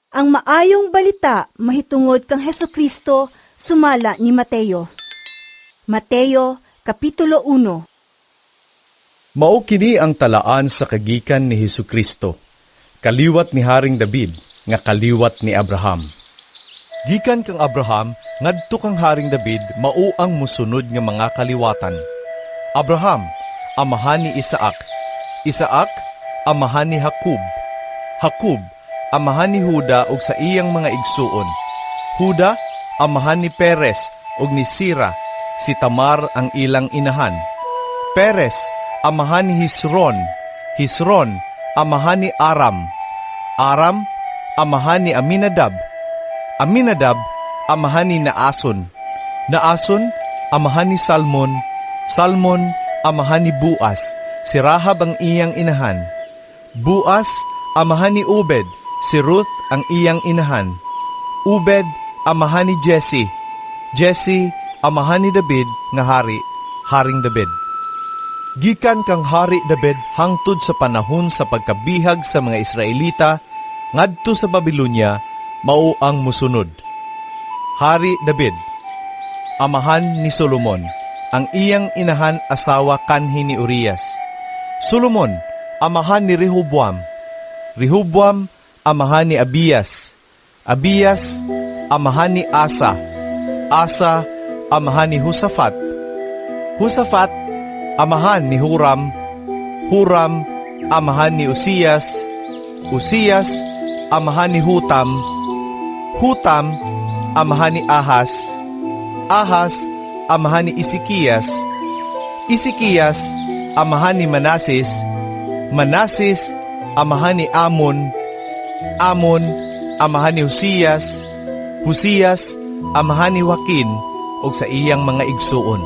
Ang maayong balita mahitungod kang Hesukristo sumala ni Mateo. Mateo kapitulo 1. Mao kini ang talaan sa kagikan ni Hesukristo, kaliwat ni Haring David, nga kaliwat ni Abraham. Gikan kang Abraham ngadto kang Haring David mao ang musunod nga mga kaliwatan. Abraham, amahan ni Isaac. Isaac, amahan ni Jacob. Jacob, amahan ni Huda ug sa iyang mga igsuon. Huda, amahan ni Perez ug ni Sira, si Tamar ang ilang inahan. Perez, amahan ni Hisron. Hisron, amahan ni Aram. Aram, amahan ni Aminadab. Aminadab, amahan ni Naason. Naason, amahan ni Salmon. Salmon, amahan ni Buas. Si Rahab ang iyang inahan. Buas, amahan ni Obed. Si Ruth ang iyang inahan. Obed, amahan ni Jesse. Jesse, amahan ni David nga hari, Haring David. Gikan kang Hari David hangtod sa panahon sa pagkabihag sa mga Israelita ngadto sa Babylonia mao ang musunod. Hari David, amahan ni Solomon, ang iyang inahan asawa kanhi ni Urias. Solomon, amahan ni Rehoboam. Rehoboam, amahan ni Abias. Abias, amahan ni Asa. Asa, amahan ni Husafat. Husafat, amahan ni Huram. Huram, amahan ni Uzias. Uzias, amahan ni Hutam. Hutam, amahan ni Ahas. Ahas, amahan ni Isikias. Isikias, amahan ni Manases. Manases, amahan ni Amon. Amon, amahan ni Josias. Josias, amahan ni Joaquin ug sa iyang mga igsuon.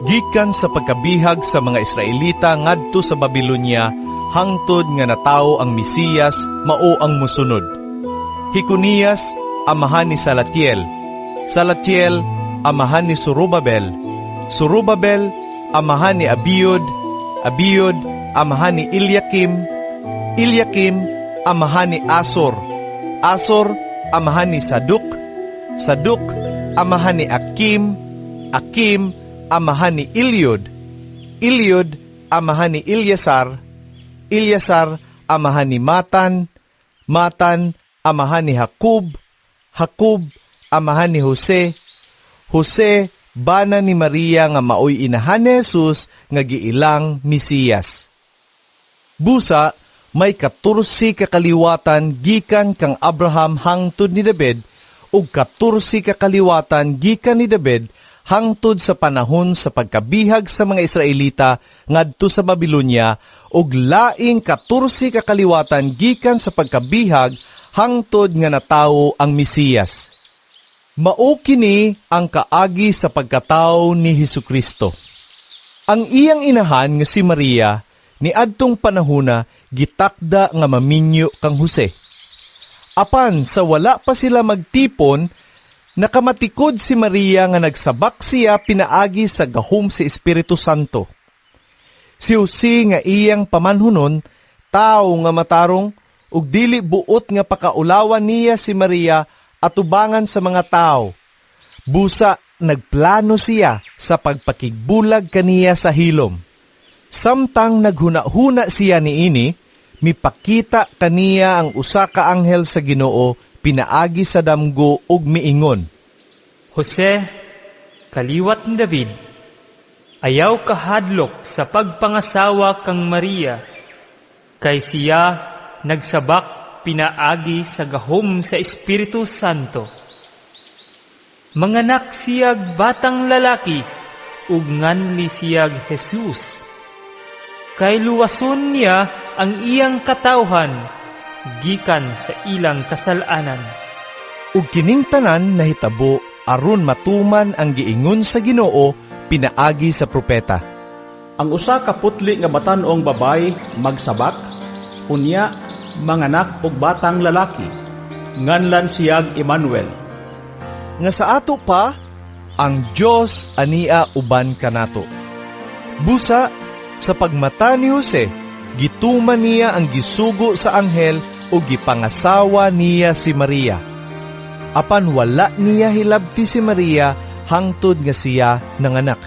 Gikan sa pagkabihag sa mga Israelita ngadto sa Babylonia hangtod nga natawo ang Mesiyas mao ang musunod. Hikonias, amahan ni Salatiel. Salatiel, amahan ni Zorobabel. Zorobabel, amahan ni Abiud. Abiud, amahan ni Eliakim. Eliakim, amahan ni Asor. Asor, amahan ni Saduk. Saduk, amahan ni Akim. Akim, amahan ni Eliud. Eliud, amahan ni Eleazar. Eleazar, amahan ni Matan. Matan, amahan ni Jacob. Jacob, amahan ni Jose. Jose, bana ni Maria nga maoy inahan ni Jesus nga giilang Mesiyas. Busa, may 14 ka kaliwatan gikan kang Abraham hangtod ni David ug 14 ka kaliwatan gikan ni David hangtod sa panahon sa pagkabihag sa mga Israelita ngadto sa Babylonia ug laing 14 ka kaliwatan gikan sa pagkabihag hangtod nga natawo ang Mesiyas. Mao kini ang kaagi sa pagkatawo ni Hesukristo. Ang iyang inahan nga si Maria niadtong panahona gitakda nga maminyo kang Jose. Apan sa wala pa sila magtipon, nakamatikod si Maria nga nagsabak siya pinaagi sa gahom sa Espiritu Santo. Si Jose nga iyang pamanhunon, tawo nga matarong, ug dili buot nga pakaulawan niya si Maria atubangan sa mga tao. Busa nagplano siya sa pagpakigbulag kaniya sa hilom. Samtang naghuna-huna siya niini, mipakita kaniya ang usa ka anghel sa Ginoo pinaagi sa damgo ug miingon. Jose, kaliwat ni David, ayaw kahadlok sa pagpangasawa kang Maria, kay siya nagsabak pinaagi sa gahom sa Espiritu Santo. Manganak siyag batang lalaki, ug nganli siyag Jesus. Kay luwason niya ang iyang katawhan, gikan sa ilang kasalanan. Ug kining tanan nahitabo aron matuman ang giingon sa Ginoo pinaagi sa propeta. Ang usa ka putli nga batan-ong babay magsabak, unya manganak og batang lalaki. Nganlan siyag Emmanuel. Nga sa ato pa, ang Dios ania uban kanato. Busa, sa pagmata ni Jose, gituman niya ang gisugo sa anghel ug gipangasawa niya si Maria. Apan wala niya hilabti si Maria hangtod nga siya nanganak.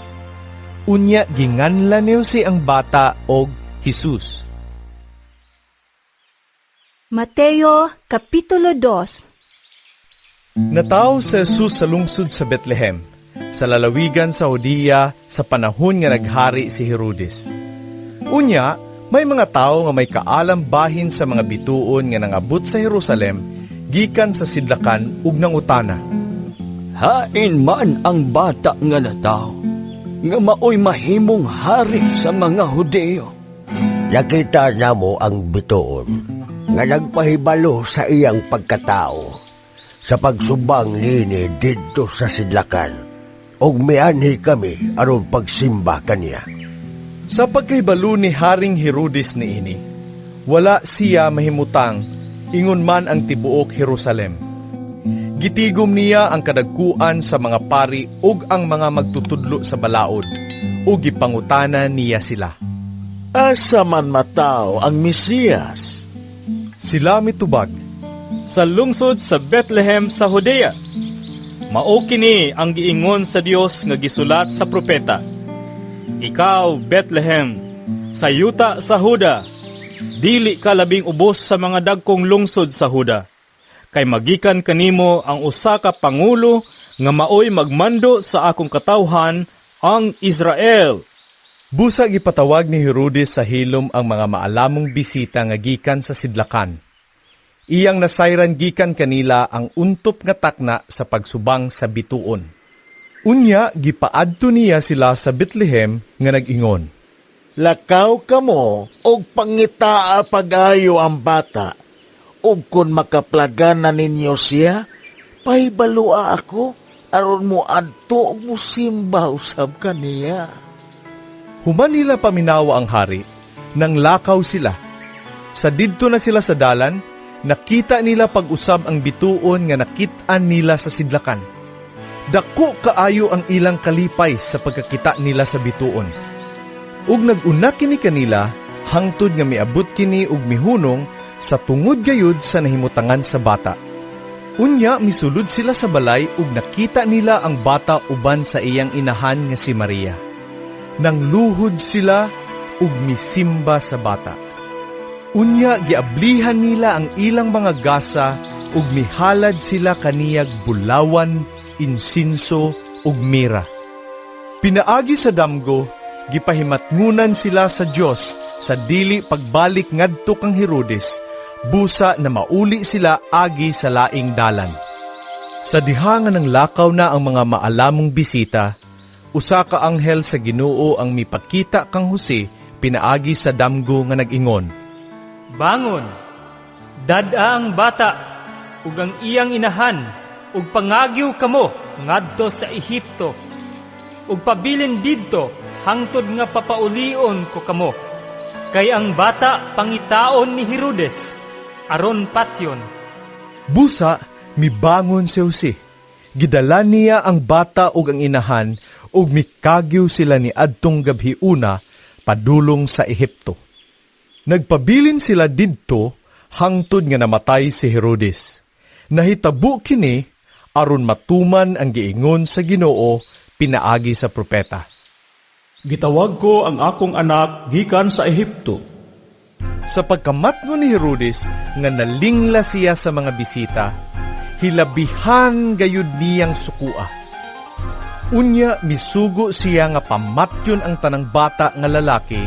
Unya ginganlan ni Jose ang bata og Jesus. Mateo Kapitulo 2. Natawo si Jesus sa lungsod sa Bethlehem, sa lalawigan sa Judea sa panahon nga naghari si Herodes. Unya, may mga tawo nga may kaalam bahin sa mga bituon nga nangabot sa Jerusalem gikan sa sidlakan ug nangutana. Hain man ang bata nga natawo, nga maoy mahimong hari sa mga Hudeo? Nakita namo ang bituon nga nagpahibalo sa iyang pagkatao sa pagsubang nini didto sa sidlakan ug mianhi kami aron pagsimba kaniya. Sa pagkahibalo ni Haring Herodes niini, wala siya mahimutang ingon man ang tibuok Jerusalem. Gitigom niya ang kadagkuan sa mga pari ug ang mga magtutudlo sa balaod, ug gipangutana niya sila. Asa man mataw ang Mesiyas? Sila mitubag, Sa lungsod sa Bethlehem sa Judea. Mao kini ang giingon sa Dios nga gisulat sa propeta. Ikaw, Bethlehem, sa yuta sa Huda, dili ka labing ubos sa mga dagkong lungsod sa Huda. Kay magikan kanimo ang usa ka pangulo nga maoy magmando sa akong katawhan, ang Israel. Busa gipatawag ni Herodes sa hilom ang mga maalamong bisita nga gikan sa sidlakan. Iyang nasayran gikan kanila ang untop nga takna sa pagsubang sa bituon. Unya gipaadto niya sila sa Bethlehem nga nag-ingon. Lakaw kamo og pangitaa pag-ayo ang bata. Ug kun makaplagan na ninyo siya, pahibalua ako aron mo adto og mosimba usab kaniya. Human nila paminawa ang hari, nang lakaw sila. Sa didto na sila sa dalan, nakita nila pag-usab ang bituon nga nakit-an nila sa sidlakan. Dako kaayo ang ilang kalipay sa pagkakita nila sa bituon. Ug nag-una kini kanila hangtod nga miabot kini ug mihunong sa tungod gayud sa nahimutangan sa bata. Unya misulod sila sa balay ug nakita nila ang bata uban sa iyang inahan nga si Maria. Nangluhod sila ug misimba sa bata. Unya giablihan nila ang ilang mga gasa ug mihalad sila kaniyag bulawan, insinso ug mira. Pinaagi sa damgo, gipahimatngunan sila sa Dios sa dili pagbalik ngadto kang Herodes, busa na mauli sila agi sa laing dalan. Sa diha nga nanglakaw na ang mga maalamong bisita, usa ka anghel sa Ginoo ang mipakita kang Jose pinaagi sa damgo nga nag-ingon. Bangon, dad-a ang bata ug ang iyang inahan ug pangagyo kamo ngadto sa Ehipto ug pabilin didto hangtod nga papaulion ko kamo. Kay ang bata pangitaon ni Herodes aron patyon. Busa, mibangon si Jose. Gidala niya ang bata ug ang inahan ug mikagyo sila ni adtong gabhiuna padulong sa Ehipto. Nagpabilin sila didto hangtod nga namatay si Herodes. Nahitabo kini aron matuman ang giingon sa Ginoo pinaagi sa propeta. Gitawag ko ang akong anak gikan sa Ehipto. Sa pagkamatngon ni Herodes nga nalingla siya sa mga bisita, hilabihan gayud niyang sukua. Unya misugo siya nga pamatyon ang tanang bata nga lalaki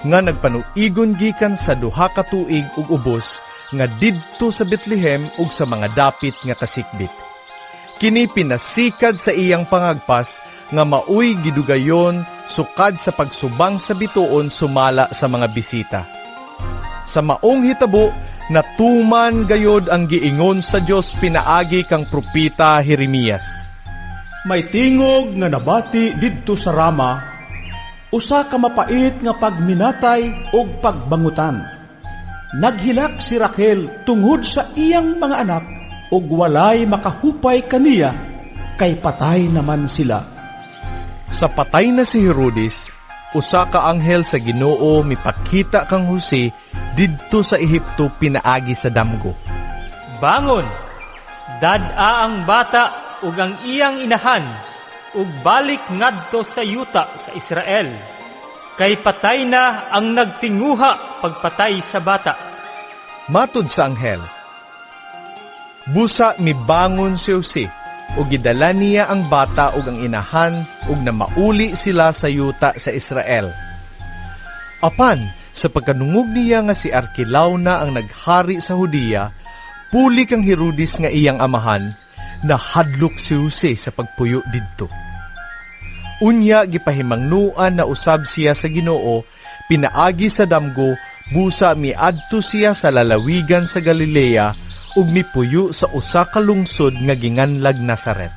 nga nagpanuigon gikan sa 2 ka tuig ug ubos nga didto sa Bethlehem ug sa mga dapit nga kasikbit. Kini pinasikad sa iyang pangagpas nga maoy gidugayon sukad sa pagsubang sa bituon sumala sa mga bisita. Sa maong hitabo, natuman gayod ang giingon sa Dios pinaagi kang propeta Jeremias. May tingog nga nabati didto sa Rama, usa ka mapait nga pagminatay ug pagbangutan. Naghilak si Raquel tungod sa iyang mga anak ug walay makahupay kaniya kay patay naman sila. Sa patay na si Herodes, usa ka anghel sa Ginoo mipakita kang Jose didto sa Ehipto pinaagi sa damgo. Bangon, dad-a ang bata ug ang iyang inahan ug balik ngadto sa yuta sa Israel. Kay patay na ang nagtinguha pagpatay sa bata. Matud sa anghel. Busa mibangon si Jose ug gidala niya ang bata ug ang inahan ug namauli sila sa yuta sa Israel. Apan sa pagkanungog niya nga si Arquelao na ang naghari sa Judea, puli kang Herodes nga iyang amahan, nahadlok si Jose sa pagpuyo didto. Unya gipahimangnuan na usab siya sa Ginoo, pinaagi sa damgo, busa miadto siya sa lalawigan sa Galilea ug mipuyo sa usa ka lungsod nga ginganlag Nazaret.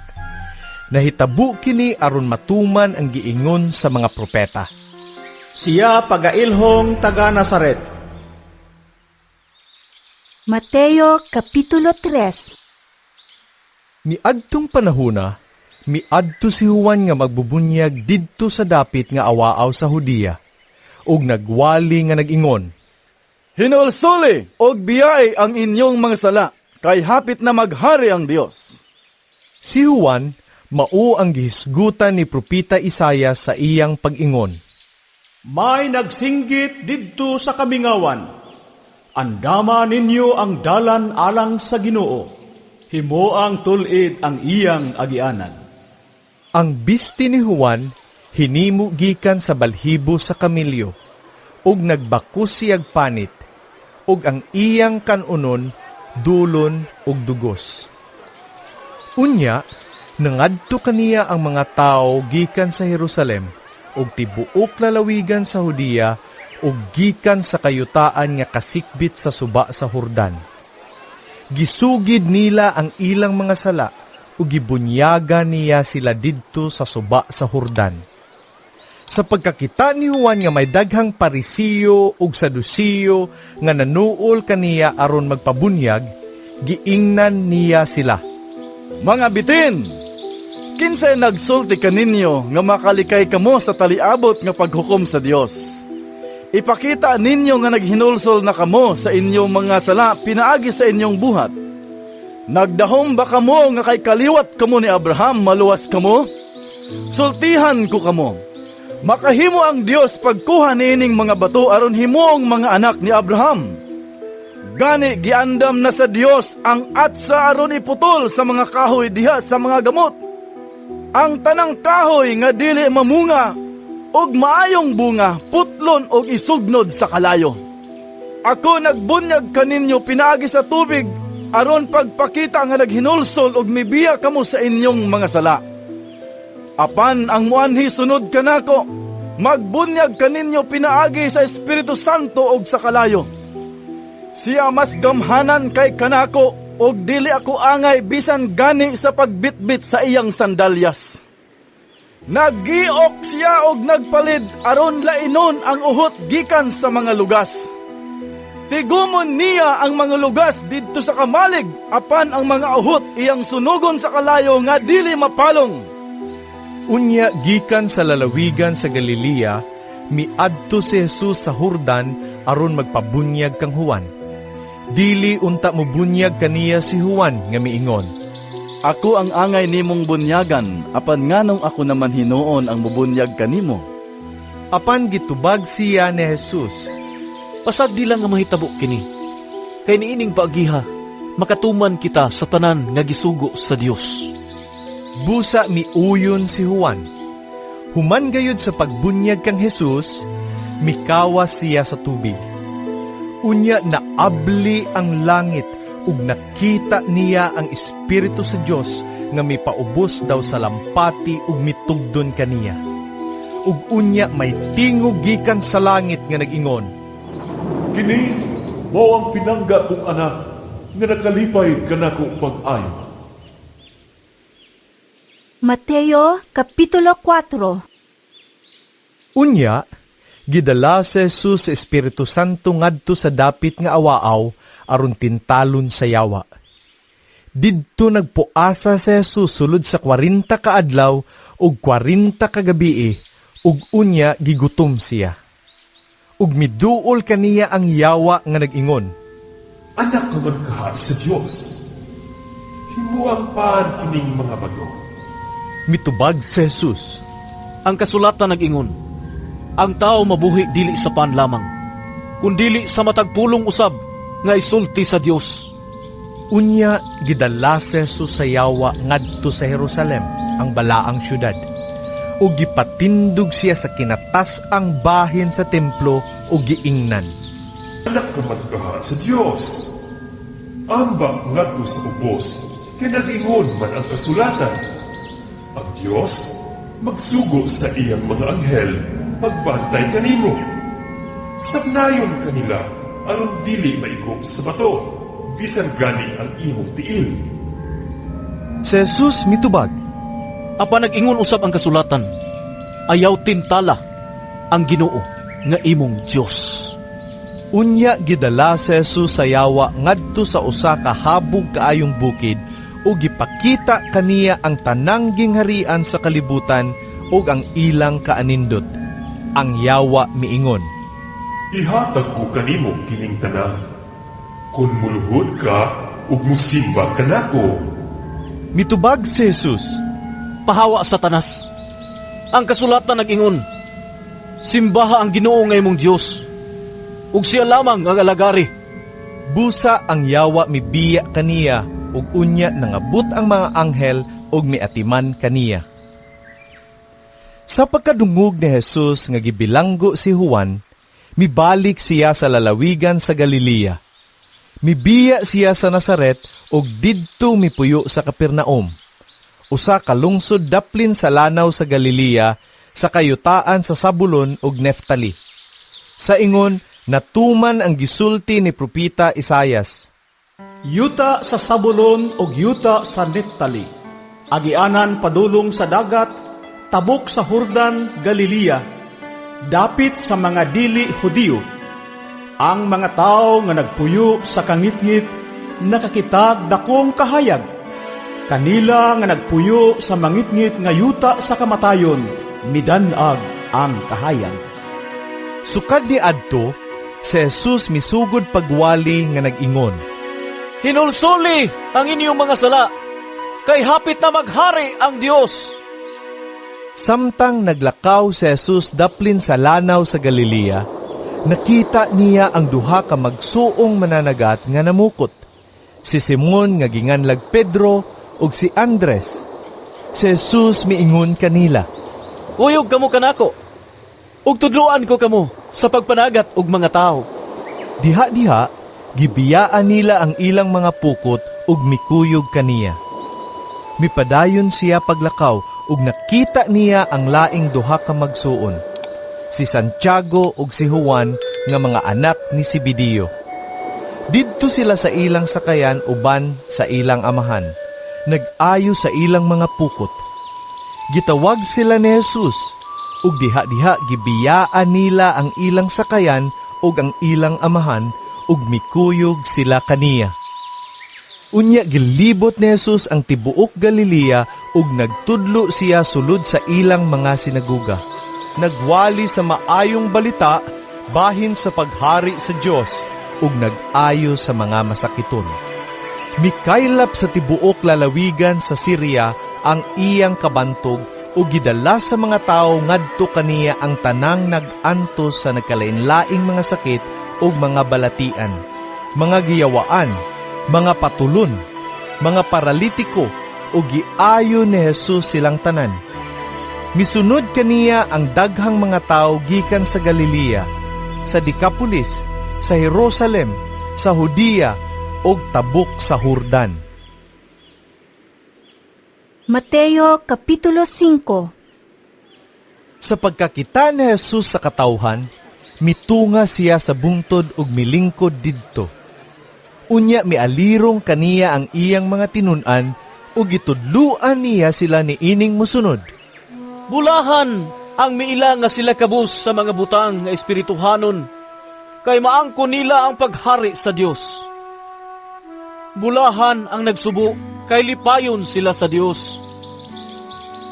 Nahitabo kini aron matuman ang giingon sa mga propeta. Siya pagailhong taga Nazaret. Mateo Kapitulo 3. Miadtong panahona, miadto si Juan nga magbubunyag didto sa dapit nga awaaw sa Judea, ug nagwali nga nag-ingon, Hinulsuli og biyai ang inyong mga sala, kay hapit na maghari ang Dios. Si Juan mao ang gihisgutan ni Propeta Isayas sa iyang pag-ingon. May nagsinggit didto sa kamingawan. Andama ninyo ang dalan alang sa Ginoo. Himoang tul-id ang iyang agianan. Ang bisti ni Juan hinimo gikan sa balhibo sa kamilyo, ug nagbakus siyag panit, ug ang iyang kanunon dulon ug dugos. Unya, nangadto kaniya ang mga tawo gikan sa Jerusalem ug tibuok lalawigan sa Judea ug gikan sa kayutaan nga kasikbit sa suba sa Jordan. Gisugid nila ang ilang mga sala ug gibunyagan niya sila didto sa suba sa Jordan. Sa pagkakita ni Juan nga may daghang Parisiyo ug Sadusiyo nga nanuol kaniya aron magpabunyag, giingnan niya sila. Mga bitin, kinsay nagsulti kaninyo nga makalikay kamo sa taliabot nga paghukom sa Dios? Ipakita ninyo nga naghinulsol na kamo sa inyong mga sala pinaagi sa inyong buhat. Nagdahom ba kamo nga kay kaliwat kamo ni Abraham maluwas kamo? Sultihan ko kamo. Makahimo ang Dios pagkuha niining mga bato aron himuong mga anak ni Abraham. Gani giandam na sa Dios ang atsa aron iputol sa mga kahoy diha sa mga gamot. Ang tanang kahoy nga dili mamunga og maayong bunga putlon og isugnod sa kalayo. Ako nagbunyag kaninyo pinaagi sa tubig aron pagpakita nga naghinulsol og mibiya kamo sa inyong mga sala. Apan ang muanhi sunod kanako, magbunyag kaninyo pinaagi sa Espiritu Santo og sa kalayo. Siya mas gamhanan kay kanako og dili ako angay bisan gani sa pagbitbit sa iyang sandalyas. Nagiok siya og nagpalid aron lainon ang uhot gikan sa mga lugas. Tigumon niya ang mga lugas didto sa kamalig apan ang mga uhot iyang sunugon sa kalayo nga dili mapalong. Unya gikan sa lalawigan sa Galilea, miadto si Jesus sa Jordan aron magpabunyag kang Juan. Dili unta mobunyag kaniya si Juan nga miingon, Ako ang angay nimong bunyagan, apan nganong ako naman hinuon ang mubunyag kanimo? Apan gitubag siya ni Jesus. Pasagdi lang nga mahitabo kini. Kay niining paagiha, makatuman kita sa tanan nga gisugo sa Dios. Busa miuyon si Juan. Human gayud sa pagbunyag kang Jesus, mikawas siya sa tubig. Unya naabli ang langit ug nakita niya ang Espiritu sa Dios nga mipaubos daw sa lampati ug mitugdon kaniya. Ug unya may tingog gikan sa langit nga nag-ingon, Kini mao ang pinangga kong anak nga nakalipay kanako pag-ayo. Mateo Kapitulo 4. Unya, gidala si Jesus sa Espiritu Santo ngadto sa dapit nga awaaw aron tintalon sa yawa. Didto nagpuasa si Jesus sulod sa 40 ka adlaw ug 40 ka gabii ug unya gigutom siya. Ug miduol kaniya ang yawa nga nag-ingon, Anak ka man kaha sa Dios. Himuang paan kining mga bato. Mitubag si Jesus, Ang kasulatan nag-ingon, ang tao mabuhi dili sa pan lamang, kundili sa matag pulong usab nga isulti sa Dios. Unya gidala si Jesus sa yawa ngadto sa Jerusalem, ang balaang syudad. Ug gipatindog siya sa kinatas-ang bahin sa templo ug giingnan, Anak ka man kaha sa Dios. Ambak ngadto sa ubos, kay nag-ingon man ang kasulatan. Ang Dios magsugo sa iyang mga anghel pagbantay kanimo. Sabnayon kanila aron dili maigo sa bato, bisan gani ang imong tiil. Si Jesus mitubag, Apan nag-ingon usab ang kasulatan, ayaw tintala ang Ginoo nga imong Dios. Unya gidala si Jesus sa yawa ngadto sa usa ka habog kaayong bukid ug gipakita kaniya ang tanang gingharian sa kalibutan ug ang ilang kaanindot. Ang yawa miingon, Ihatag ko kanimo kining tanan. Kun muluhod ka ug musimba kanako. Mitubag si Jesus, Pahawa, Satanas. Ang kasulatan nag-ingon, simbaha ang Ginoo nga imong Dios, ug siya lamang ang alagari. Busa ang yawa mibiya kaniya ug unya nangabot ang mga anghel ug miatiman kaniya. Sa pagkadungog ni Jesus nga gibilanggo si Juan, mibalik siya sa lalawigan sa Galilea. Mibiya siya sa Nazaret ug didto mipuyo sa Capernaum, usa ka lungsod daplin sa lanaw sa Galilea, sa kayutaan sa Sabulon ug Neftali. Sa ingon, natuman ang gisulti ni propeta Isayas. Yuta sa Sabulon ug yuta sa Neftali, agianan padulong sa dagat, tabok sa Hurdan, Galilea, dapit sa mga dili Hudiyo. Ang mga tawo nga nagpuyo sa kangitngit nakakitag dakong kahayag. Kanila nga nagpuyo sa mangitngit nga yuta sa kamatayon, midan-ag ang kahayag. Sukad ni adto, si Jesus misugod pagwali nga nag-ingon, Hinulsuli ang inyong mga sala, kay hapit na maghari ang Dios. Samtang naglakaw si Jesus daplin sa lanaw sa Galilea, nakita niya ang duha ka magsuong mananagat nga namukot, si Simon nga ginganlag Pedro ug si Andres. Si Jesus miingon kanila, Uyog kamo kanako, ug tudloan ko kamo sa pagpanagat og mga tawo. Diha-diha, gibiyaan nila ang ilang mga pukot ug mikuyog kaniya. Mipadayon siya paglakaw ug nakita niya ang laing duha ka magsuon, si Santiago ug si Juan nga mga anak ni Zebedeo. Didto sila sa ilang sakayan uban sa ilang amahan, nag-ayo sa ilang mga pukot. Gitawag sila ni Jesus ug diha-diha gibiyaan nila ang ilang sakayan ug ang ilang amahan ug mikuyog sila kaniya. Unya gilibot ni Jesus ang tibuok Galilea ug nagtudlo siya sulod sa ilang mga sinaguga. Nagwali sa maayong balita bahin sa paghari sa Dios ug nag-ayo sa mga masakiton. Mikaylap sa tibuok lalawigan sa Syria ang iyang kabantog ug gidala sa mga tawo ngadto kaniya ang tanang nag-antos sa nagkalain-laing mga sakit ug mga balatian, mga giyawaan, mga patulon, mga paralitiko ug giayo ni Jesus silang tanan. Misunod kaniya ang daghang mga tawo gikan sa Galilea, sa Decapolis, sa Jerusalem, sa Judea ug tabok sa Hurdan. Mateo Kapitulo 5. Sa pagkakita ni Jesus sa katawhan, mitunga siya sa bungtod ug milingkod didto. Unya mialirong kaniya ang iyang mga tinun-an ug gitudluan niya sila niining mosunod. Bulahan ang miila nga sila kabus sa mga butang nga espirituhanon, kay maangkon nila ang paghari sa Dios. Bulahan ang nagsubo, kay lipayon sila sa Dios.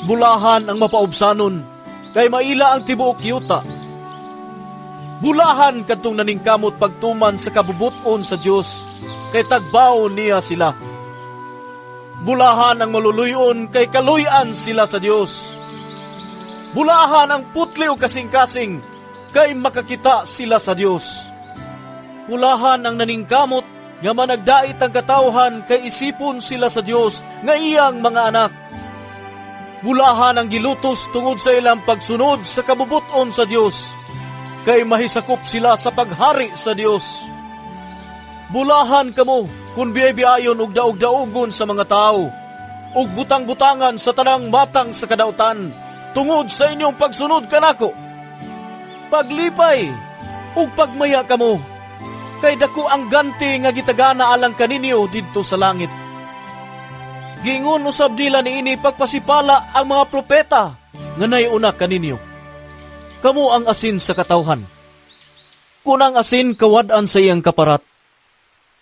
Bulahan ang mapaubsanon, kay maila ang tibuok yuta. Bulahan kadtong naningkamot pagtuman sa kabubut-on sa Dios, kay tagbaon niya sila. Bulahan ang maluluyon, kay kaluy-an sila sa Dios. Bulahan ang putli o kasing-kasing, kay makakita sila sa Dios. Bulahan ang naningkamot nga managdait ang katawhan, kay isipon sila sa Dios nga iyang mga anak. Bulahan ang gilutos tungod sa ilang pagsunod sa kabubut-on sa Dios, kay mahisakop sila sa paghari sa Dios. Bulahan kamo kung biyay-biyayon og daog-daogon sa mga tao, ug butang-butangan sa tanang matang sa kadautan tungod sa inyong pagsunod kanako. Paglipay ug pagmaya kamo, kay dako ang ganti nga gitagana alang kaninyo didto sa langit. Giingon usab nila niini pagpasipala ang mga propeta nga naiuna kaninyo. Kamo ang asin sa katawhan. Kung ang asin kawad-an sa iyang kaparat,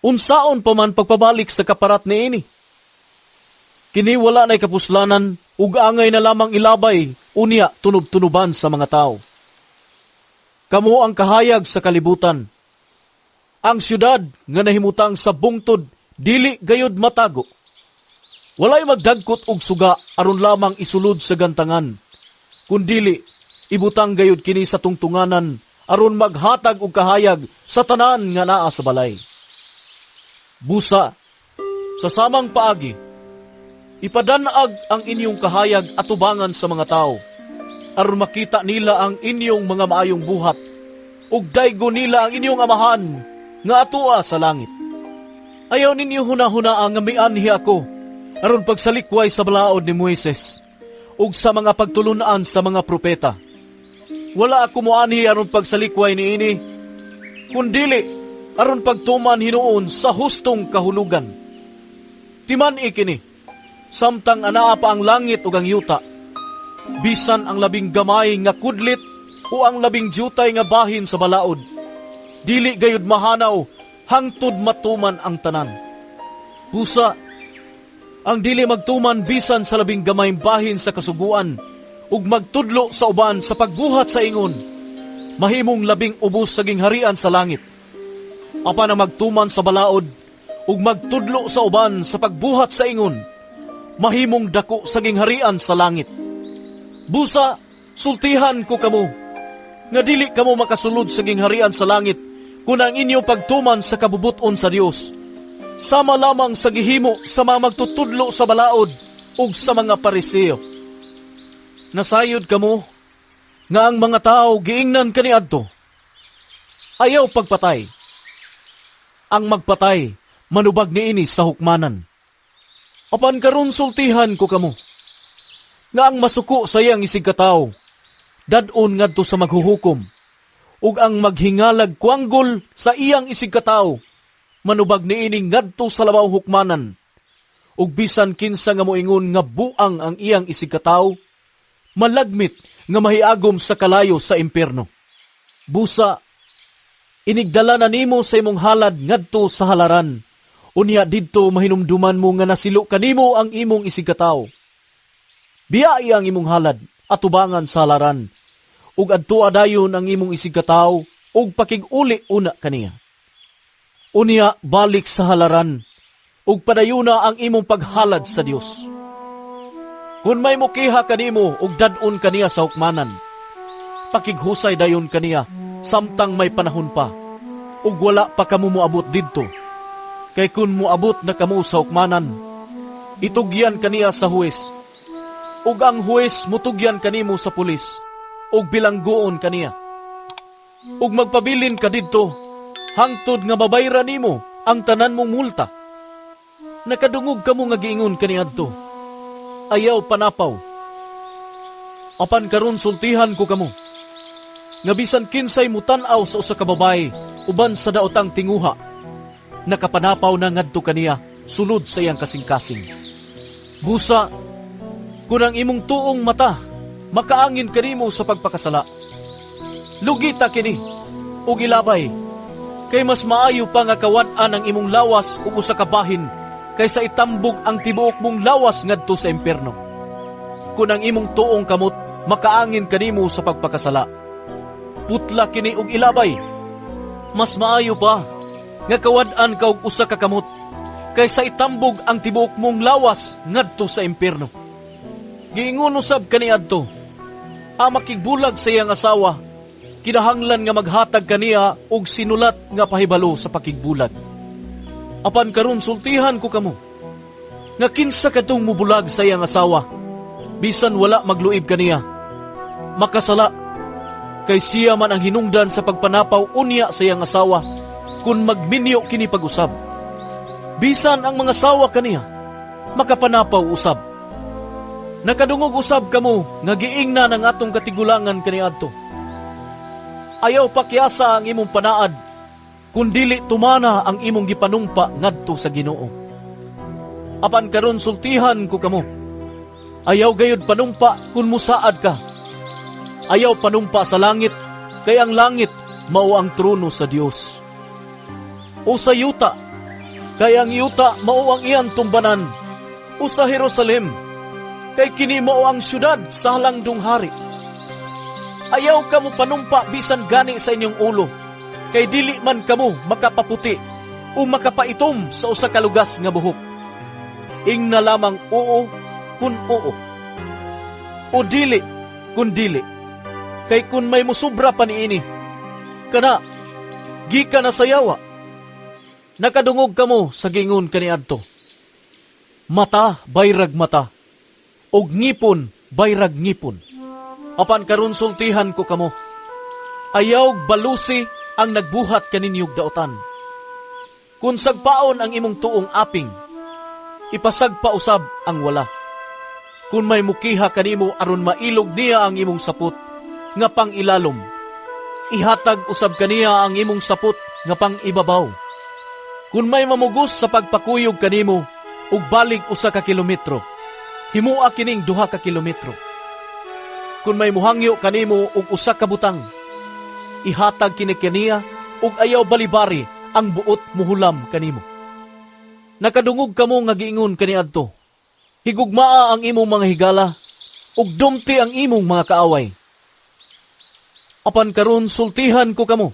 unsaon pa man pagpabalik sa kaparat niini? Kini wala na'y kapuslanan, ug angay na lamang ilabay, unya tunob-tunoban sa mga tao. Kamo ang kahayag sa kalibutan. Ang syudad nga nahimutang sa bungtod, dili gayod matago. Walay magdagkot og suga aron lamang isulod sa gantangan, kundili ibutang gayod kini sa tungtunganan aron maghatag og kahayag sa tanan nga naa sa balay. Busa, sa samang paagi, ipadanag ang inyong kahayag atubangan sa mga tao, aron makita nila ang inyong mga maayong buhat, ug daygo nila ang inyong amahan nga atua sa langit. Ayaw ninyo hunahunaa nga mianhi ako aron pagsalikway sa balaod ni Moises ug sa mga pagtulun-an sa mga propeta. Wala ako moanhi aron pagsalikway niini, kundili aron pagtuman hinuon sa hustong kahulugan. Timan-i kini, samtang anaa pa ang langit ug ang yuta, bisan ang labing gamay nga kudlit o ang labing dyutay nga bahin sa balaod, dili gayud mahanaw hangtod matuman ang tanan. Busa, ang dili magtuman bisan sa labing gamay bahin sa kasuguan ug magtudlo sa uban sa pagbuhat sa ingon, mahimong labing ubos sa gingharian sa langit. Apan ang magtuman sa balaod ug magtudlo sa uban sa pagbuhat sa ingon, mahimong dako sa gingharian sa langit. Busa, sultihan ko kamo, nga dili kamo makasulod sa gingharian sa langit kung ang inyong pagtuman sa kabubuton sa Dios, sama lamang sa gihimo sa mga magtutudlo sa balaod ug sa mga Pariseo. Nasayod kamo nga ang mga tao giingnan kaniadto, ayaw pagpatay. Ang magpatay manubag niini sa hukmanan. Apan karon sultihan ko kamo, nga ang masuko sa iyang isigkatawo, dad-on ngadto sa maghuhukom, ug ang maghingalag kuanggol sa iyang isigkatawo, manubag niini ngadto sa labaw hukmanan. Ug bisan kinsa nga moingon nga buang ang iyang isigkatawo, malagmit nga mahiagom sa kalayo sa impierno. Busa, inigdala na nimo sa imong halad ngadto sa halaran, unya didto mahinumduman mo nga nasilo kanimo ang imong isigkatawo. Biyai ang imong halad atubangan sa halaran, ug adtoa dayon ang imong isigkatawo ug pakig-uli una kaniya. Unya balik sa halaran, ug padayuna ang imong paghalad sa Dios. Kung may mukiha kanimo ug dad-on kaniya sa hukmanan, pakighusay dayon kaniya samtang may panahon pa, ug wala pa kamo moabot didto. Kay kun moabot na kamo sa hukmanan, itugyan kaniya sa huwes, ug ang huwes mutugyan kanimo sa pulis, ug bilanggoon kaniya. Ug magpabilin ka didto, hangtod nga mabayra nimo ang tanan mong multa. Nakadungog kamo nga giingon kaniadto, ayaw panapaw. Apan karon sultihan ko kamo, nga bisan kinsay mutan-aw sa usa ka babaye uban sa daotang tinguha, nakapanapaw na ngadto kaniya sulod sa iyang kasing-kasing. Busa, kun ang imong tuong mata makaangin kanimo sa pagpakasala, lugita kini ug ilabay, kay mas maayo pa nga kawad-an ang imong lawas ug usa ka bahin kaysa itambog ang tibuok mong lawas ngadto sa impierno. Kun ang imong tuong kamot makaangin kanimo sa pagpakasala, Putla kini og ilabay. Mas maayo pa nga kawad-an ka og usa ka kamot kaysa itambog ang tibuok mong lawas ngadto sa impierno. Giingon usab kaniadto, ang makigbulag sa iyang asawa, kinahanglan nga maghatag kaniya og sinulat nga pahibalo sa pakigbulag. Apan karon sultihan ko kamo, nga kinsa kadtong mubulag sa iyang asawa, bisan wala magluib kaniya, makasala, kay siya man ang hinungdan sa pagpanapaw unya sa iyang asawa, kung magminyo kini pag-usab. Bisan ang mga sawa kaniya, makapanapaw usab. Nakadungog usab kamo nga giingnan ang atong katigulangan kaniadto. Ayaw pakyasa ang imong panaad, kun dili tumana ang imong gipanumpa ngadto sa Ginoo. Apan karon sultihan ko kamo, ayaw gayud panumpa kun musaad ka. Ayaw panumpa sa langit, kay ang langit mao ang trono sa Dios. O sa yuta, kay ang yuta mao ang iyang tumbanan. O sa Jerusalem, kay kini mao ang syudad sa halangdong hari. Ayaw kamo panumpa bisan gani sa inyong ulo, kay dili man kamo makapaputi o makapaitom sa usa ka lugas nga buhok. Ingna lamang oo kun oo, o dili kun dili. Kay kun may musubra pa niini, kana gikan na sa yawa. Nakadungog kamo sa gingon kaniadto, mata bayrag mata, og ngipon bayrag ngipon. Apan karon sultihan ko kamo, ayaw balusi ang nagbuhat kaninyog daotan. Kung sagpaon ang imong tuong aping, ipasagpa usab ang wala. Kung may mukiha kanimo aron mailog niya ang imong sapot nga pang ilalom, ihatag usab kaniya ang imong sapot nga pang ibabaw. Kung may mamugos sa pagpakuyog kanimo ug balig usa ka kilometro, himua kining 2 ka kilometro. Kung may muhangyo kanimo og usa ka butang, ihatag kini kaniya ug ayaw balibari ang buot muhulam kanimo. Nakadungog kamo nga giingon kaniadto, higugmaa ang imong mga higala ug dumti ang imong mga kaaway. Apan karon sultihan ko kamo,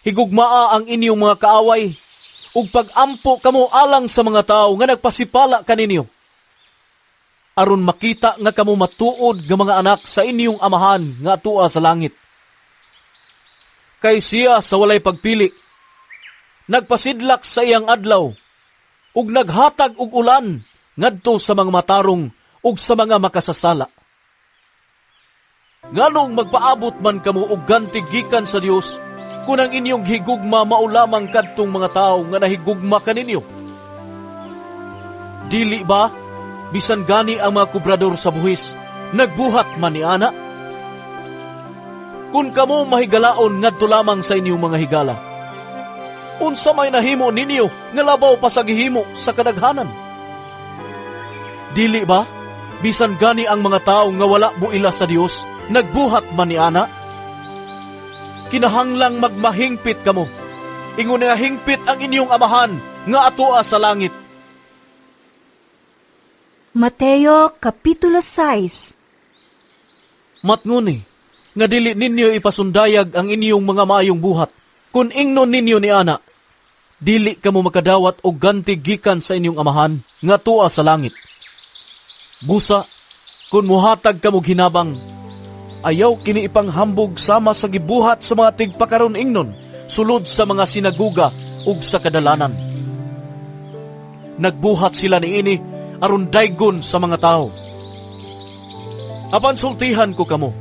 higugmaa ang inyong mga kaaway ug pag-ampo kamo alang sa mga tawo nga nagpasipala kaninyo, aron makita nga kamo matuod nga mga anak sa inyong amahan nga atua sa langit. Kay siya sa walay pagpili, nagpasidlak sa iyang adlaw ug naghatag og ulan ngadto sa mga matarong ug sa mga makasasala. Nganong magpaabot man kamo og ganti gikan sa Dios kung ang inyong higugma mao lamang kadtong mga tawo nga nahigugma kaninyo? Dili ba bisan gani ang mga kubrador sa buhis nagbuhat man ni ana? Kung kamo mahigalaon ngadto lamang sa inyong mga higala, unsa may nahimo ninyo nga labaw pa sa gihimo sa kadaghanan? Dili ba bisan gani ang mga tawo nga wala muila sa Dios nagbuhat man ni ana? Kinahanglang magmahingpit kamo, ingon nga hingpit ang inyong amahan nga atoa sa langit. Mateo Kapitulo 6. Matnguni nga dili ninyo ipasundayag ang inyong mga maayong buhat. Kun ingnon ninyo ni ana, dili kamo makadawat og ganti gikan sa inyong amahan nga atoa sa langit. Busa, kun muhatag kamo hinabang, ayaw kini ipanghambog sama sa gibuhat sa mga tigpakaron ingnon sulod sa mga sinaguga ug sa kadalanan. Nagbuhat sila niini aron daygon sa mga tao. Apan sultihan ko kamo,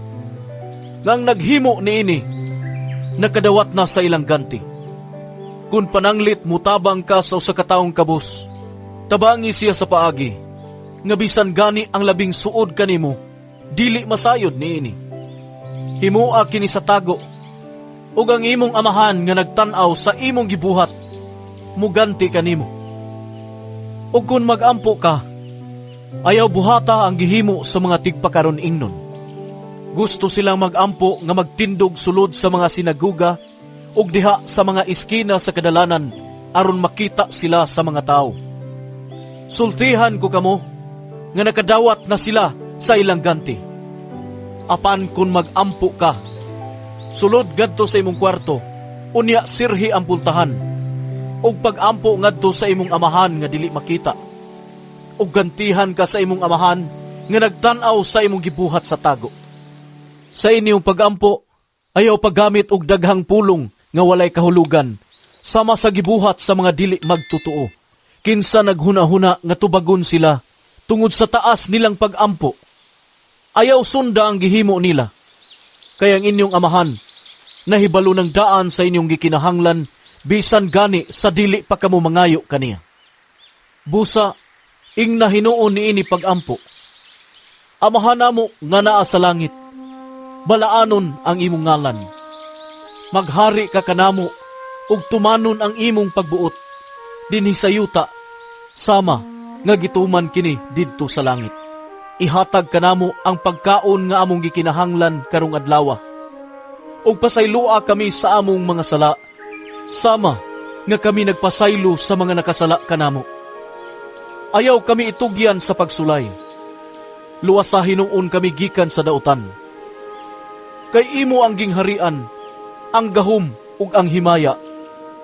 ngang naghimo niini, nakadawat na sa ilang ganti. Kung pananglit mutabang ka sa usa ka taong kabus, tabangi siya sa paagi, nga bisan gani ang labing suod kanimo, dili masayod niini. Himoa kini sa tago, ug ang imong amahan nga nagtan-aw sa imong gibuhat, muganti kanimo. Ug kung mag-ampo ka, ayaw buhata ang gihimo sa mga tigpakaron ingnon. Gusto silang mag-ampo nga magtindog sulod sa mga sinaguga ug diha sa mga iskina sa kadalanan aron makita sila sa mga tao. Sultihan ko kamo nga nakadawat na sila sa ilang ganti. Apan kung mag-ampo ka, Sulod ngadto sa imong kwarto, unya sirhi ang pultahan. Ug pag-ampo ngadto sa imong amahan nga dili makita. Ug gantihan ka sa imong amahan nga nagtan-aw sa imong gibuhat sa tago. Sa inyong pagampo, ayaw paggamit og daghang pulong nga walay kahulugan, sama sa gibuhat sa mga dili magtotoo. Kinsa naghuna-huna nga tubagon sila tungod sa taas nilang pagampo. Ayaw sunda ang gihimo nila. Kay ang inyong amahan, nahibalo ng daan sa inyong gikinahanglan, bisan gani sa dili pa kamo mangayo kaniya. Busa, ingna hinuon niini pagampo. Amahan namo nga naa sa langit, balaanon ang imong ngalan. Maghari ka kanamo ug tumanon ang imong pagbuot dinhi sa yuta sama nga gituman kini didto sa langit. Ihatag kanamo ang pagkaon nga among gikinahanglan karong adlaw. Ug pasayloa kami sa among mga sala sama nga kami nagpasaylo sa mga nakasala kanamo. Ayaw kami itugyan sa pagsulay. Luwasa hinuon kami gikan sa dautan. Kay imo ang gingharian, ang gahom ug ang himaya,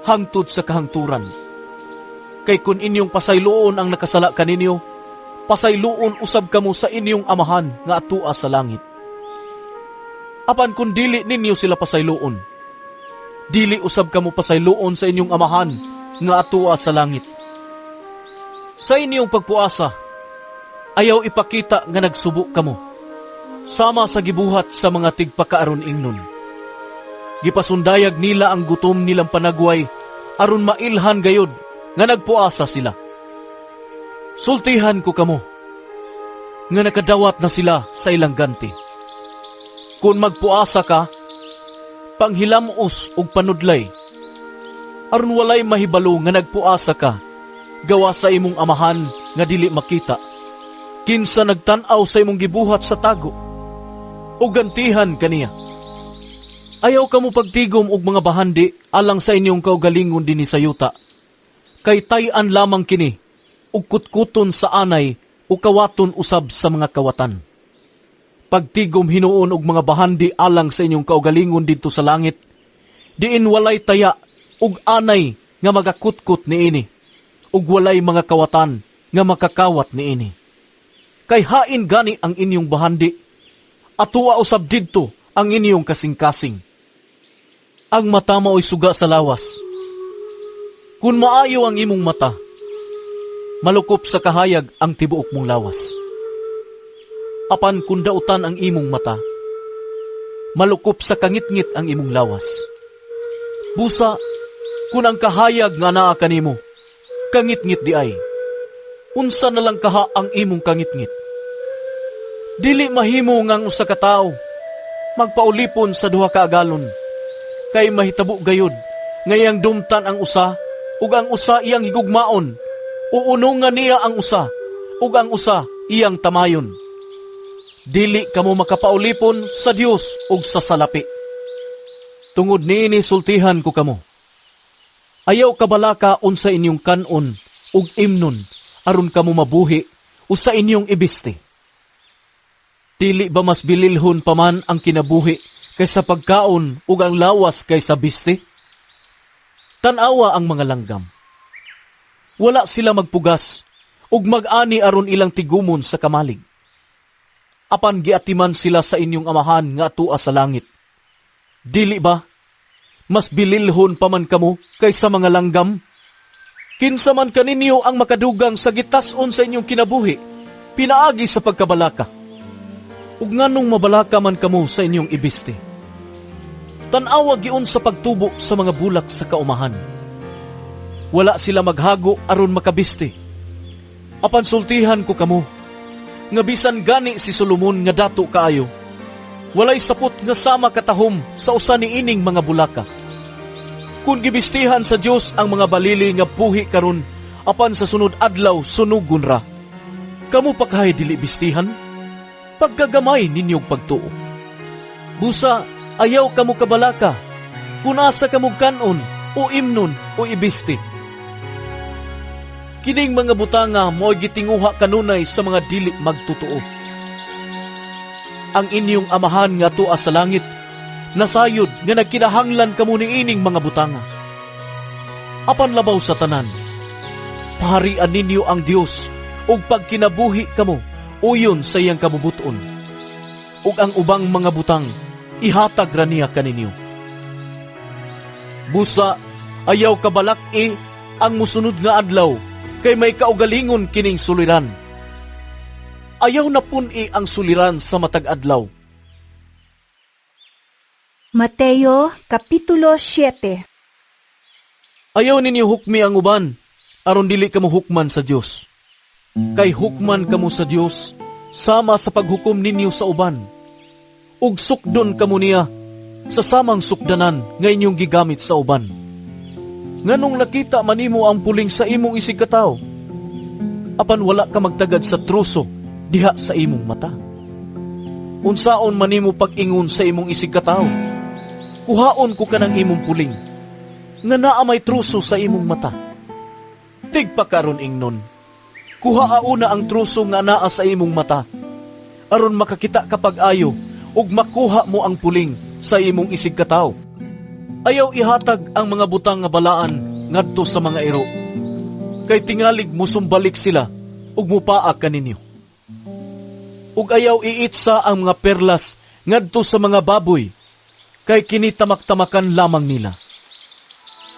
hangtod sa kahangturan. Kay kun inyong pasayloon ang nakasala kaninyo, pasayloon usab kamo sa inyong amahan nga atua sa langit. Apan kun dili ninyo sila pasayloon, dili usab kamo pasayloon sa inyong amahan nga atua sa langit. Sa inyong pagpuasa, ayaw ipakita nga nagsubo kamo, sama sa gibuhat sa mga tigpakaaron ingnon. Gipasundayag nila ang gutom nilang panagway aron mailhan gayod nga nagpuasa sila. Sultihan ko kamo nga nakadawat na sila sa ilang ganti. Kung magpuasa ka, panghilamos og panudlay, aron walay mahibalo nga nagpuasa ka, gawa sa imong amahan nga dili makita. Kinsa nagtan-aw sa imong gibuhat sa tago, o gantihan kaniya. Ayaw kamo pagtigom og mga bahandi alang sa inyong kaugalingon dinhi sa yuta. Kay tay-an lamang kini, ug kutkuton sa anay o kawaton usab sa mga kawatan. Pagtigom hinuon og mga bahandi alang sa inyong kaugalingon didto sa langit, diin walay taya ug anay nga magakutkot niini, ug walay mga kawatan nga makakawat niini. Kay hain gani ang inyong bahandi, atua usab didto ang inyong kasing-kasing. Ang mata maoy suga sa lawas. Kung maayo ang imong mata, malukop sa kahayag ang tibuok mong lawas. Apan kung dautan ang imong mata, malukop sa kangitngit ang imong lawas. Busa, kung ang kahayag nga naa kanimo, kangitngit diay, unsa na lang kaha ang imong kangitngit? Dili mahimo nga ang usa ka tawo magpaulipon sa duha ka agalon, kay mahitabo gayud nga iyang dumtan ang usa ug ang usa iyang higugmaon, o unungan niya ang usa ug ang usa iyang tamayon. Dili kamo makapaulipon sa Dios ug sa salapi. Tungod niini sultihan ko kamo. Ayaw kabalaka unsa inyong kan-on ug imnon aron kamo mabuhi o sa inyong ibisti. Dili ba mas bililhon pa man ang kinabuhi kaysa pagkaon ug ang lawas kaysa bisti? Tan-awa ang mga langgam. Wala sila magpugas ug mag-ani aron ilang tigumon sa kamalig. Apan giatiman sila sa inyong amahan nga atua sa langit. Dili ba mas bililhon pa man kamo kaysa mga langgam? Kinsa man kaninyo ang makadugang sa gitas-on sa inyong kinabuhi, pinaagi sa pagkabalaka. Ug nganong mabalaka man kamo sa inyong ibisti? Tan-awa giun sa pagtubo sa mga bulak sa kaumahan. Wala sila maghago aron makabisti. Apan sultihan ko kamo, nga bisan gani si Solomon nga dato kaayo, walay sapot nga sama katahom sa usa niining mga bulaka. Kung gibistihan sa Dios ang mga balili nga puhi karon, apan sa sunod adlaw sunugon ra. Kamo pa kahay dili bistihan? Pagkagamay ninyong pagtuo. Busa, ayaw kamo kabalaka, kung asa kamo kanon, o imnon, o ibisti. Kining mga butanga mo'y gitinguha kanunay sa mga dili magtotoo. Ang inyong amahan nga tua sa langit, Nasayod nga nagkinahanglan kamo niining mga butanga. Apan labaw sa tanan, paharian ninyo ang Dios ug pagkinabuhi kamo uyon sa iyang kabubuton. Ug ang ubang mga butang ihatag ra niya kaninyo. Busa ayaw kabalak-i ang musunod nga adlaw kay may kaugalingon kining suliran. Ayaw na pun-i ang suliran sa matag adlaw. Mateo Kapitulo 7. Ayaw ninyo hukmi ang uban, aron dili kamo hukman sa Dios. Kay hukman kamo sa Dios sama sa paghukom ninyo sa uban. Ug sukdon kamo niya sa samang sukdanan nga inyong gigamit sa uban. Nganong nakita man nimo ang puling sa imong isigkatawo, apan wala ka magtagad sa truso diha sa imong mata? Unsaon man nimo pag-ingon sa imong isigkatawo, "Kuhaon ko kanang imong puling," nga naa may truso sa imong mata? Tigpakaron ingnon, kuhaa una ang truso nga naa sa imong mata, aron makakita ka pag-ayo ug makuha mo ang puling sa imong isigkatawo. Ayaw ihatag ang mga butang nga balaan ngadto sa mga iro, kay tingalig musumbalik sila ug mupaa kaninyo. Ug ayaw iitsa ang mga perlas ngadto sa mga baboy, kay kini tamak-tamakan lamang nila.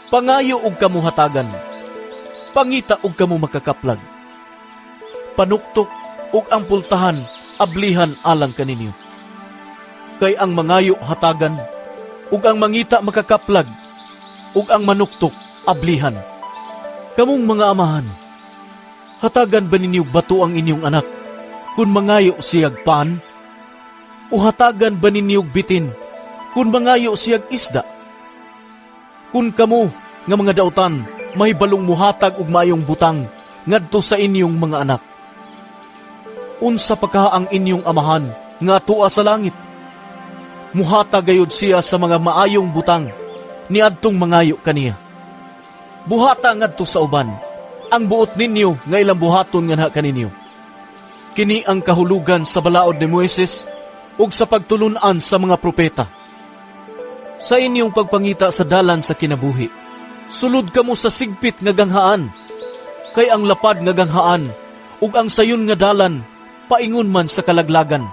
Pangayo og kamo hatagan, pangita og kamo makakaplag. Panuktok ug ang pultahan ablihan alang kaninyo. Kay ang mangayo hatagan, ug ang mangita makakaplag, ug ang manuktok ablihan. Kamong mga amahan, hatagan ba ninyo bato ang inyong anak kung mangayo siyag pan? O hatagan ba ninyo bitin kung mangayo siyag isda? Kung kamo nga mga dautan mahibalong muhatag og maayong butang ngadto sa inyong mga anak, unsa pa kaha ang inyong amahan nga atua sa langit? Muhatag gayud siya sa mga maayong butang niadtong mangayo kaniya. Buhata ngadto sa uban ang buot ninyo nga ilang buhaton nganha kaninyo. Kini ang kahulugan sa balaod ni Moises ug sa pagtulun-an sa mga propeta. Sa inyong pagpangita sa dalan sa kinabuhi, sulod kamo sa sigpit nga ganghaan, kay ang lapad nga ganghaan ug ang sayon nga dalan paingon man sa kalaglagan.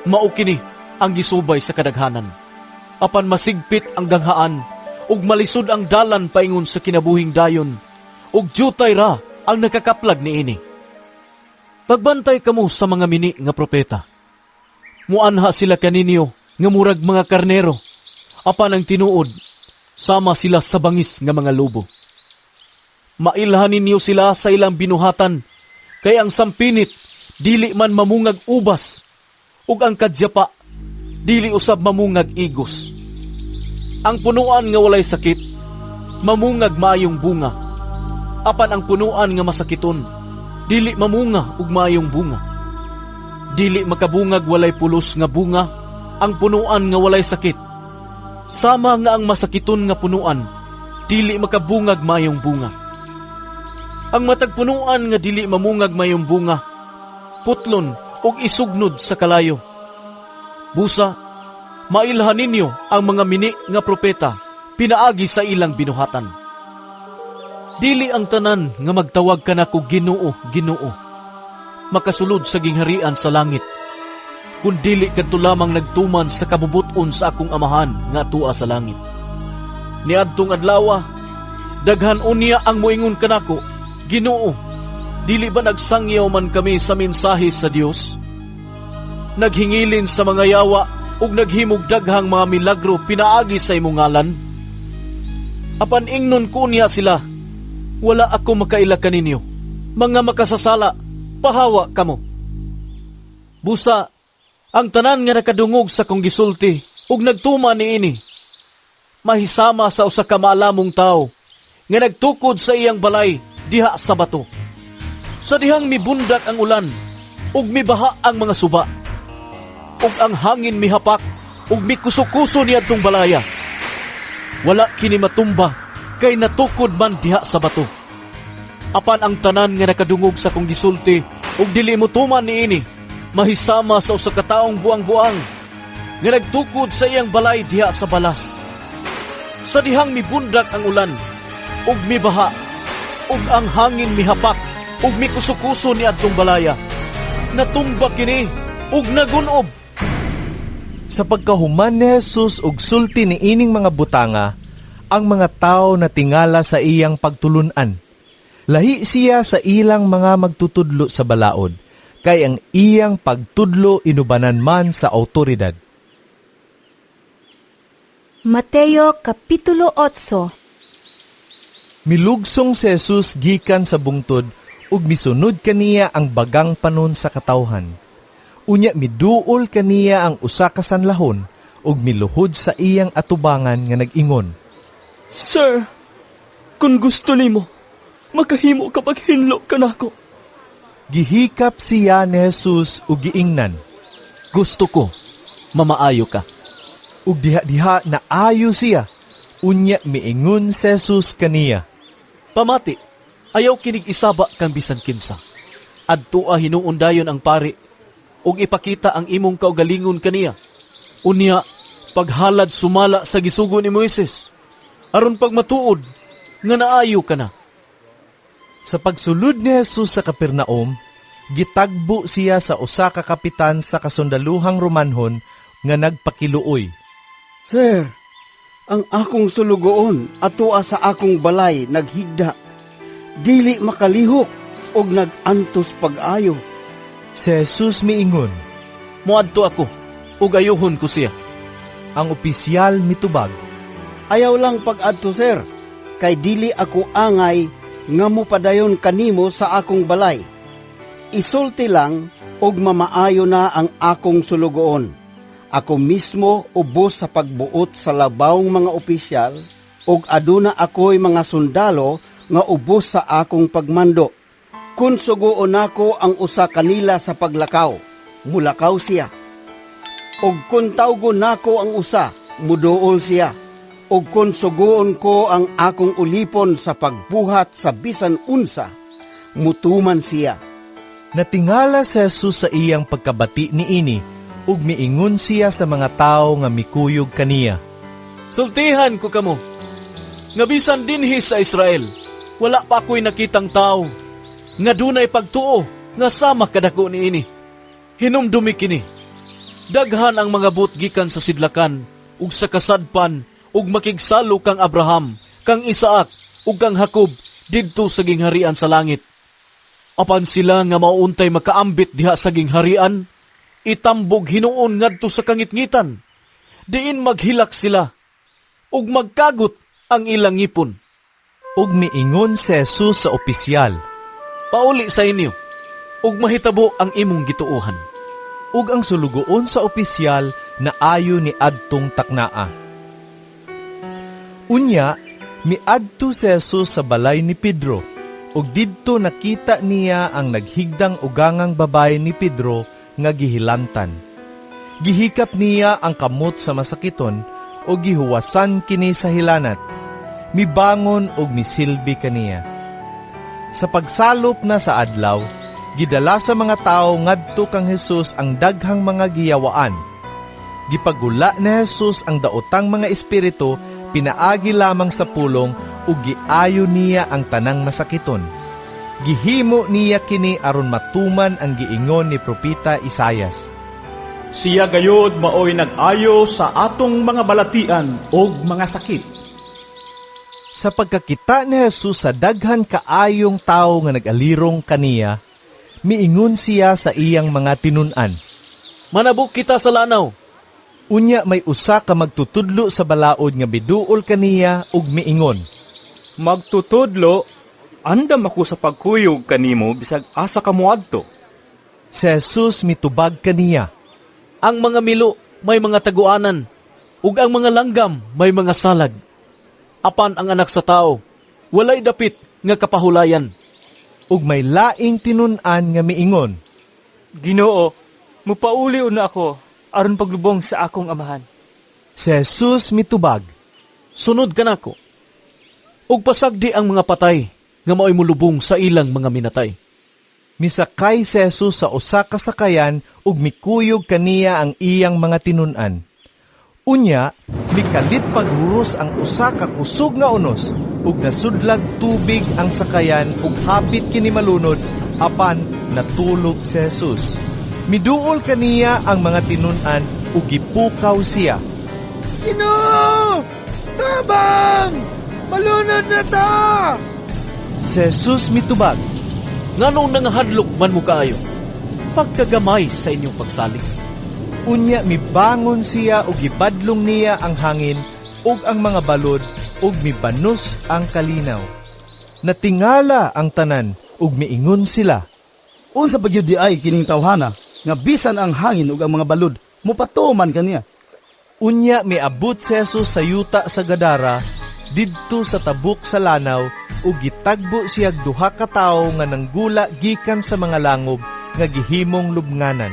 Mao kini ang gisubay sa kadaghanan. Apan masigpit ang ganghaan ug malisod ang dalan paingon sa kinabuhing dayon, ug jutay ra ang nakakaplag niini. Pagbantay kamo sa mga mini nga propeta. Muanha sila kaninyo nga murag mga karnero, apan ang tinuod sama sila sa bangis nga mga lobo. Mailhan ninyo sila sa ilang binuhatan, kay ang sampinit dili man mamungag ubas, ug ang kadyapa dili usab mamungag igos. Ang punuan nga walay sakit mamungag maayong bunga, apan ang punuan nga masakiton dili mamunga og maayong bunga. Dili makabungag walay pulos nga bunga ang punuan nga walay sakit, sama nga ang masakiton nga punuan dili makabungag maayong bunga. Ang matag punuan nga dili mamungag maayong bunga, putlon ug isugnod sa kalayo. Busa, mailhan ninyo ang mga mini nga propeta pinaagi sa ilang binuhatan. Dili ang tanan nga magtawag kanako, "Ginoo, Ginoo," makasulod sa gingharian sa langit, kun dili kadto lamang nagtuman sa kabubut-on sa akong Amahan nga atua sa langit. Niadtong adlawa, daghan unya ang moingon kanako, 'Ginoo, dili ba nagsangyaw man kami sa mensahe sa Dios? Naghingilin sa mga yawa ug naghimog daghang mga milagro pinaagi sa imong ngalan?' Apan ingnon ko niya sila, 'Wala ako makaila kaninyo. Mga makasasala, pahawa kamo.' Busa, ang tanan nga nakadungog sa kong gisulti ug nagtuman niini, mahisama sa usa ka maalamong tawo nga nagtukod sa iyang balay diha sa bato. Sa dihang mibundak ang ulan ug mibaha ang mga suba, ug ang hangin mihapak ug mikuso-kuso niadtong balaya, wala kini matumba kay natukod man diha sa bato. Apan ang tanan nga nakadungog sa kong gisulti ug dili motuman niini, mahisama sa usa ka taong buang-buang nga nagtukod sa iyang balay diha sa balas. Sa dihang mibundak ang ulan, ug mibaha, ug ang hangin mihapak, ug mikusukuso ni adtong balaya. Natumba kini ug nagunob. Sa pagkahuman ni Jesus og sulti ni ining mga butanga, ang mga tao natingala sa iyang pagtulun-an. Lahi siya sa ilang mga magtutudlo sa balaod, kay ang iyang pagtudlo inubanan man sa awtoridad. Mateo Kapitulo 8. Milugsong si Jesus gikan sa bungtod ug misunod kaniya ang bagang panon sa katawhan. Unya miduol kaniya ang usa ka sanlahon ug miluhod sa iyang atubangan nga nag-ingon. Sir, kung gusto nimo, makahimo ka paghinlo kanako. Gihikap siya ni Jesus ug giingnan. Gusto ko, mamaayo ka. Ug diha-diha naayo siya. Unya miingon si Jesus kaniya. Pamati, ayaw kinig isaba kang bisan kinsa. Adtoa hinuon dayon ang pari, ug ipakita ang imong kaugalingon kaniya. Unya, paghalad sumala sa gisugo ni Moises, aron pagmatuod nga naayo ka na. Sa pagsulod ni Jesus sa Capernaum, gitagbo siya sa usa ka kapitan sa kasundaluhang Romanhon nga nagpakiluoy. Sir, ang akong sulugoon atoa sa akong balay naghigda. Dili makalihok og nag-antos pag-ayo. Si Jesus miingon, Moadto ako, ug ayuhon ko siya. Ang opisyal mitubag, Ayaw lang pag-adto, sir, kay dili ako angay nga mopadayon kanimo sa akong balay. Isulti lang og mamaayo na ang akong sulugoon. Ako mismo ubos sa pagbuot sa labawng mga opisyal ug aduna ako'y mga sundalo nga ubos sa akong pagmando. Kun suguon nako ang usa kanila sa paglakaw, mulakaw siya. Ug kun tawgon nako ang usa, muduol siya. Ug kun suguon ko ang akong ulipon sa pagbuhat sa bisan unsa, mutuman siya. Natingala si Jesus sa iyang pagkabati niini ug miingon siya sa mga tawo nga mikuyog kaniya. Sultihan ko kamo, nga bisan dinhi sa Israel, wala pa ako'y nakitang tao, nga dunay pagtuo, nga sama kadako niini. Hinumdumi kini, daghan ang mga but gikan sa sidlakan, ug sa kasadpan, ug makigsalo kang Abraham, kang Isaac, ug kang Jacob, didto sa gingharian sa langit. Apan sila nga mauntay makaambit diha sa gingharian, itambog hinuon ngadto sa kangitngitan. Diin maghilak sila, ug magkagot ang ilang ngipon. Ug miingon si Jesus sa opisyal, Pauli sa inyo, ug mahitabo ang imong gituohan. Ug ang sulugoon sa opisyal naayo ni adtong taknaa. Unya, miadto si Jesus sa balay ni Pedro, ug didto nakita niya ang naghigdang ugangang babae ni Pedro nga gihilantan. Gihikap niya ang kamot sa masakiton ug gihuwasan kini sa hilanat. Mibangon ug misilbi kaniya. Sa pagsalop na sa adlaw, gidala sa mga tawo ngadto kang Jesus ang daghang mga giyawaan. Gipagula ni Jesus ang daotang mga espiritu pinaagi lamang sa pulong ug giayo niya ang tanang masakiton. Gihimo niya kini aron matuman ang giingon ni propeta Isayas. Siya gayod maoy nag-ayo sa atong mga balatian og mga sakit. Sa pagkakita ni Jesus sa daghan kaayong tawo nga nag-alirong kaniya, miingon siya sa iyang mga tinun-an. Manabok kita sa lanaw. Unya may usa ka magtutudlo sa balaod nga biduol kaniya ug miingon. Magtutudlo, andam ako sa pagkuyog kanimo bisag asa ka moadto. Si Jesus mitubag kaniya. Ang mga milo may mga taguanan, ug ang mga langgam may mga salag. Apan ang anak sa tao, walay dapit nga kapahulayan. Ug may laing tinun-an nga miingon. Ginoo, mupauli una ako aron paglubong sa akong amahan. Si Jesus mitubag. Sunod kanako. Ug pasagdi ang mga patay nga maoy molubong sa ilang mga minatay. Misakay si Jesus sa usa ka sakayan ug mikuyog kaniya ang iyang mga tinun-an. Unya, mikalit paghuros ang usa ka kusog nga unos ug nasudlag tubig ang sakayan ug hapit kini malunod, apan natulog si Jesus. Miduol kaniya ang mga tinun-an ug gipukaw siya. Ginoo! Tabang! Malunod na ta! Si Jesus mitubag. Nganong nangahadlok man mo kaayo? Pagkagamay sa inyong pagsalig. Unya mibangon siya ug gibadlong niya ang hangin ug ang mga balod ug mibanos ang kalinaw. Natingala ang tanan ug miingon sila. Unsa pa gyud diay kining tawhana nga bisan ang hangin ug ang mga balod mopatuo man kaniya? Unya miabot si Jesus sa yuta sa Gadara didto sa tabok sa lanaw ug gitagbo siyag duha ka tawo nga nanggula gikan sa mga langob nga gihimong lubnganan.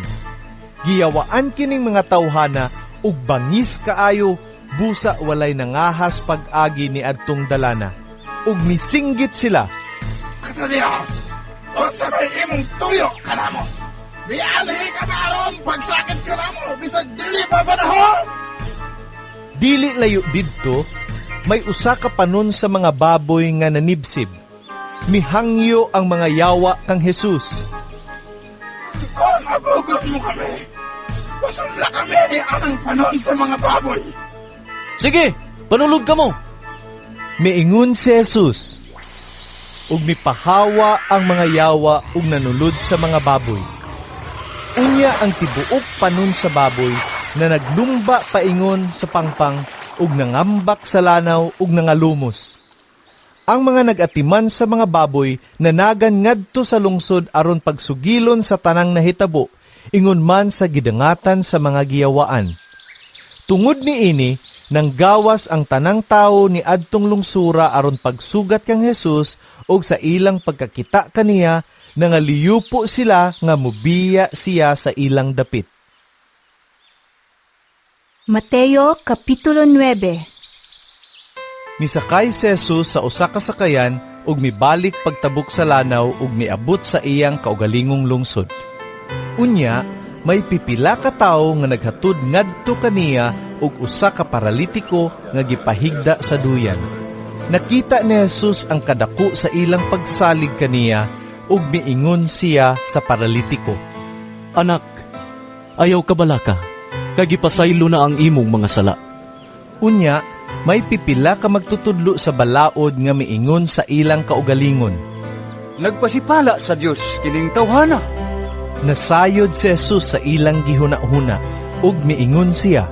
Giyawaan kining mga tawhana ug bangis kaayo, busa walay nangahas pag-agi ni adtong dalana. Ug misinggit sila. Sa Dios! Unsa may imong tuyo kanamo? Mianhi ka na aron pagsakit kanamo bisag dili pa panahon! Dili layo didto, may usa ka panon sa mga baboy nga nanibsib. Mihangyo ang mga yawa kang Jesus. Kung mabugot mo kami, pasudla kami ni anang panon sa mga baboy. Sige, panulog ka mo. Miingon si Jesus. Ug mipahawa ang mga yawa ug nanulod sa mga baboy. Unya ang tibuok panon sa baboy na naglumba paingon sa pangpang ug nangambak sa lanaw ug nangalumos. Ang mga nag-atiman sa mga baboy nanagan ngadto sa lungsod aron pagsugilon sa tanang nahitabo, ingon man sa gidangatan sa mga giyawaan. Tungod niini, nanggawas ang tanang tawo ni adtong lungsura aron pagsugat kang Jesus, ug sa ilang pagkakita kaniya nangaliyupo sila nga mubiya siya sa ilang dapit. Mateo Kapitulo 9. Misakay si Jesus sa usa ka sakayan ug mibalik pagtabok sa lanaw ug miabot sa iyang kaugalingong lungsod. Unya, may pipila ka tawo nga naghatud ngadto kaniya og usa ka paralitiko nga gipahigda sa duyan. Nakita ni Jesus ang kadako sa ilang pagsalig kaniya ug miingon siya sa paralitiko. Anak, ayaw kabalaka, kay gipasaylo na ang imong mga sala. Unya, may pipila ka magtutudlo sa balaod nga miingon sa ilang kaugalingon. Nagpasipala sa Dios kining tawhana. Nasayod si Jesus sa ilang gihuna-huna ug miingon siya.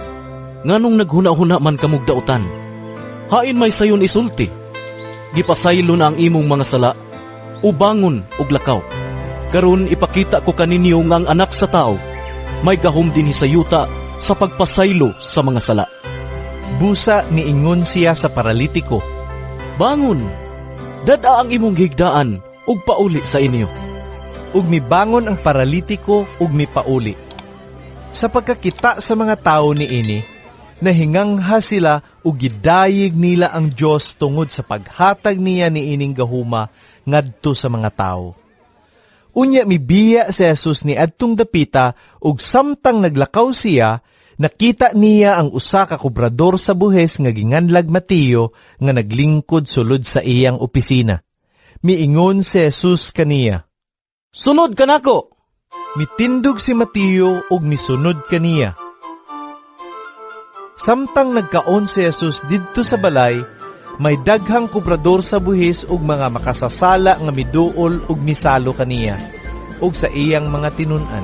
Nganong naghuna-huna man kamog dautan? Hain may sayon isulti. Gipasaylo na ang imong mga sala, ubangon ug lakaw. Karon ipakita ko kaninyo nga ang anak sa tao may gahom dinhi sa yuta sa pagpasaylo sa mga sala. Busa niingon siya sa paralitiko. Bangon, dad-a ang imong higdaan ug pauli sa inyo. Ug mibangon ang paralitiko ug mipauli. Sa pagkakita sa mga tawo niini, nahingangha sila ug gidayeg nila ang Dios tungod sa paghatag niya niining gahuma ngadto sa mga tawo. Unya mibiya si Jesus ni adtong dapita ug samtang naglakaw siya, nakita niya ang usa ka kobrador sa buhis nga ginganlag Mateo nga naglingkod sulod sa iyang opisina. Miingon si Jesus kaniya. Sunod kanako. Mitindog si Mateo ug misunod kaniya. Samtang nagkaon si Jesus didto sa balay, may daghang kobrador sa buhis ug mga makasasala nga miduol ug misalo kaniya ug sa iyang mga tinun-an.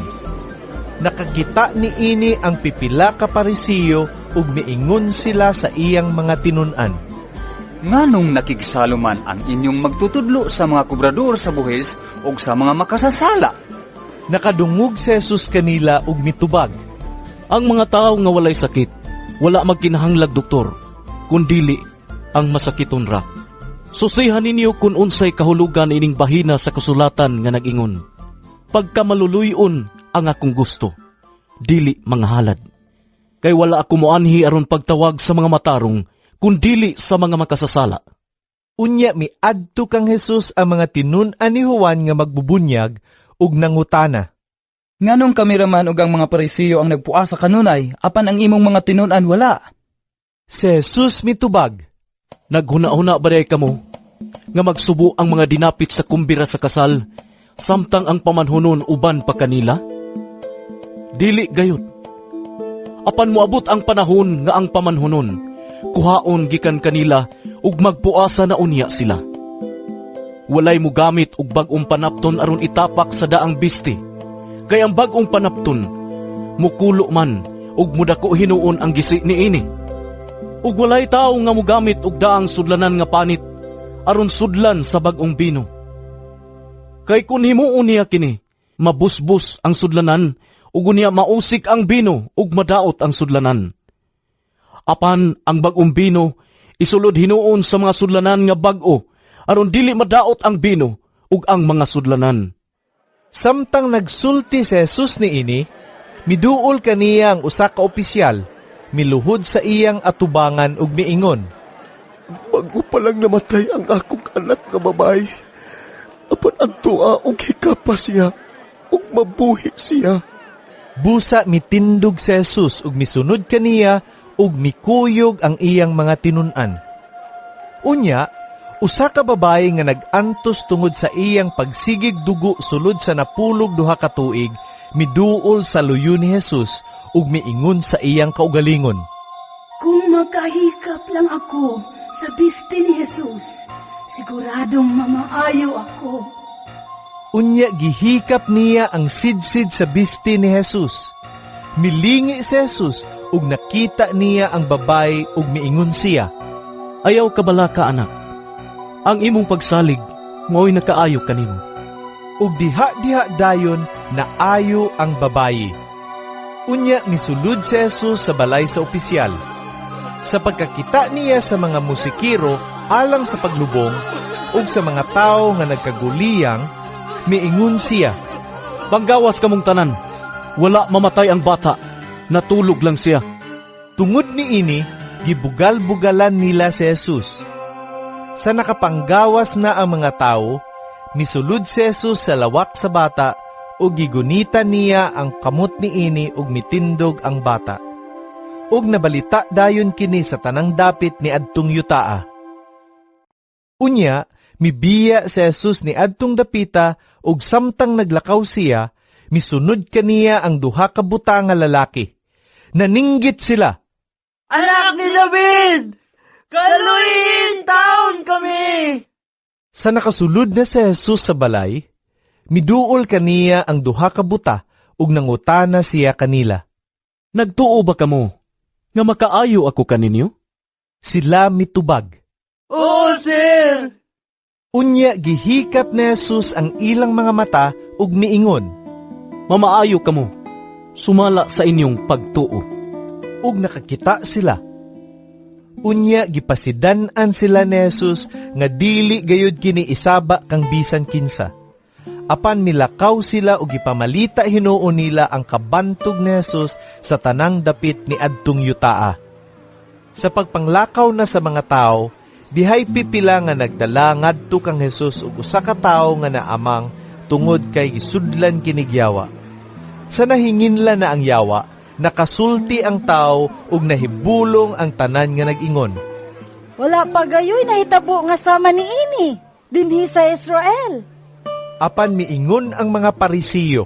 Nakakita niini ang pipila ka Parisiyo ug miingon sila sa iyang mga tinun-an. Nganong nakigsalo man ang inyong magtutudlo sa mga kobrador sa buhis ug sa mga makasasala? Nakadungog si Jesus kanila ug mitubag. Ang mga tawo nga walay sakit, wala magkinahanglag doktor, kundili ang masakiton ra. Susihan ninyo kung unsay kahulugan ining bahina sa kasulatan nga nag-ingon. Pagkamaluluyon ang akong gusto, dili mga halad. Kay wala ako moanhi aron pagtawag sa mga matarong, kundili sa mga makasasala. Unya miadto kang Jesus ang mga tinun-an ni Juan nga magbubunyag ug nangutana. Nganong kami raman ug ang mga Parisiyo ang nagpuasa kanunay, apan ang imong mga tinun-an wala? Si Jesus mitubag. Naghuna-huna ba diay kamo nga magsubo ang mga dinapit sa kumbira sa kasal samtang ang pamanhunon uban pa kanila? Dili gayud. Apan moabot ang panahon nga ang pamanhunon kuhaon gikan kanila ug magpuasa na unya sila. Walay mogamit og bag-ong panapton aron itapak sa daang bisti. Kay ang bag-ong panapton mukulo man ug mudako hinuon ang gisi niini. Ug walay tawo nga mogamit og daang sudlanan nga panit aron sudlan sa bag-ong bino. Kay kun himuon niya kini, mabusbos ang sudlanan ug unya mausik ang bino ug madaot ang sudlanan. Apan ang bag-ong bino isulod hinuon sa mga sudlanan nga bag-o aron dili madaot ang bino ug ang mga sudlanan. Samtang nagsulti si Jesus niini, miduol kaniya ang usa ka opisyal, miluhod sa iyang atubangan ug miingon. Bago pa lang namatay ang akong anak nga babae, apan adtoa og hikapa siya, ug mabuhi siya. Busa mitindog si Jesus ug misunod kaniya ug mikuyog ang iyang mga tinun-an. Unya, usa ka babaye nga nag-antos tungod sa iyang pagsigig dugo sulod sa 12 ka tuig, miduol sa luyo ni Jesus ug miingon sa iyang kaugalingon. Kung makahikap lang ako sa biste ni Jesus, siguradong mamaayo ako. Unya gihikap niya ang sidsid sa biste ni Jesus. Milingi si Jesus ug nakita niya ang babae ug miingon siya. Ayaw ka bala ka, anak. Ang imong pagsalig mao'y nakaayo kanimo. Ug diha-diha dayon naayo ang babayi. Unya misulod si Jesus sa balay sa opisyal. Sa pagkakita niya sa mga musikero alang sa paglubong ug sa mga tawo nga nagkaguliyang, miingon siya. Panggawas kamong tanan, wala mamatay ang bata, natulog lang siya. Tungod niini, gibugal-bugalan nila si Jesus. Sa nakapanggawas na ang mga tawo, misulod si Jesus sa lawak sa bata ug gigunita niya ang kamot niini ug mitindog ang bata. Ug nabalita dayon kini sa tanang dapit ni adtong yutaa. Unya, mibiya si Jesus ni adtong dapita ug samtang naglakaw siya, misunod kaniya ang duha ka buta nga lalaki. Naninggit sila. Anak ni David! Kaluyin taon kami! Sa nakasulod na si Jesus sa balay, miduol kaniya ang duha ka buta ug nangutana siya kanila. Nagtuo ba kamo nga makaayo ako kaninyo? Sila mitubag. Oo, sir! Unya gihikap ni Jesus ang ilang mga mata ug miingon. Mamaayo kamo, sumala sa inyong pagtuo. Ug nakakita sila. Unya gipasidan-an sila ni Jesus nga dili gayud kini isaba kang bisan kinsa. Apan milakaw sila ug gipamalita hinuon nila ang kabantog ni Jesus sa tanang dapit ni adtong yutaa. Sa pagpanglakaw na sa mga tawo, dihay pipila nga nagdala ngadto kang Jesus ug usa ka tawo nga naamang tungod kay gisudlan kinig yawa. Sa nahinginla na ang yawa, nakasulti ang tawo ug nahibulong ang tanan nga nag-ingon. Wala pa gayoy nahitabo nga sama ni ini dinhi sa Israel. Apan miingon ang mga Parisiyo.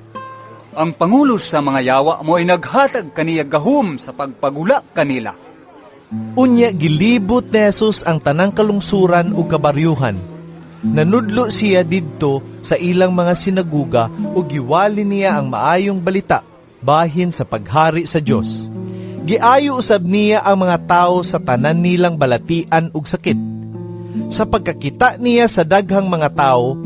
Ang pangulo sa mga yawa mo ay naghatag kaniya gahom sa pagpagula kanila. Unya gilibot ni Jesus ang tanang kalungsuran ug kabaryuhan. Nanudlo siya didto sa ilang mga sinaguga ug giwali niya ang maayong balita bahin sa paghari sa Dios. Giayo usab niya ang mga tawo sa tanan nilang balatian ug sakit. Sa pagkakita niya sa daghang mga tawo,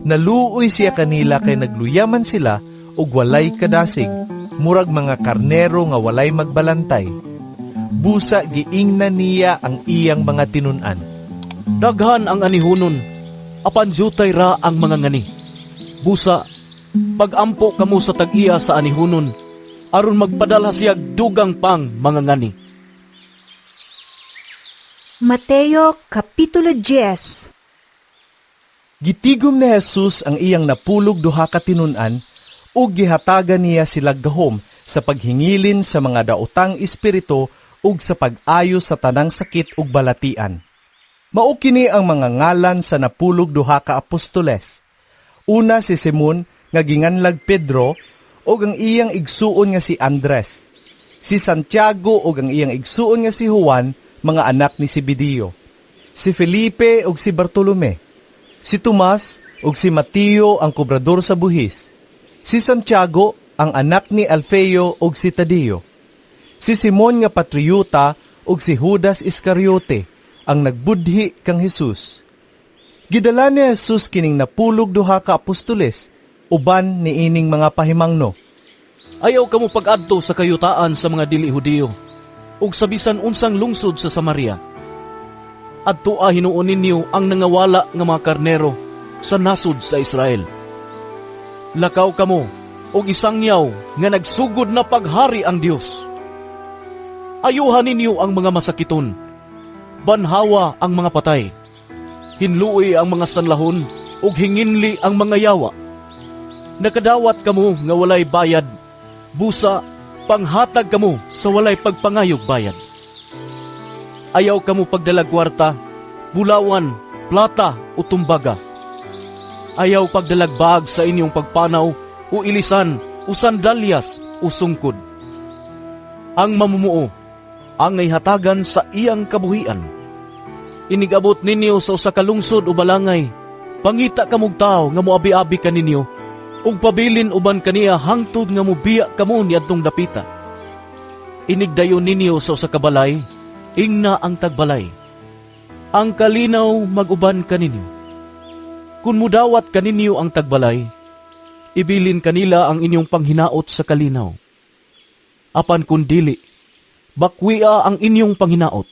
naluoy siya kanila kay nagluyaman sila ug walay kadasig, murag mga karnero nga walay magbalantay. Busa giingnan niya ang iyang mga tinun-an. Daghan ang anihunon, apan jutay ra ang mga ngani. Busa, pagampo kamo sa tag-iya sa anihunon, aron magpadala siya dugang pang mga ngani. Mateo Kapitulo 10. Gitigom ni Jesus ang iyang 12 ka tinun-an Ug gihatagan niya sila gahom sa paghingilin sa mga daotang espiritu ug sa pag-ayo sa tanang sakit ug balatian. Mao kini ang mga ngalan sa 12 ka apostoles. Una si Simon nga ginganlag Pedro ug ang iyang igsuon nga si Andres. Si Santiago ug ang iyang igsuon nga si Juan, mga anak ni Zebedeo. Si Felipe ug si Bartolome. Si Tomas ug si Mateo ang kobrador sa buhis. Si Santiago ang anak ni Alfeo ug si Tadeo. Si Simon nga patriota ug si Judas Iscariote ang nagbudhi kang Jesus. Gidala ni Jesus kining 12 ka apostoles uban niining mga pahimangno. Ayaw kamo pag-adto sa kayutaan sa mga dili Hudiyo ug sa bisan unsang lungsod sa Samaria. Adtoa hinuon ninyo ang nangawala nga mga karnero sa nasod sa Israel. Lakaw kamo og isangyaw nga nagsugod na paghari ang Dios. Ayuhan ninyo ang mga masakiton, banhawa ang mga patay, hinluoy ang mga sanlahon ug hinginli ang mga yawa. Nakadawat kamo nga walay bayad, busa panghatag kamo sa walay pagpangayog bayad. Ayaw kamo pagdalag kwarta, bulawan, plata o tumbaga. Ayaw pagdalag bag sa inyong pagpanaw o ilisan o sandalyas o sungkod. Ang mamumuo ang hatagan sa iyang kabuhian. Inigabot ninyo sa usa ka lungsod o balangay, pangita kamog tawo nga moabi-abi kaninyo, ug pabilin uban kaniya hangtod nga mobiya kamo niadtong dapita. Inigdayon ninyo sa usa ka balay, ingna ang tagbalay. Ang kalinaw mag-uban kaninyo. Kun mudawat kaninyo ang tagbalay, ibilin kanila ang inyong panghinaot sa kalinaw. Apan kun dili, bakwia ang inyong panghinaot.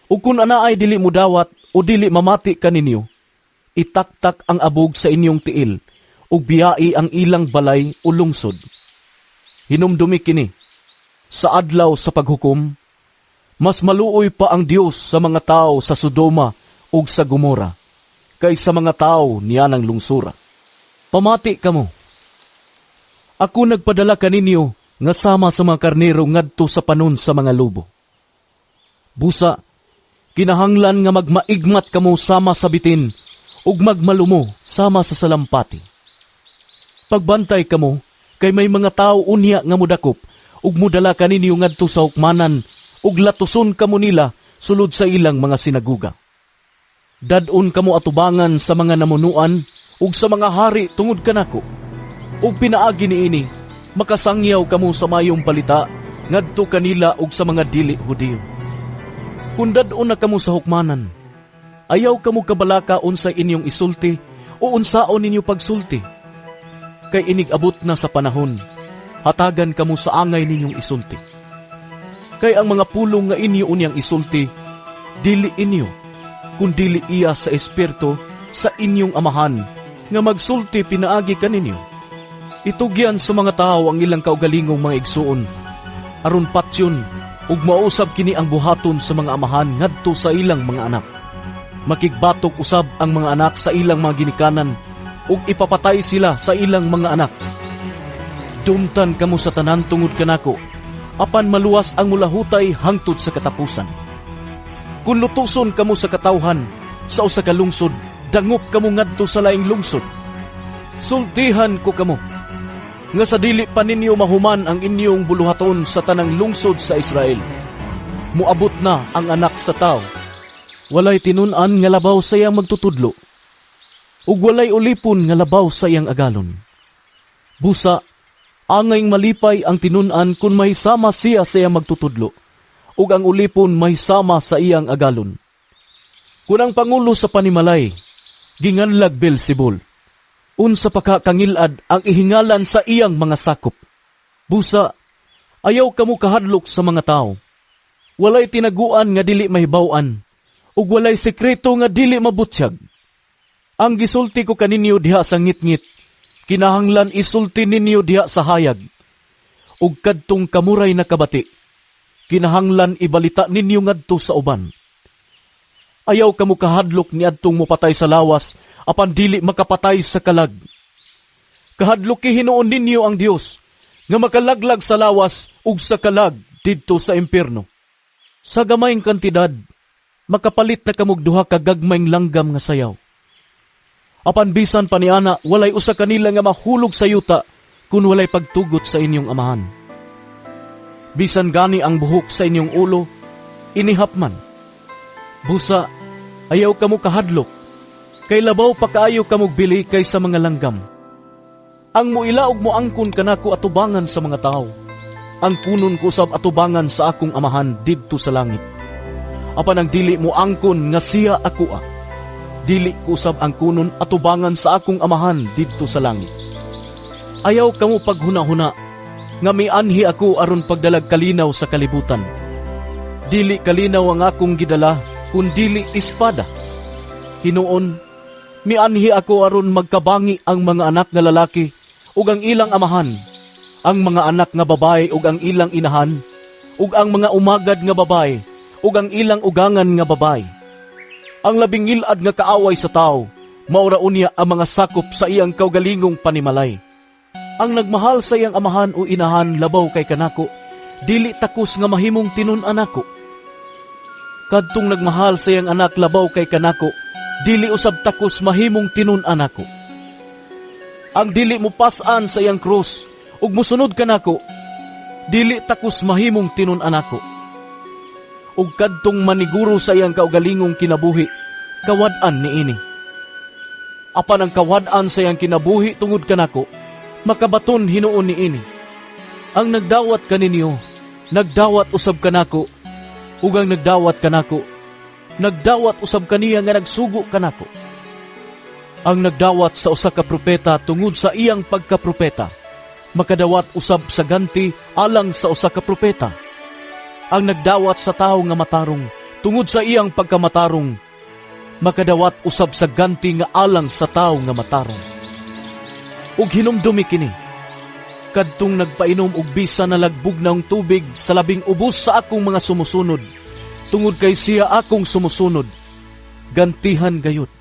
Ug kun anaay dili mudawat o dili mamati kaninyo, itaktak ang abog sa inyong tiil ug biyai ang ilang balay o lungsod. Hinumdumi kini, sa adlaw sa paghukom, mas maluoy pa ang Dios sa mga tao sa Sodoma ug sa Gomora kaysa mga tao niyanang lungsura. Pamati kamo. Ako nagpadala kaninyo nga sama sa mga karnero ngadto sa panon sa mga lobo. Busa, kinahanglan nga magmaigmat kamo sama sa bitin ug magmalumo sama sa salampati. Pagbantay kamo kay may mga tao unya nga modakop ug modala kaninyo ngadto sa hukmanan ug latuson kamo nila sulod sa ilang mga sinaguga. Dad-on kamo atubangan sa mga namunuan ug sa mga hari tungod kanako. Ug pinaagi niini makasangyaw kamo sa mayong balita ngadto kanila ug sa mga dili Hudiyo. Kun dad-on na kamo sa hukmanan, ayaw kamo kabalaka unsay inyong isulti o unsaon ninyo pagsulti. Kay inig-abot na sa panahon, hatagan kamo sa angay ninyong isulti. Kay ang mga pulong nga inyo unyang isulti, dili inyo, kun dili iya sa Espiritu sa inyong amahan nga magsulti pinaagi kaninyo. Itugyan sa mga tao ang ilang kaugalingong mga igsuon, aron patyon ug mausab kini ang buhaton sa mga amahan ngadto sa ilang mga anak. Makigbatok usab ang mga anak sa ilang mga ginikanan ug ipapatay sila sa ilang mga anak. Dumtan kamo sa tanan tungod kanako, apan maluwas ang mulahutay hangtod sa katapusan. Kun lutuson kamo sa katawhan sa usa ka lungsod, dangop kamo ngadto sa laing lungsod. Sultihan ko kamo nga sa dili pa ninyo mahuman ang inyong buluhaton sa tanang lungsod sa Israel. Muabot na ang anak sa tao. Walay tinun-an nga labaw sa iyang magtutudlo, ug walay ulipon nga labaw sa iyang agalon. Busa, angayng malipay ang tinun-an kun mahisama siya sa iyang magtutudlo, ug ang ulipon mahisama sa iyang agalon. Kun ang pangulo sa panimalay, ginganlag Beelzebul, unsa pa ka kangilad ang ihingalan sa iyang mga sakop. Busa, ayaw kamo kahadlok sa mga tao. Walay tinaguan nga dili mahibaw-an, ug walay sekreto nga dili mabutyag. Ang gisulti ko kaninyo diha sa ngitngit, kinahanglan isulti ninyo diha sa hayag. Ug kadtong kamuray nakabati, kinahanglan ibalita ninyo ngadto sa uban. Ayaw kamo kahadlok niadtong mopatay sa lawas, apan dili makapatay sa kalag. Kahadluki hinuon ninyo ang Dios nga makalaglag sa lawas ug sa kalag didto sa impierno. Sa gamayng kantidad, makapalit na kamog duha ka gagmayng langgam nga sayaw. Apan bisan pa niana, walay usa kanila nga mahulog sa yuta kun walay pagtugot sa inyong amahan. Bisan gani ang buhok sa inyong ulo, inihap man. Busa, ayaw kamo kahadlok, kay labaw pa kaayo kamog bili kaysa mga langgam. Ang muila og moangkon kanako atubangan sa mga tawo, ang kunon ko usab atubangan sa akong amahan didto sa langit. Apan ang dili moangkon nga siya akoa, dili ko usab ang kunon atubangan sa akong amahan didto sa langit. Ayaw kamo paghuna-huna nga mianhi ako aron pagdalag kalinaw sa kalibutan. Dili kalinaw ang akong gidala, kun dili espada. Hinuon, mianhi ako aron magkabangi ang mga anak nga lalaki ug ang ilang amahan, ang mga anak nga babae ug ang ilang inahan, ug ang mga umagad nga babae ug ang ilang ugangan nga babae. Ang labing ngil-ad nga kaaway sa tawo, mao ra unya ang mga sakop sa iyang kaugalingong panimalay. Ang nagmahal sa iyang amahan o inahan labaw kay kanako, dili takos nga mahimong tinun-an nako. Kadtong nagmahal sa iyang anak labaw kay kanako, dili usab takos mahimong tinun-an nako. Ang dili mo pas-an sa iyang krus ug mosunod kanako, dili takos mahimong tinun-an nako. Ug kadtong maniguro sa iyang kaugalingong kinabuhi, kawad-an niini. Apan ang kawad-an sa iyang kinabuhi tungod kanako, makabaton hinuon niini. Ang nagdawat kaninyo, nagdawat usab kanako, ug ang nagdawat kanako, nagdawat usab kaniya nga nagsugo kanako. Ang nagdawat sa usa ka propeta tungod sa iyang pagkapropeta, makadawat usab sa ganti alang sa usa ka propeta. Ang nagdawat sa tawo nga matarong tungod sa iyang pagkamatarong, makadawat usab sa ganti nga alang sa tawo nga matarong. Ug hinumdumi kini, kadtong nagpainom og bisan na lagbog ng tubig sa labing ubos sa akong mga sumusunod, tungod kay siya akong sumusunod, gantihan gayud.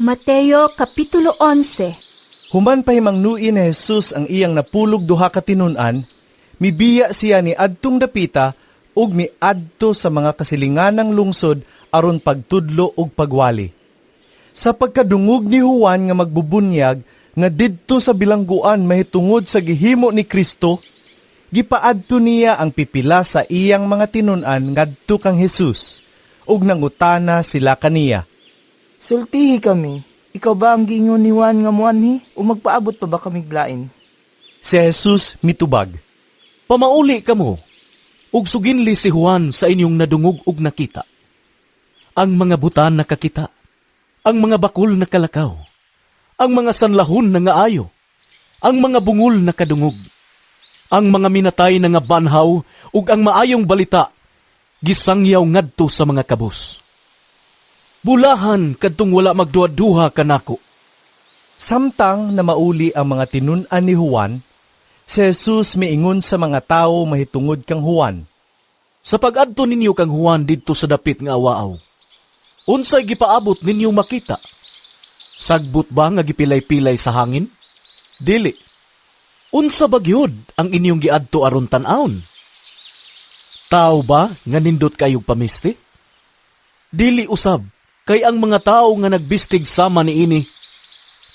Mateo Kapitulo 11. Human pahimangnuin ni Jesus ang iyang napulog duha ka tinun-an, mibiya siya ni adtong dapita ug miadto sa mga kasilinganang lungsod aron pagtudlo ug pagwali. Sa pagkadungog ni Juan nga magbubunyag nga didto sa bilangguan mahitungod sa gihimo ni Kristo, gipaadto niya ang pipila sa iyang mga tinun-an ngadto kang Jesus ug nangutana sila kaniya. Sultihi kami, ikaw ba ang giingon ni Juan nga muanhi o magpaabot pa ba kamig lain? Si Jesus mitubag. Pamauli kamo, ug suginli si Juan sa inyong nadungog ug nakita. Ang mga butan nakakita, ang mga bakul nakalakaw, ang mga sanlahon nangaayo, ang mga bungol nakadungog, ang mga minatay na nga banhaw ug ang maayong balita gisangyaw ngadto sa mga kabus. Bulahan kadtong wala magduha-duha kanako. Samtang na mauli ang mga tinun-an ni Juan, si Jesus miingon sa mga tawo mahitungod kang Juan. Sa pag-adto ninyo kang Juan didto sa dapit nga awaaw, unsay gipaabot ninyo makita? Sagbot ba nga gipilay-pilay sa hangin? Dili. Unsa ba gyud ang inyong giadto aron tan-awon? Tao ba nga nindot kayog pamisti? Dili usab, kay ang mga tawo nga nagbistig sama niini,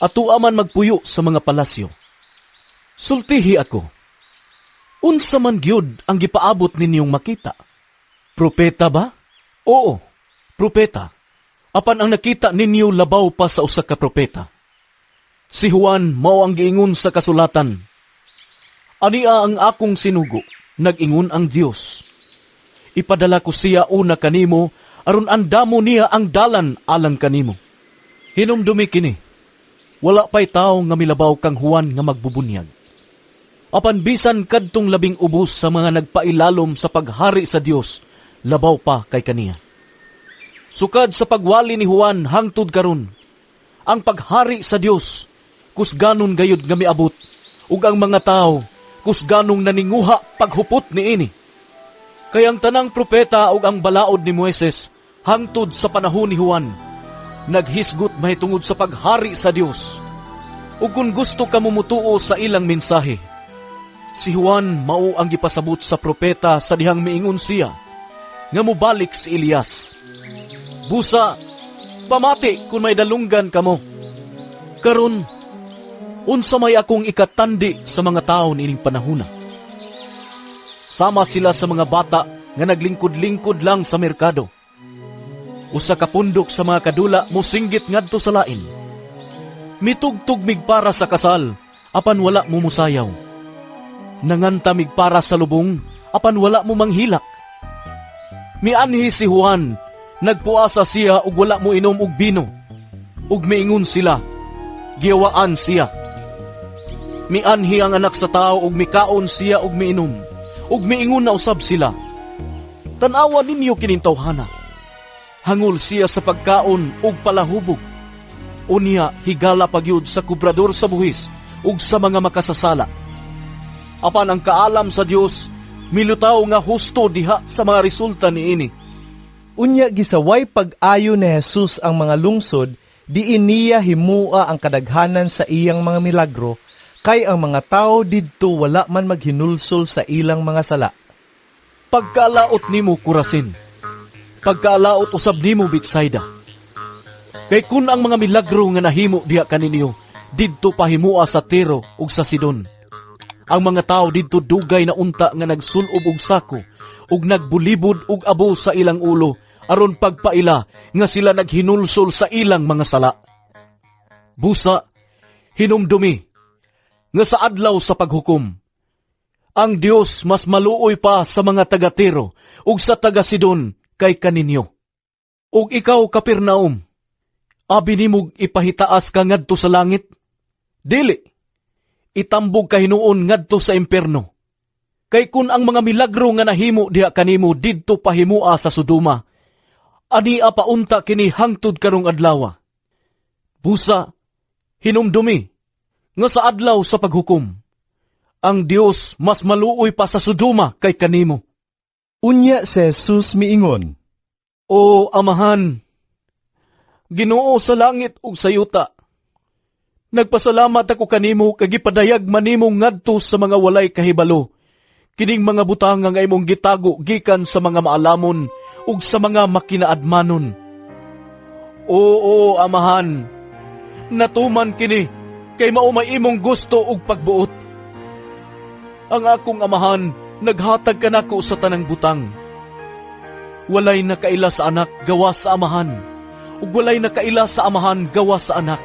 atua man magpuyo sa mga palasyo. Sultihi ako, unsa man gyud ang gipaabot ninyong makita? Propeta ba? Oo, propeta. Apan ang nakita ninyo labaw pa sa usa ka propeta. Si Juan mao ang giingon sa kasulatan. Ania ang akong sinugo, nag-ingon ang Dios. Ipadala ko siya una kanimo, aron andamo niya ang dalan alang kanimo. Hinumdumi kini, wala pa'y tawo nga milabaw kang Juan nga magbubunyag. Apan bisan kadtong labing ubos sa mga nagpailalom sa paghari sa Dios, labaw pa kay kaniya. Sukad sa pagwali ni Juan hangtod karon, ang paghari sa Dios kusganon gayud nga miabot, ug ang mga tawo kusganong naninguha paghupot niini. Kay ang tanang propeta ug ang balaod ni Moises hangtod sa panahon ni Juan naghisgot mahitungod sa paghari sa Dios. Ug kung gusto kamo mutuo sa ilang mensahe. Si Juan mao ang gipasabot sa propeta sa dihang miingon siya nga mobalik si Elias. Busa, pamati kung may dalunggan kamo. Karon, unsa may akong ikatandi sa mga tawo niining panahona? Sama sila sa mga bata nga naglingkod-lingkod lang sa merkado. Usa ka pundok sa mga kadula mosinggit ngadto sa lain. Mitugtog mig para sa kasal, apan wala mo musayaw. Nanganta mig para sa lubong, apan wala mo manghilak. Mianhi si Juan, nagpuasa siya ug wala mo inom og bino. Ug miingon sila, giyawaan siya. Mianhi ang anak sa tao ug mikaon siya ug miinom, ug miingon na usab sila. Tan-awa ninyo kining tawhana. Hangol siya sa pagkaon ug palahubog. Unya higala pagyud sa kubrador sa buhis ug sa mga makasasala. Apan ang kaalam sa Dios milutaw nga husto diha sa mga resulta niini. Unya gisaway pag-ayo ni Jesus ang mga lungsod, diin niya himua ang kadaghanan sa iyang mga milagro, kay ang mga tawo didto wala man maghinulsol sa ilang mga sala. Pagkaalaot nimo Corazin, pagkaalaot usab nimo Betsaida. Kay kun ang mga milagro nga nahimo diha kaninyo, didto pahimua sa Tiro ug sa Sidon. Ang mga tawo didto dugay na unta nga nagsulob og sako ug nagbulibod og abo sa ilang ulo aron pagpaila nga sila naghinulsol sa ilang mga sala. Busa, hinumdumi nga sa adlaw sa paghukom, ang Dios mas maluoy pa sa mga taga-Tiro ug sa taga-Sidon kay kaninyo. Ug ikaw, Capernaum, abi nimog ipahitaas ka ngadto sa langit? Dili, itambog ka hinuon ngadto sa impierno. Kay kun ang mga milagro nga nahimo diha kanimo didto pahimua sa Sodoma, ania paunta kini hangtod karong adlaw. Busa, hinumdumi nga sa adlaw sa paghukom, ang Dios mas maluoy pa sa Sodoma kay kanimo. Unya si Jesus miingon, O Amahan, Ginoo sa langit ug sa yuta, nagpasalamat ako kanimo kay gipadayag man nimo ngadto sa mga walay kahibalo kining mga butang nga imong gitago gikan sa mga maalamon ug sa mga makinaadmanon. Oo, Amahan, natuman kini kay mao may imong gusto ug pagbuot. Ang akong Amahan naghatag kanako sa tanang butang. Walay nakaila sa anak gawas sa Amahan, ug walay nakaila sa Amahan gawas sa anak.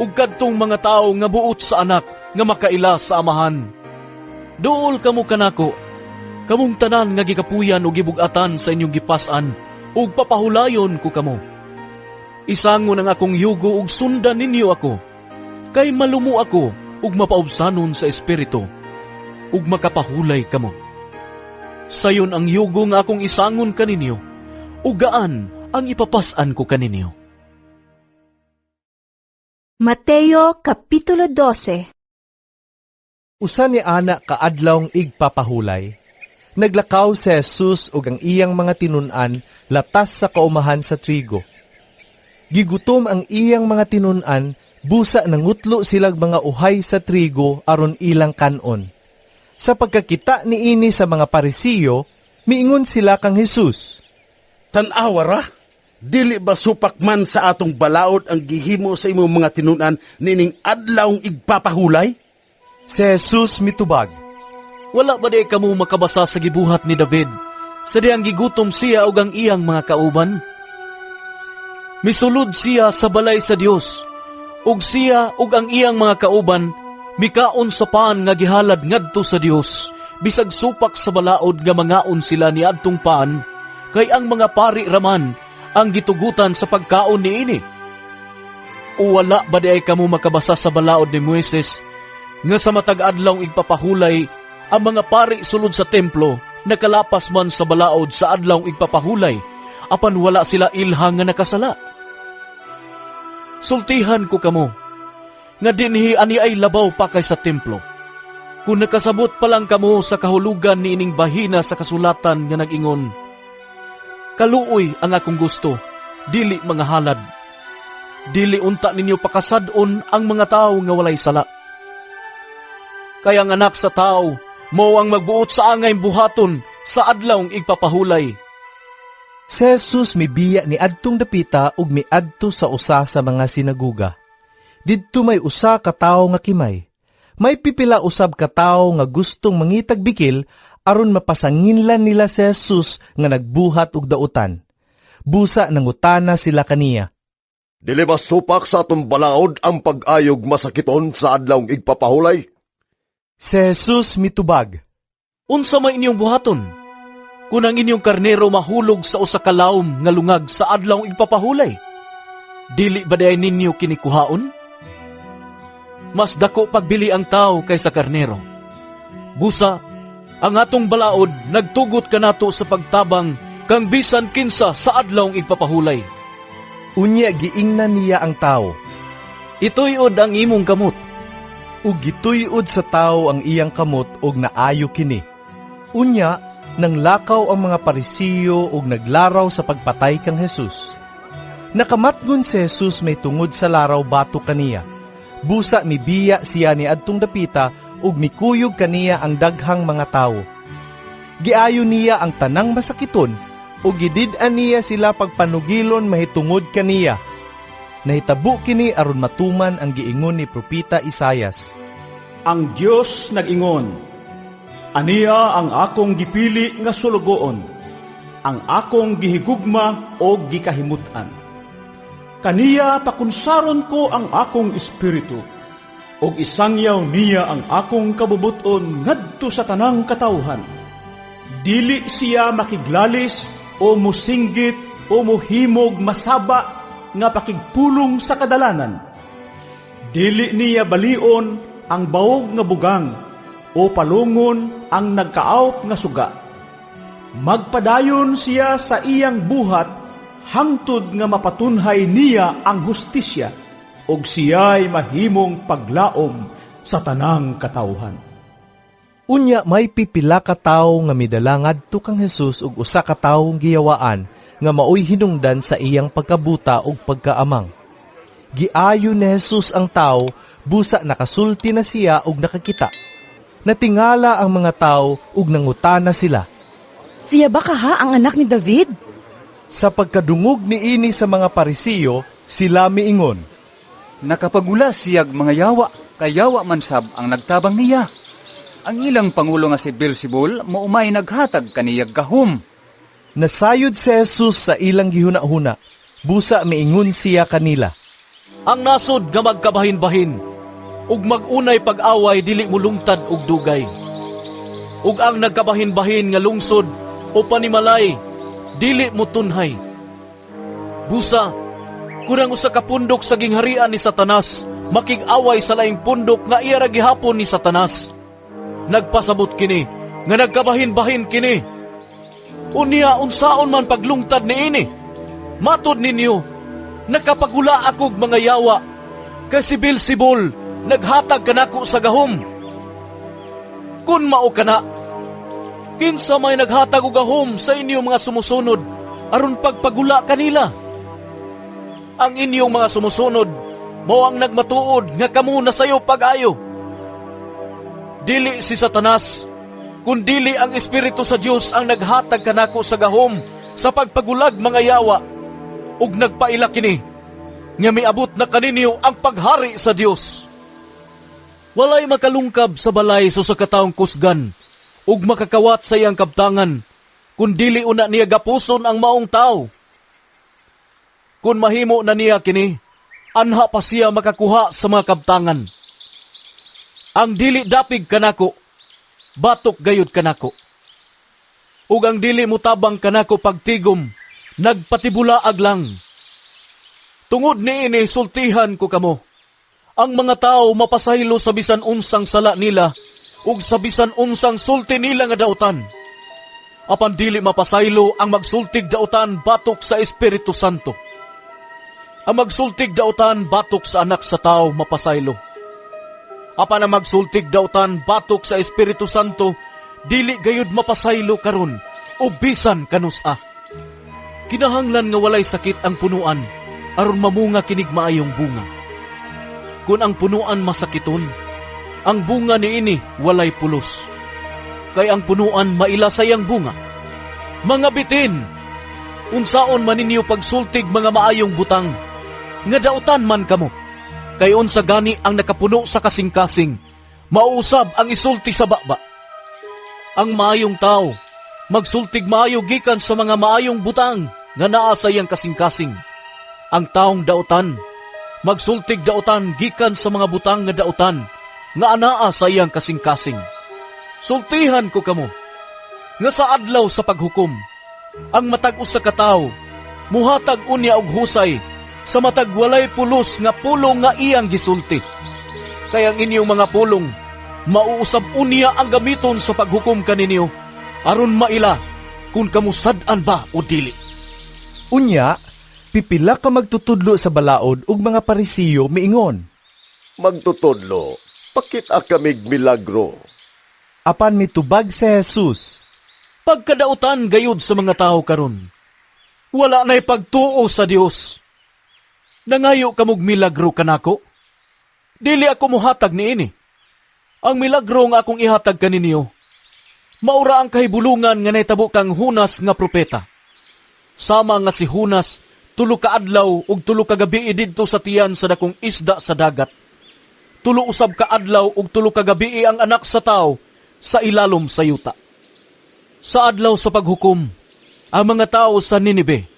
Ug kadtong mga tawo nga buot sa anak nga makaila sa Amahan. Duol kamo kanako, kamong tanan nga gikapuyan ug gibug-atan sa inyong gipas-an, ug papahulayon ko kamo. Isangon ang akong yugo ug sundan ninyo ako, kay malumo ako ug mapaubsanon sa espiritu, ug makapahulay kamo. Sayon ang yugo nga akong isangon kaninyo, ug gaan ang ipapas-an ko kaninyo. Mateo Kapitulo 12. Usa ni ana ka adlawng igpapahulay, naglakaw si Jesus ug ang iyang mga tinun-an latas sa kaumahan sa trigo. Gigutom ang iyang mga tinun-an, busa nangutlo silag mga uhay sa trigo aron ilang kanon. Sa pagkakita niini sa mga Parisiyo, miingon sila kang Jesus. Tan-awa ra, dili ba supak man sa atong balaod ang gihimo sa imong mga tinun-an nining adlawng igpapahulay? Si Jesus mitubag, Wala ba di kamo makabasa sa gibuhat ni David sa diyang gigutom siya ug ang iyang mga kauban? Misulod siya sa balay sa Dios, ug siya ug ang iyang mga kauban mikaon sa pan nga gihalad ngadto sa Dios, bisag supak sa balaod nga mangaon sila niadtong pan, kay ang mga pari raman ang gitugutan sa pagkaon niini. O wala ba di ay kamo makabasa sa balaod ni Moises nga sa matag adlaw igpapahulay ang mga pari sulod sa templo nakalapas man sa balaod sa adlaw igpapahulay, apan wala sila ilha nga nakasala? Sultihan ko kamo nga dinhi ani ay labaw pa kaysa templo. Kung nakasabot pa lang kamo sa kahulugan niining bahina sa kasulatan nga nag-ingon, kaluoy ang akong gusto, dili mga halad. Dili unta ninyo pakasad-on ang mga tawo nga walay sala. Kay ang Anak sa Tawo mao ang magbuot sa angay buhaton sa Adlawng Igpapahulay. Si Jesus mibiya ni adtong dapita ug miadto sa usa sa mga sinaguga. Didto may usa ka tawo nga kimay. May pipila usab ka tawo nga gustong mangitag bikil aron mapasanginlan nila si Jesus nga nagbuhat og dautan. Busa nangutana sila kaniya. Dili ba supak sa atong balaod ang pag-ayog masakiton sa Adlawng Igpapahulay? Si Jesus mitubag. Unsa may inyong buhaton kung ang inyong karnero mahulog sa usa ka lawom nga lungag sa Adlawng Igpapahulay? Dili ba diay ninyo kini kuhaon? Mas dako pagbili ang tao kaysa karnero. Busa, ang atong balaod nagtugot kanato sa pagtabang kang bisan kinsa sa Adlawng Igpapahulay. Unya giingnan niya ang tao. Ituyod ang imong kamot. Ug gituyod sa tao ang iyang kamot ug naayo kini. Unya, nanglakaw ang mga Parisiyo ug naglaraw sa pagpatay kang Jesus. Nakamatngon si Jesus may tungod sa laraw batok kaniya. Busa mibiya siya ni adtong dapita ug mikuyog kaniya ang daghang mga tawo. Giayo niya ang tanang masakiton ug gidid-an niya sila pagpanugilon mahitungod kaniya. Nahitabo kini aron matuman ang giingon ni Propeta Isayas. Ang Dios nag-ingon, "Ania ang akong gipili nga sulugoon, ang akong gihigugma o gikahimut-an. Kaniya pakunsaron ko ang akong espiritu, ug isangyaw niya ang akong kabubut-on ngadto sa tanang katawhan. Dili siya makiglalis o musinggit o muhimog masaba nga pakigpulong sa kadalanan. Dili niya balion ang baog nga bugang o palungon ang nagkaawp nga suga. Magpadayon siya sa iyang buhat hangtod nga mapatunhay niya ang hustisya ug siya'y mahimong paglaom sa tanang katawhan." Unya may pipila ka tawo nga midala ngadto kang Jesus og usa ka tawong giyawaan nga maoy hinungdan sa iyang pagkabuta ug pagkaamang. Giayo ni Jesus ang tawo, busa nakasulti na siya ug nakakita. Natingala ang mga tawo ug nangutana sila. Siya ba kaha ang anak ni David? Sa pagkadungog niini sa mga Parisiyo, sila miingon. Nakapagula siyag mga yawa, kay yawa man sab ang nagtabang niya. Ang ilang pangulo nga si Beelzebul mao may naghatag kaniyag gahom. Nasayod si Jesus sa ilang gihuna-huna. Busa miingon siya kanila. Ang nasod nga magkabahin-bahin ug mag-unay pag-away dili mulungtad og dugay. Ug ang nagkabahin-bahin nga lungsod o panimalay dili motunhay. Busa, kun ang usa ka pundok sa gingharian ni Satanas makig-away sa laing pundok nga iya ra gihapon ni Satanas, nagpasabot kini nga nagkabahin-bahin kini. Unya unsaon man paglungtad niini? Matod ninyo, nakapagula akog mga yawa, kay si Beelzebul naghatag kanako sa gahom. Kun mao kana, kinsa may naghatag og gahom sa inyong mga sumusunod aron pagpagula kanila? Ang inyong mga sumusunod mao ang nagmatuod nga kamo nasayop pag-ayo. Dili si Satanas, kun dili ang Espiritu sa Dios ang naghatag kanako sa gahom sa pagpagulag mga yawa, ug nagpaila kini nga miabot na kaninyo ang paghari sa Dios. Walay makalungkab sa balay sa usa ka taong kusgan ug makakawat sa iyang kabtangan, kun dili una niya gapuson ang maong tawo. Kun mahimo na niya kini, anha pa siya makakuha sa mga kabtangan. Ang dili dapig kanako, batok gayud kanako. Ug ang dili mutabang kanako pagtigom, nagpatibulaag lang. Tungod niini sultihan ko kamo. Ang mga tao mapasaylo sa bisan unsang sala nila ug sa bisan unsang sulti nila nga dautan. Apan dili mapasaylo ang magsultig dautan batok sa Espiritu Santo. Ang magsultig dautan batok sa Anak sa Tao mapasaylo. Apan ang magsultig dautan batok sa Espiritu Santo dili gayud mapasaylo karon o bisan kanus-a. Kinahanglan nga walay sakit ang punuan aron mamunga kinig maayong bunga. Kun ang punuan masakiton, ang bunga niini walay pulos. Kay ang punuan maila sa iyang bunga. Mga bitin, unsaon man ninyo pagsultig mga maayong butang, nga dautan man kamo. Kay unsa gani ang nakapuno sa kasing-kasing, mauusab ang isulti sa baba. Ang maayong tao, magsultig maayo gikan sa mga maayong butang nga naa sa iyang kasing-kasing. Ang taong dautan, magsultig dautan gikan sa mga butang nga dautan nga anaa sa iyang kasing-kasing. Sultihan ko kamo, nga sa adlaw sa paghukom, ang matag usa ka tawo muhatag unya og husay sa matag walay pulos nga pulong nga iyang gisulti. Kay ang inyong mga pulong mauusab unya ang gamiton sa paghukom kaninyo aron maila kung kamo sad-an ba o dili. Unya, pipila ka magtutudlo sa balaod ug mga Parisiyo miingon. Magtutudlo, pakita kamig milagro. Apan mitubag si Jesus. Pagkadautan gayud sa mga tao karon, wala na'y pagtuo sa Dios. Nangayo kamog milagro kanako? Dili ako muhatag niini. Ang milagro nga akong ihatag kaninyo, maura ang kahibulungan nga nahitabo kang Hunas nga propeta. Sama nga si Hunas, 3 ka adlaw ug 3 ka gabii didto sa tiyan sa dakong isda sa dagat. 3 usab ka adlaw ug 3 ka gabii ang anak sa tao sa ilalom sa yuta. Sa adlaw sa paghukom, ang mga tao sa Ninibe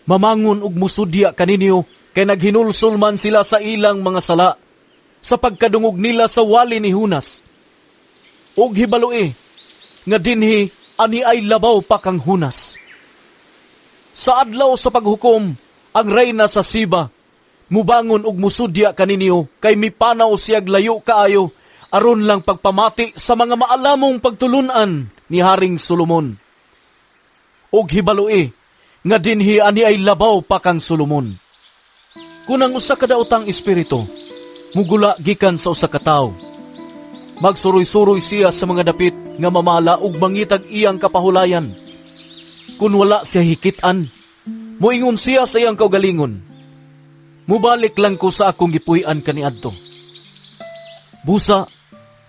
mamangon og musudya kaninyo kay naghinulsol man sila sa ilang mga sala sa pagkadungog nila sa wali ni Hunas. Og hibaloi nga dinhi ani ay labaw pa kang Hunas. Sa adlaw sa paghukom, ang reyna sa Siba mubangon og musudya kaninyo kay mipanaw siyag layo kaayo aron lang pagpamati sa mga maalamong pagtulunan ni Haring Solomon. Og hibaloi nga dinhi ani ay labaw pa kang Solomon. Kun ang usa ka daotang espiritu mugula gikan sa usa ka tawo, magsuroy-suroy siya sa mga dapit nga mamala ug mangitag iyang kapahulayan. Kun wala siya hikit-an, moingon siya sa iyang kaugalingon, mubalik lang ko sa akong gipuy-an kaniadto. Busa,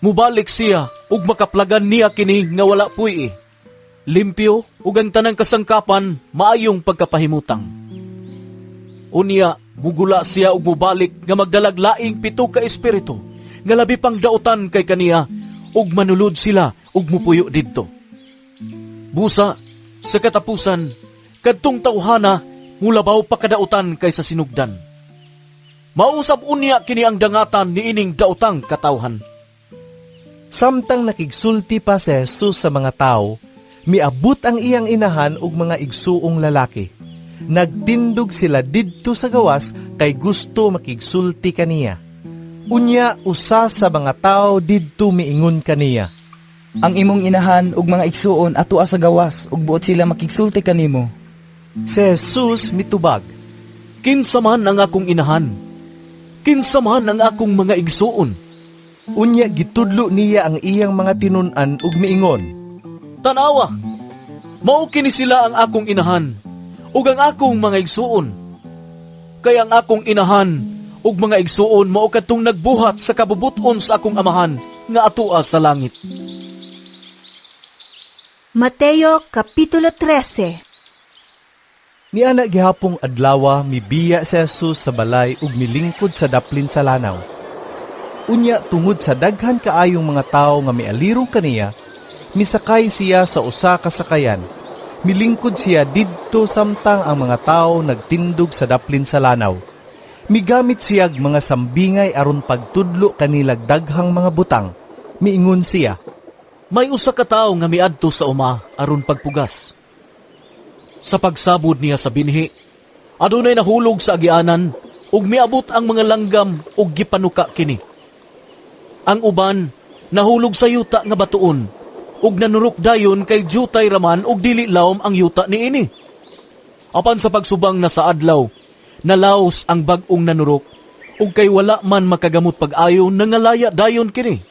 mubalik siya ug makaplagan niya kini nga wala puy-i. Limpyo ug ang tanang kasangkapan maayong pagkapahimutang. Unya, mugula siya ug mubalik nga magdalag laing 7 ka espiritu nga labi pang dautan kay kaniya ug manulod sila ug mupuyo didto. Busa, sa katapusan, kadtong tawhana mulabaw pa kadautan kaysa sinugdan. Mausab unya kini ang dangatan niining daotang katawhan. Samtang nakigsulti pa si Jesus sa mga tao, miabot ang iyang inahan ug mga igsuong lalaki. Nagtindog sila didto sa gawas kay gusto makigsulti kaniya. Unya usa sa mga tao didto miingon kaniya. Ang imong inahan ug mga igsuon atoa sa gawas ug buot sila makigsulti kanimo. Si Jesus mitubag. Kinsa man ang akong inahan? Kinsa man ang akong mga igsuon? Unya gitudlo niya ang iyang mga tinun-an ug miingon. Tanawa, mao kini sila ang akong inahan ug ang akong mga igsuon. Kay ang akong inahan ug mga igsuon mao kadtong nagbuhat sa kabubut-on sa akong amahan nga atoa sa langit. Mateo Kapitulo 13. Niana gihapong adlawa mibiya si Jesus sa balay ug milingkod sa daplin sa lanaw. Unya tungod sa daghan kaayong mga tawo nga mialirong kaniya, misakay siya sa usa ka sakayan. Milingkod siya didto samtang ang mga tawo nagtindog sa daplin sa lanaw. Migamit siyag mga sambingay aron pagtudlo kanilag daghang mga butang. Miingon siya, May usa ka tawo nga miadto sa uma aron pagpugas. Sa pagsabod niya sa binhi, adunay nahulog sa agianan ug miabot ang mga langgam ug gipanuka kini. Ang uban nahulog sa yuta nga batuon ug nanurok dayon kay jutay raman ug dili lawom ang yuta niini. Apan sa pagsubang na sa adlaw, nalaos ang bag-ong nanurok ug kay wala man makagamot pag-ayo nangalaya dayon kini.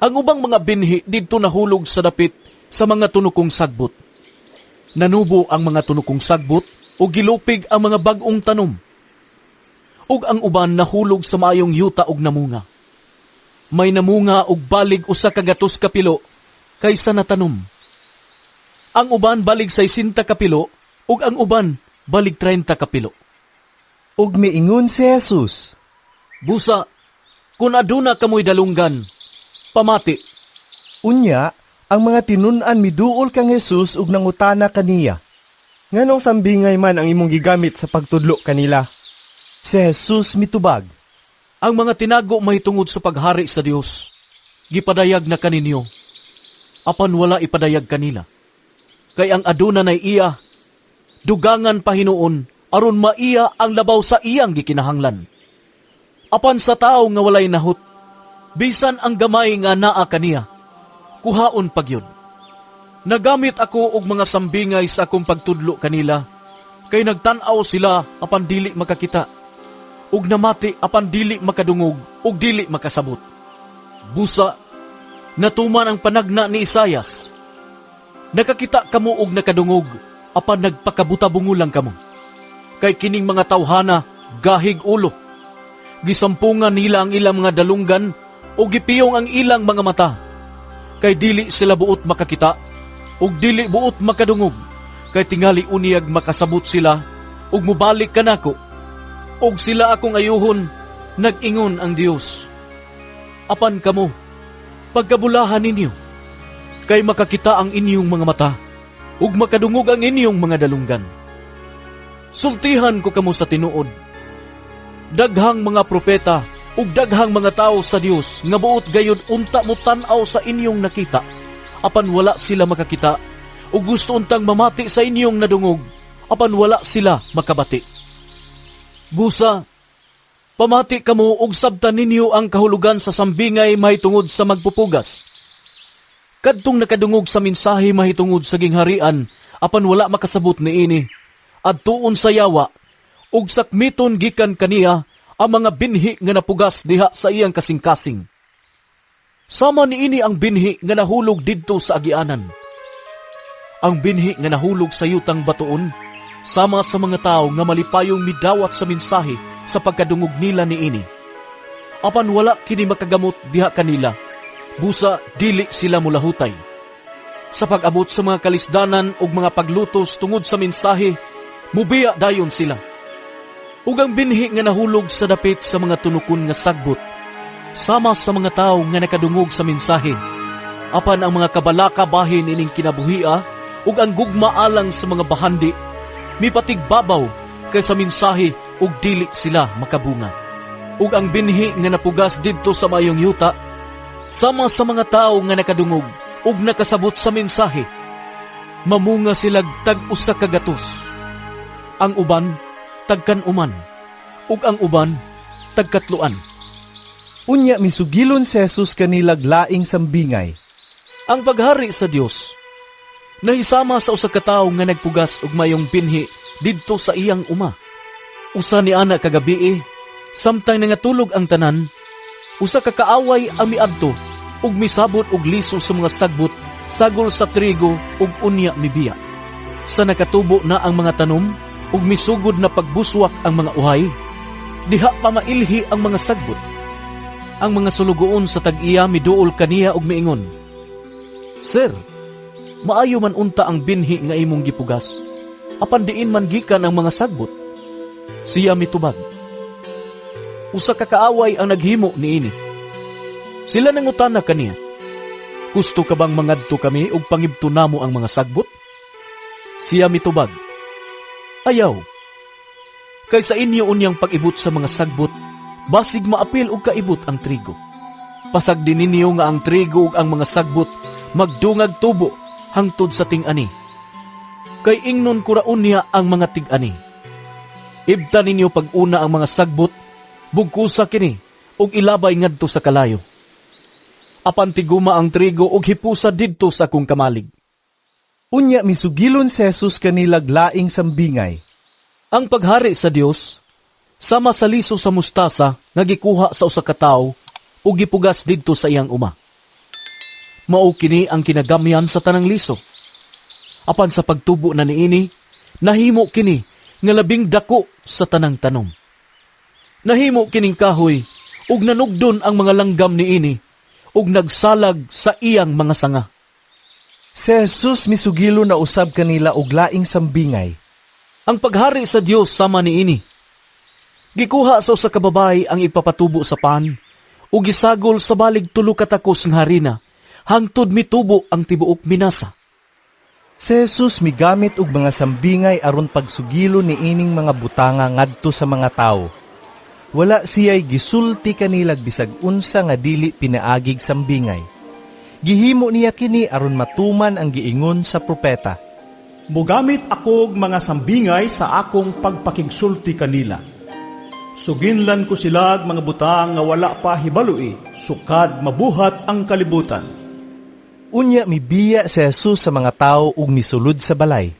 Ang ubang mga binhi didto nahulog sa dapit sa mga tunukong sagbot. Nanubo ang mga tunukong sagbot ug gilupig ang mga bag-ong tanom. Ug ang uban nahulog sa maayong yuta ug namunga. May namunga og balig 100 ka pilo kaysa natanom. Ang uban balig 60 ka pilo ug ang uban balig 30 ka pilo. Ug miingon si Jesus, Busa, kun aduna kamoy dalunggan, pamati. Unya, ang mga tinun-an miduol kang Jesus ug nangutana kaniya. Nganong sambingay man ang imong gigamit sa pagtudlo kanila? Si Jesus mitubag, Ang mga tinago mahitungod sa paghari sa Dios, gipadayag na kaninyo, apan wala ipadayag kanila. Kay ang aduna nay iya, dugangan pa hinuon, aron maiya ang labaw sa iyang gikinahanglan. Apan sa tawo nga walay nahut, bisan ang gamay nga naa kaniya, kuhaon pagyud. Nagamit ako og mga sambingay sa akong pagtudlo kanila, kay nagtan-aw sila apan dili makakita, ug namati apan dili makadungog ug dili makasabot. Busa, natuman ang panagna ni Isayas. Nakakita kamo og nakadungog, apan nagpakabutabungo lang kamo. Kay kining mga tawhana gahig ulo. Gisampungan nila ang ilang mga dalunggan ug gipiyong ang ilang mga mata. Kay dili sila buot makakita ug dili buot makadungog. Kay tingali unyag makasabot sila ug mobalik kanako. Ug sila akong ayuhon, nag-ingon ang Dios. Apan kamo, pagkabulahan ninyo, kay makakita ang inyong mga mata ug makadungog ang inyong mga dalunggan. Sultihan ko kamo sa tinuod. Daghang mga propeta ug daghang mga tawo sa Dios nga buot gayud unta mo tan-aw sa inyong nakita, apan wala sila makakita, ug gusto untang mamati sa inyong nadungog, apan wala sila makabati. Busa, pamati kamo ug sabtan ninyo ang kahulugan sa sambingay mahitungod sa magpupugas. Kadtong nakadungog sa mensahe mahitungod sa gingharian, apan wala makasabot niini, adtuon sa yawa, ug sakmiton gikan kaniya ang mga binhi nga napugas diha sa iyang kasing-kasing. Sama niini ang binhi nga nahulog didto sa agianan. Ang binhi nga nahulog sa yutang batuon, sama sa mga tawo nga malipayong midawat sa mensahe sa pagkadungog nila niini. Apan wala kini makagamot diha kanila, busa dili sila mulahutay. Sa pag-abot sa mga kalisdanan ug mga paglutos tungod sa mensahe, mubiya dayon sila. Ug ang binhi nga nahulog sa dapit sa mga tunukon nga sagbot, sama sa mga tawo nga nakadungog sa mensahe. Apan ang mga kabalaka bahin ining kinabuhia ug ang gugma alang sa mga bahandi, mipatigbabaw kay sa mensahe ug dili sila makabunga. Ug ang binhi nga napugas didto sa mayong yuta, sama sa mga tawo nga nakadungog ug nakasabot sa mensahe, mamunga sila tag 100. Ang uban tagkan-uman, ug ang uban tagkatloan. Unya misugilon si Jesus kanilag laing sambingay. Ang paghari sa Dios nahisama sa usa ka tawo nga nagpugas og mayong binhi didto sa iyang uma. Usa ni ana kagabii, samtang nangatulog ang tanan, usa ka kaaway ang miadto ug misabot og liso sa mga sagbot sagol sa trigo ug unya mibiya. Sa nakatubo na ang mga tanom ug misugod na pagbuswak ang mga uhay, diha pa mailhi ang mga sagbot. Ang mga sulugoon sa tag-iya miduol kaniya ug miingon, Sir, maayo man unta ang binhi nga imong gipugas, apan diin man gikan ang mga sagbot. Siya mitubag, usa ka kaaway ang naghimo niini. Sila nangutana kaniya, Gusto ka bang mangadto kami ug pangibto namo ang mga sagbot? Siya mitubag, Ayaw. Kay sa inyo unyang pag-ibot sa mga sagbot, basig maapil og kaibot ang trigo. Pasagdi ninyo nga ang trigo ug ang mga sagbot magdungag tubo hangtod sa ting-ani. Kay ingnon kuraon niya ang mga tig-ani. Ibta ninyo pag-una ang mga sagbot, bugkusa kini ug ilabay ngadto sa kalayo. Apan tiguma ang trigo ug hipusa didto sa akong kamalig. Unya misugilon si Jesus kanilag laing sambingay. Ang paghari sa Dios sama sa liso sa mustasa nga gikuha sa usa ka tawo ug gipugas didto sa iyang uma. Mao kini ang kinagamyan sa tanang liso. Apan sa pagtubo na niini, nahimo kini nga labing dako sa tanang tanom. Nahimo kining kahoy ug nanugdon ang mga langgam niini ug nagsalag sa iyang mga sanga. Si Jesus misugilo na usab kanila og laing sambingay. Ang paghari sa Dios sama niini. Gikuha sa usa ka babayi ang ipapatubo sa pan ug gisagol sa balig 3 ka takos nga harina hangtod mitubo ang tibuok minasa. Si Jesus migamit og mga sambingay aron pagsugilo niining mga butanga ngadto sa mga tawo. Wala siya'y gisulti kanilag bisag unsa nga dili pinaagig sambingay. Gihimo niya kini aron matuman ang giingon sa propeta. Mugamit akog mga sambingay sa akong pagpakigsulti kanila. Suginlan ko silag mga butang nga wala pa hibaloi, sukad mabuhat ang kalibutan. Unya mibiya si Jesus sa mga tawo ug misulod sa balay.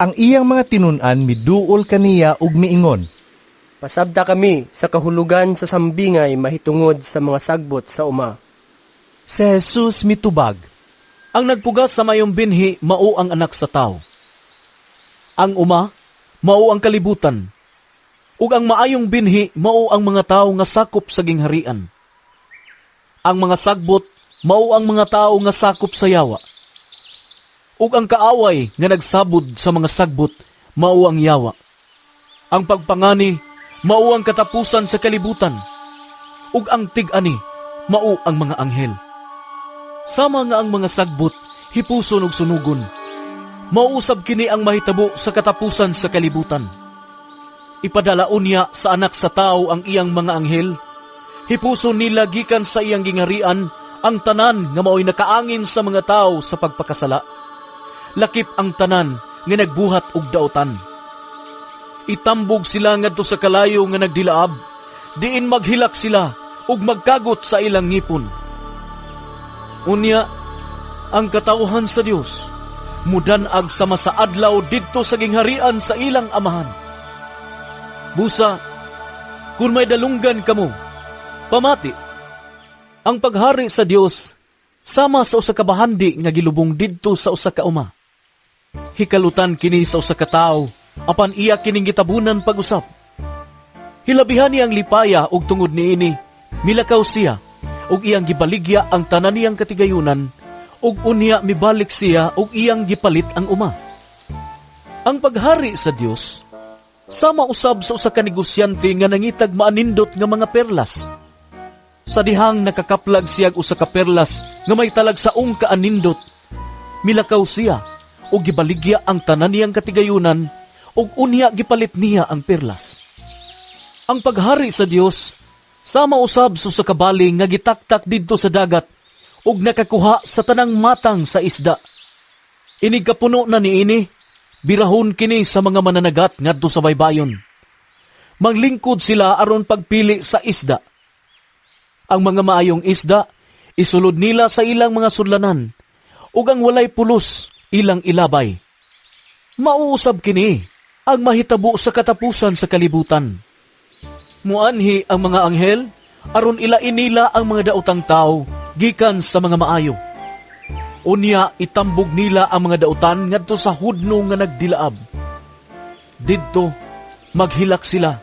Ang iyang mga tinun-an miduol kaniya ug miingon. Pasabta kami sa kahulugan sa sambingay mahitungod sa mga sagbot sa uma. Si Jesus mitubag. Ang nagpugas sa mayong binhi mao ang anak sa tawo. Ang uma mao ang kalibutan. Ug ang maayong binhi mao ang mga tawo nga sakop sa gingharian. Ang mga sagbot mao ang mga tawo nga sakop sa yawa. Ug ang kaaway nga nagsabod sa mga sagbot mao ang yawa. Ang pagpangani mao ang katapusan sa kalibutan. Ug ang tig-ani mao ang mga anghel. Sama nga ang mga sagbot hipuson ug sunugon. Mauusab kini ang mahitabo sa katapusan sa kalibutan. Ipadalaon niya sa anak sa tao ang iyang mga anghel. Hipuson nila gikan sa iyang gingarian ang tanan nga maoy nakaangin sa mga tao sa pagpakasala. Lakip ang tanan nga nagbuhat og daotan. Itambog sila ngadto sa kalayo nga nagdilaab, diin maghilak sila ug magkagot sa ilang ngipon. Unya, ang katawhan sa Dios mudan-ag sama sa adlaw didto sa gingharian sa ilang amahan. Busa, kung may dalunggan kamo, pamati. Ang paghari sa Dios sama sa usa ka bahandi nga gilubong didto sa usa ka uma. Hikalutan kini sa usa ka tawo, apan iya kining gitabunan pag-usap. Hilabihan niyang lipaya og tungod niini, milakaw siya og iyang gibaligya ang tanan niyang katigayunan, ug unya mibalik siya og iyang gipalit ang uma. Ang paghari sa Dios sama usab sa usa ka negosyante nga nangitag maanindot nga mga perlas. Sa dihang nakakaplag siya og usa ka perlas nga may talagsaong kaanindot, milakaw siya og gibaligya ang tanan niyang katigayunan ug unya gipalit niya ang perlas. Ang paghari sa Dios sama usab sa usa ka baling nga gitaktak didto sa dagat ug nakakuha sa tanang matang sa isda. Inig kapuno na niini, birahon kini sa mga mananagat ngadto sa baybayon. Manglingkod sila aron pagpili sa isda. Ang mga maayong isda isulod nila sa ilang mga sudlanan, ug ang walay pulos ilang ilabay. Mauusab kini ang mahitabo sa katapusan sa kalibutan. Muanhi ang mga anghel aron ilain nila ang mga daotang tao gikan sa mga maayo. Unya itambog nila ang mga daotan ngadto sa hudno nga nagdilaab. Didto maghilak sila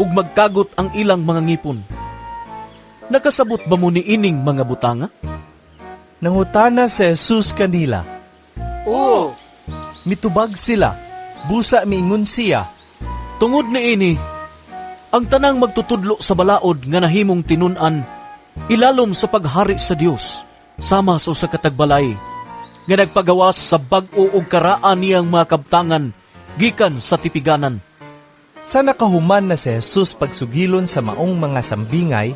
ug magkagot ang ilang mga ngipon. Nakasabot ba mo niining mga butanga? Nangutana si Jesus kanila. Oo. Mitubag sila, busa miingon siya. Tungod niini, ang tanang magtutudlo sa balaod nga nahimong tinun-an, ilalom sa paghari sa Dios, sama sa usa ka tagbalay, nga nagpagawas sa bag-o og karaan niyang mga kabtangan, gikan sa tipiganan. Sa nakahuman na si Jesus pagsugilon sa maong mga sambingay,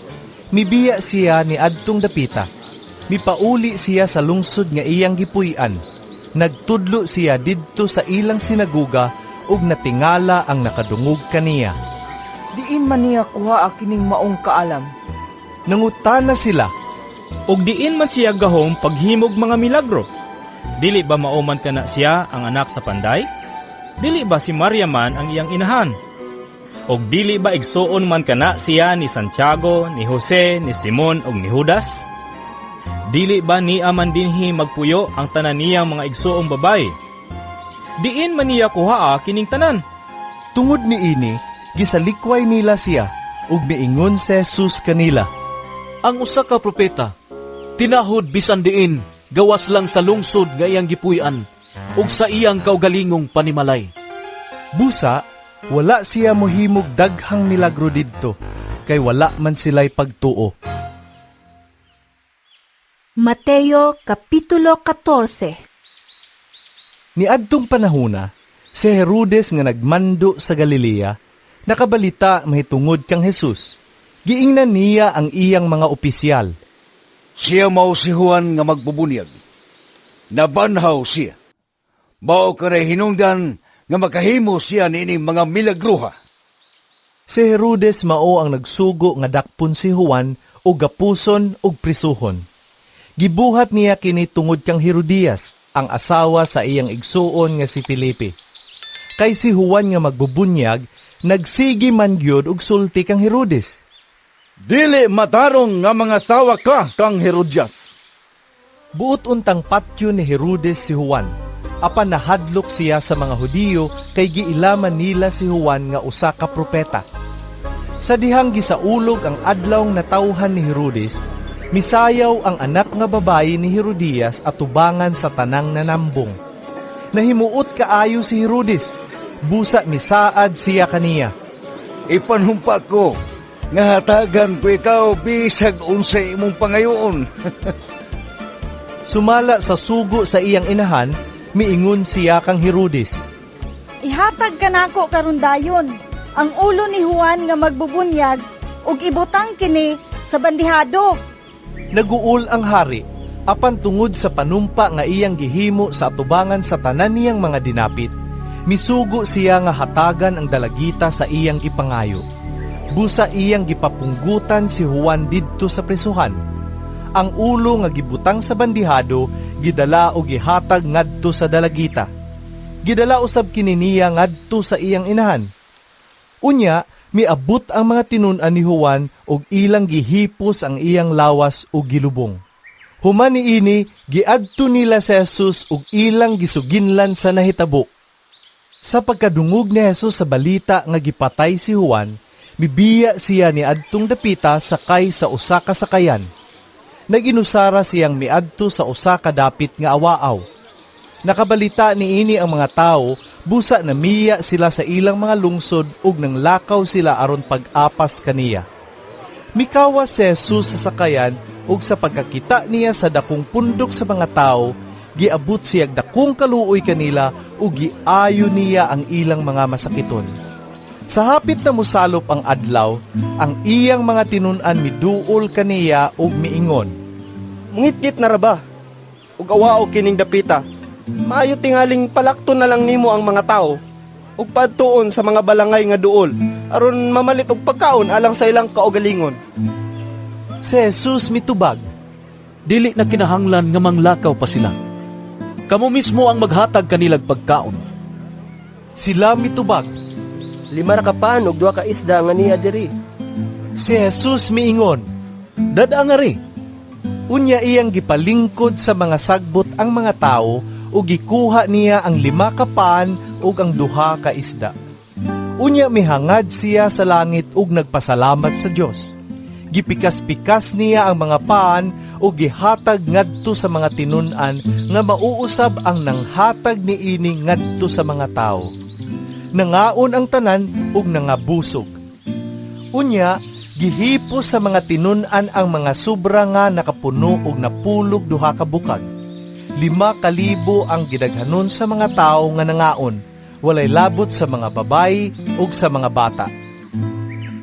mibiya siya ni adtong dapita. Mipauli siya sa lungsod nga iyang gipuy-an. Nagtudlo siya didto sa ilang sinaguga ug natingala ang nakadungog kaniya. Diin man niya kuha kining maong kaalam. Nangutana sila. Og diin man siya gahom paghimog mga milagro. Dili ba mao man kana siya ang anak sa panday? Dili ba si Maria man ang iyang inahan? Og dili ba igsuon man kana siya ni Santiago, ni Jose, ni Simon og ni Judas? Dili ba niya man dinhi magpuyo ang tanan niyang mga igsuong babayi? Diin man niya kuhaa kining tanan? Tungod niini, gisalikway nila siya ug miingon si Jesus kanila. Ang usa ka propeta tinahod bisan diin gawas lang sa lungsod nga iyang gipuy-an ug sa iyang kaugalingong panimalay. Busa, wala siya mohimog daghang milagro didto, kay wala man sila'y pagtuo. Mateo Kapitulo 14. Niadtong panahona, si Herodes nga nagmando sa Galilea, nakabalita mahitungod kang Jesus. Giingnan niya ang iyang mga opisyal. Siya mao si Juan nga magbubunyag. Nabanhaw siya. Mao kanay hinungdan nga makahimo siya niining mga milagruha. Si Herodes mao ang nagsugo nga dakpon si Juan og gapuson og prisuhon. Gibuhat niya kini tungod kang Herodias, ang asawa sa iyang igsuon nga si Felipe. Kay si Juan nga magbubunyag, nagsigi man gyud og sulti kang Herodes. Dili matarong nga mga sawa ka kang Herodias. Buot untang patyo ni Herodes si Juan. Apan nahadlok siya sa mga Hudiyo kay giilaman nila si Juan nga usa ka propeta. Sa dihang gisaulog ang adlaw natawhan ni Herodes, misayaw ang anak nga babayi ni Herodias atubangan sa tanang nanambong. Nahimuot kaayo si Herodes, busa misaad siya kaniya. Ipanumpa ko nga hatagan ko ikaw bisag unsay imong pangayoon. Sumala sa sugo sa iyang inahan, miingon siya kang Herodes. Ihatag kanako karon dayon ang ulo ni Juan nga magbubunyag ug ibutang kini sa bandihado. Naguol ang hari, apan tungod sa panumpa nga iyang gihimo sa atubangan sa tanan niyang mga dinapit, misugo siya nga hatagan ang dalagita sa iyang gipangayo. Busa iyang gipapunggutan si Juan didto sa prisuhan. Ang ulo nga gibutang sa bandihado, gidala o gihatag ngadto sa dalagita. Gidala usab kini niya ngadto sa iyang inahan. Unya, miabot ang mga tinun-an ni Juan og ilang gihipos ang iyang lawas ug gilubong. Human niini, giadto nila si Jesus ug ilang gisuginlan sa nahitabo. Sa pagkadungog ni Jesus sa balita nga gipatay si Juan, mibiya siya ni adtong dapita sakay sa usa ka sakayan. Nag-inusara siyang miadto sa usa ka dapit nga awaaw. Nakabalita niini ang mga tawo, busa namiya sila sa ilang mga lungsod ug nanglakaw sila aron pag-apas kaniya. Mikawas si Jesus sa sakayan ug sa pagkakita niya sa dakong pundok sa mga tawo, giabot siyag dakong kaluoy kanila ug giayo niya ang ilang mga masakiton. Sa hapit na mosalop ang adlaw, ang iyang mga tinun-an miduol kaniya ug miingon. Mungitgit na ra ba? Ug awao kining dapita. Maayo tingaling palakton na lang nimo ang mga tao ug padtuon sa mga balangay nga duol aron mamalit og pagkaon alang sa ilang kaugalingon. Si Jesus mitubag. Dili na kinahanglan nga manglakaw pa sila. Kamo mismo ang maghatag kanilag pagkaon. Sila mitubag. 5 ra ka pan ug 2 ka isda nga niya diri. Si Jesus miingon. Dad-a nga ri. Unya iyang gipalingkod sa mga sagbot ang mga tawo ug gikuha niya ang 5 ka pan ug ang 2 ka isda. Unya mihangad siya sa langit ug nagpasalamat sa Dios. Gipikas-pikas niya ang mga pan ug gihatag ngadto sa mga tinun-an nga mauusab ang nanghatag niini ngadto sa mga tawo. Nangaon ang tanan ug nangabusog. Unya gihipos sa mga tinun-an ang mga sobra nga nakapuno og napulog 2 ka bukag. 5,000 ang gidaghanon sa mga tawo nga nangaon, walay labot sa mga babayi ug sa mga bata.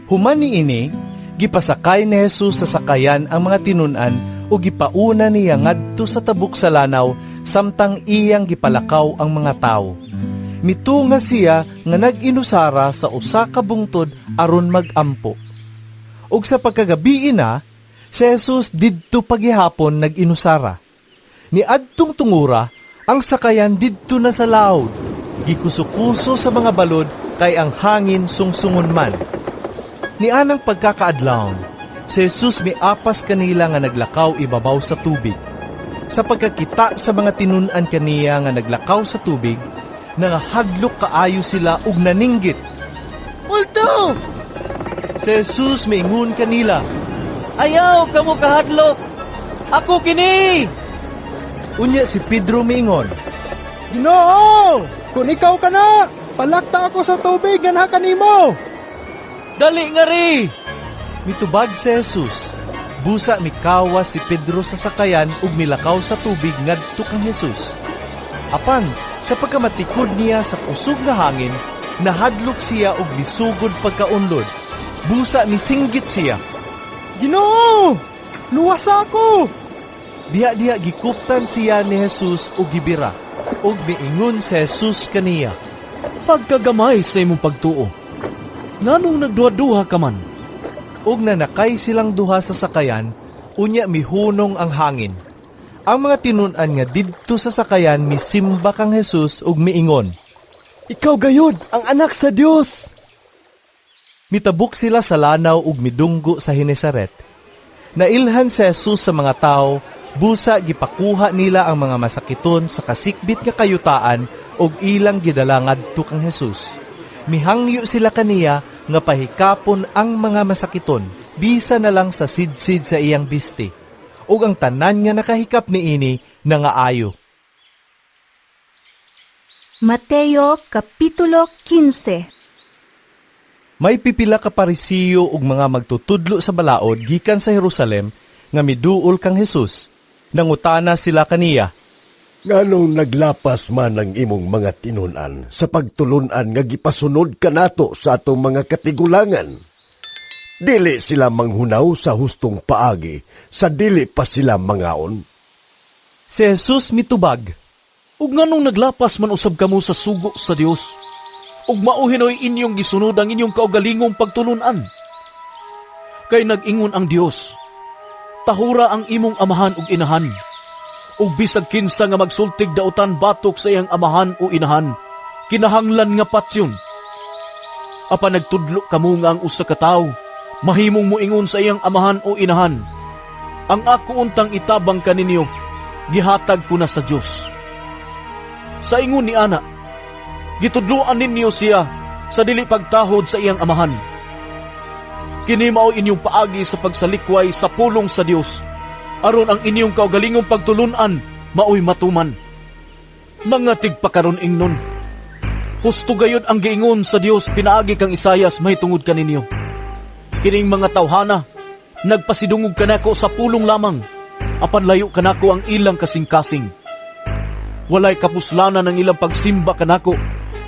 Human niini, gipasakay ni Jesus sa sakayan ang mga tinun-an ug gipauna niya ngadto sa tabok sa lanaw samtang iyang gipalakaw ang mga tawo. Mitunga siya nga nag-inusara sa usa ka bungtod aron mag-ampo. Ug sa pagkagabii na, si Jesus didto pagihapon nag-inusara. Niadtong tungura, ang sakayan didto na sa laod, gikusukuso sa mga balod kay ang hangin sungsungon man. Nianang pagkakaadlawon, si Jesus miapas kanila nga naglakaw ibabaw sa tubig. Sa pagkakita sa mga tinun-an kaniya nga naglakaw sa tubig, nangahadlok kaayo sila ug naninggit. Multo! Si Jesus miingon kanila, Ayaw kamo kahadlok! Ako kini! Unya si Pedro miingon, Ginoo! Kung ikaw ka na, palakta ako sa tubig ganha kanimo. Dali nga ri! Mitubag si Jesus. Busa mikawas si Pedro sa sakayan ug milakaw sa tubig ngadto kang Jesus. Apan sa pagkamatikod niya sa kusog nga hangin, nahadlok siya ug misugod pagkaunlod. Busa misinggit siya. Ginoo! Luwasa ako! Diha-diha gikuptan siya ni Jesus ug gibira, ug miingon si Jesus kaniya. Pagkagamay sa imong pagtuo, nganong nagduha-duha ka man? Ug nanakay silang duha sa sakayan, unya mihunong ang hangin. Ang mga tinun-an nga didto sa sakayan misimba kang Jesus ug miingon, Ikaw gayud ang anak sa Dios. Mitabok sila sa lanaw ug midunggo sa Genesaret. Nailhan si Jesus sa mga tao, busa gipakuha nila ang mga masakiton sa kasikbit nga kayutaan ug ilang gidala ngadto kang Jesus. Mihangyo sila kaniya nga pahikapon ang mga masakiton, bisa na lang sa sidsid sa iyang bisti. Ug ang tanan nga nakahikap niini nangaayo. Mateo Kapitulo 15. May pipila ka Parisiyo ug mga magtutudlo sa balaod gikan sa Jerusalem nga miduol kang Jesus. Nangutana sila kaniya, Nganong naglapas man ang imong mga tinun-an sa pagtulunan nga gipasunod kanato sa atong mga katigulangan? Dili sila manghunaw sa hustong paagi, sa dili pa sila mangaon. Si Jesus mitubag, Ug nganong naglapas man usab kamo sa sugo sa Dios? Ug mao hinoy inyong gisunod ang inyong kaugalingong pagtulunan. Kay nag-ingon ang Dios, tahura ang imong amahan ug inahan. Ug bisag kinsa nga magsultig dautan batok sa iyang amahan o inahan, kinahanglan nga patyon. Apan nagtudlo kamo nga ang usa ka tawo mahimong moingon sa iyang amahan o inahan, ang ako untang itabang kaninyo, gihatag ko na sa Dios. Sa ingon ni ana, gitudloan ninyo siya sa dili pagtahod sa iyang amahan. Kini mao inyong paagi sa pagsalikway sa pulong sa Dios, aron ang inyong kaugalingong pagtulunan maoy matuman. Mga tigpakaron ingnon, husto gayud ang giingon sa Dios pinaagi kang Isayas mahitungod kaninyo. Kining mga tawhana, nagpasidungog kanako sa pulong lamang, apan layo kanako ang ilang kasing-kasing. Walay kapuslanan ang ilang pagsimba kanako,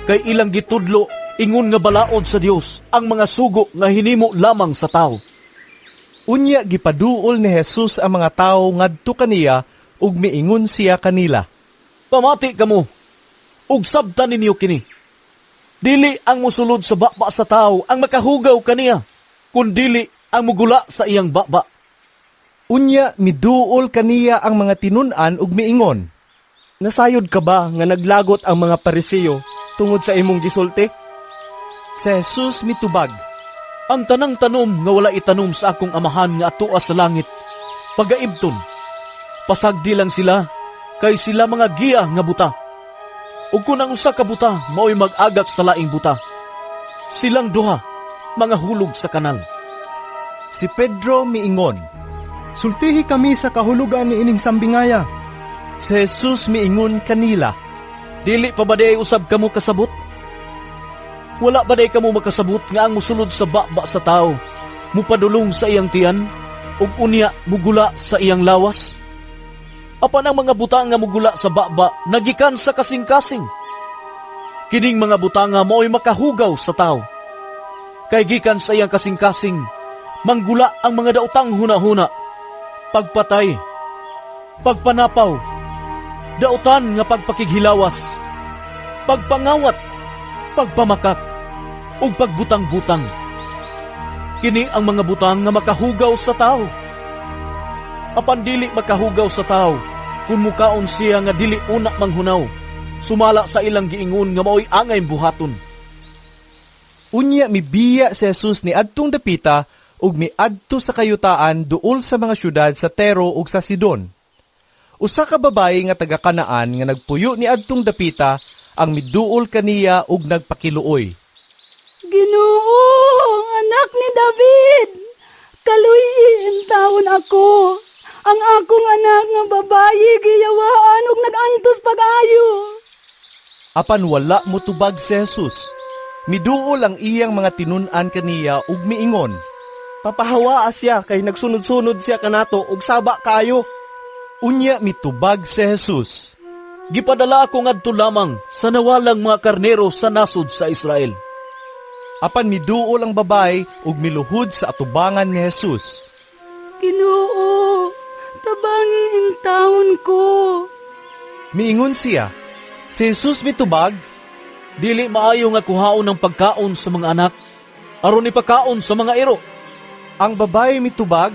kay ilang gitudlo ingon nga balaod sa Dios ang mga sugo nga hinimo lamang sa tao. Unya gipaduol ni Jesus ang mga tawo ngadto kaniya ug miingon siya kanila. Pamati kamo ug sabtan ninyo kini. Dili ang mosulod sa baba sa tao ang makahugaw kaniya, kun dili ang mugula sa iyang baba. Unya miduol kaniya ang mga tinun-an ug miingon, Nasayod ka ba nga naglagot ang mga Parisiyo tungod sa imong gisulti? Si Jesus mitubag, Ang tanang tanom nga wala itanom sa akong amahan nga atoa sa langit, pagaibton. Pasagdi lang sila, kay sila mga giya nga buta. Ug kun ang usa ka buta mao'y mag-agak sa laing buta, silang duha mga hulog sa kanal. Si Pedro miingon, Sultihi kami sa kahulugan ni ining sambingaya. Si Jesus miingon kanila, Dili pa ba day usab kamo kasabot? Wala ba day kamo makasabot nga ang musulod sa baba sa tao, mupadulong sa iyang tiyan, ug unya mugula sa iyang lawas? Apan ang mga butang nga mugula sa baba, nagikan sa kasing-kasing. Kining mga butanga mao'y makahugaw sa tao. Kay gikan sa iyang kasing-kasing, manggula ang mga daotang hunahuna, pagpatay, pagpanapaw, dautan nga pagpakighilawas, pagpangawat, pagpamakak, ug pagbutang-butang. Kini ang mga butang nga makahugaw sa tao. Apan dili makahugaw sa tao kung mukaon siya nga dili una manghunaw, sumala sa ilang giingon nga maoy angay buhaton. Unya mibiya si Jesus ni adtong dapita ug miadto sa kayutaan duol sa mga syudad sa Tero ug sa Sidon. Usa ka babayi nga taga Kanaan nga nagpuyo ni adtong dapita ang miduol kaniya ug nagpakiluoy. Ginoo, anak ni David, kaluy-i intawon ako. Ang akong anak nga babayi giyawaan ug nag-antos pag-ayo. Apan wala motubag si Jesus. Miduol ang iyang mga tinun-an kaniya ug miingon, Papahawaa siya kay nagsunod-sunod siya kanato ug saba kaayo. Unya mitubag si Jesus. Gipadala ako ngadto lamang sa nawalang mga karnero sa nasod sa Israel. Apan miduol ang babae ug miluhod sa atubangan ni Jesus. Ginoo, tabangi intawon ko. Miingon siya. Si Jesus mitubag, Dili maayo nga kuhaon ang pagkaon sa mga anak, aron ipakaon sa mga iro. Ang babae mitubag,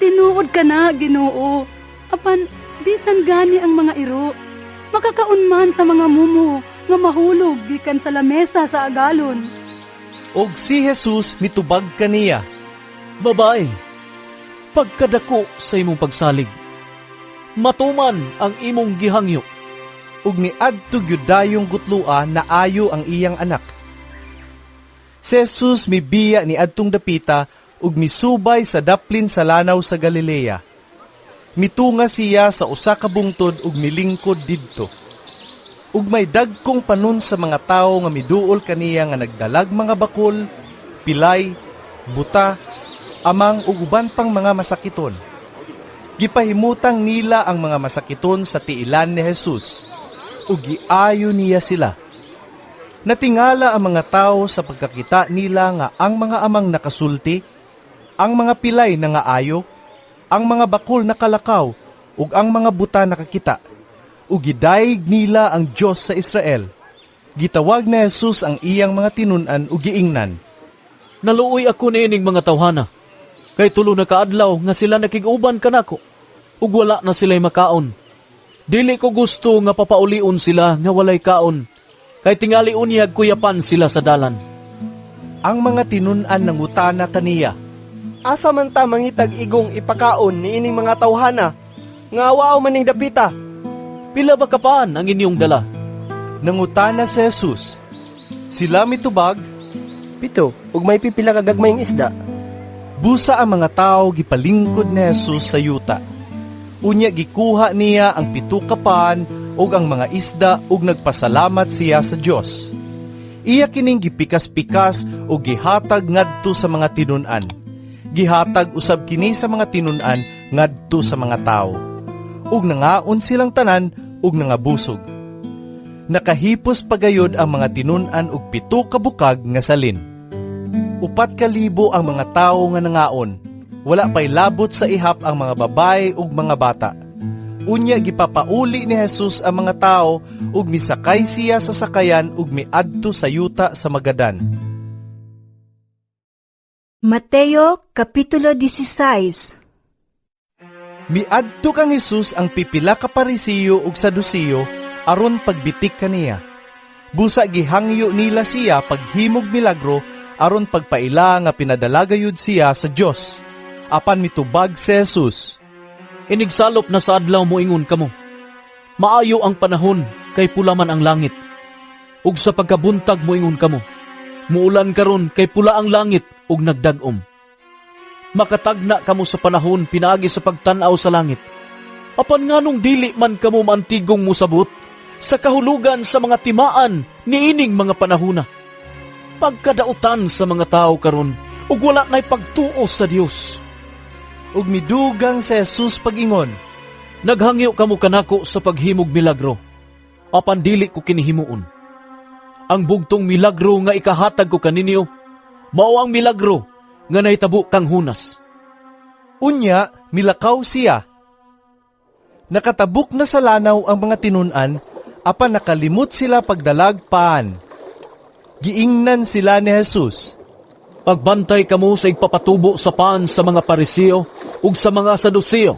Tinuod ka na, Ginoo. Apan bisan gani ang mga iro, makakaon man sa mga mumo nga mahulog gikan sa lamesa sa agalon. Og si Jesus mitubag kaniya. Babae, pagkadako sa imong pagsalig, matuman ang imong gihangyo. Ug niadto gyud dayong gutlua naayo ang iyang anak. Si Jesus mibiya ni adtong dapita ug misubay sa daplin sa lanaw sa Galilea. Mitunga siya sa usa ka bungtod ug milingkod didto. Ug may dagkong panon sa mga tawo nga miduol kaniya nga nagdalag mga bakol, pilay, buta, amang ug uban pang mga masakiton. Gipahimutang nila ang mga masakiton sa tiilan ni Jesus ug giayo niya sila. Natingala ang mga tao sa pagkakita nila nga ang mga amang nakasulti, ang mga pilay nangaayo, ang mga bakol nakalakaw, ug ang mga buta nakakita. Ug gidayeg nila ang Dios sa Israel. Gitawag ni Jesus ang iyang mga tinun-an ug giingnan. Naluoy ako niining mga tawhana, kay tulo na kaadlaw nga sila nakig-uban kanako, ug wala na sila'y makaon. Dili ko gusto nga papaulion sila nga walay kaon, kay tingali unyag kuyapan sila sa dalan. Ang mga tinun-an nangutana kaniya, Asa man ta mangitag igong ipakaon niining mga tawhana nga wao maning dapita? Pila ba kapaan ang inyong dala? Nangutana si Jesus. Sila mitubag, 7 ug may pipila ka gagmayng isda. Busa ang mga tao gipalingkod ni Jesus sa yuta. Unya gikuha niya ang 7 ka pan ug ang mga isda ug nagpasalamat siya sa Dios. Iya kining gipikas-pikas ug gihatag ngadto sa mga tinun-an. Gihatag usab kini sa mga tinun-an ngadto sa mga tawo. Ug nangaon silang tanan ug nangabusog. Nakahipos pagayod ang mga tinun-an og 7 ka bukag nga salin. 4,000 ang mga tawo nga nangaon. Wala pa'y labot sa ihap ang mga babae ug mga bata. Unya gipapauli ni Jesus ang mga tao ug misakay siya sa sakayan ug miadto sa yuta sa Magadan. Mateo Kapitulo 16. Miadto kang Jesus ang pipila ka Parisiyo ug Sadusiyo aron pagbitik kaniya. Busa gihangyo nila siya paghimog milagro aron pagpaila nga pinadalagayud siya sa Dios. Apan mitubag si Jesus. Inigsalop na sa adlaw moingon kamo, maayo ang panahon kay pula man ang langit. Ug sa pagkabuntag moingon kamo, muulan karon kay pula ang langit ug nagdag-om. Makatagna kamo sa panahon pinaagi sa pagtan-aw sa langit. Apan nganong dili man kamo maantigong musabot sa kahulugan sa mga timaan niining mga panahona. Pagkadautan sa mga tao karon ug wala na'y pagtuo sa Dios. Ug midugang si Jesus pag-ingon, Naghangyo kamo kanako sa paghimog milagro, apan dili ko kinihimuon. Ang bugtong milagro nga ikahatag ko kaninyo, mao ang milagro nga nahitabo kang Hunas. Unya, milakaw siya. Nakatabok na sa lanaw ang mga tinun-an, apan nakalimot sila pagdalag paan. Giingnan sila ni Jesus. Pagbantay kamo sa igpapatubo sa paan sa mga Pariseo ug sa mga Saduseo.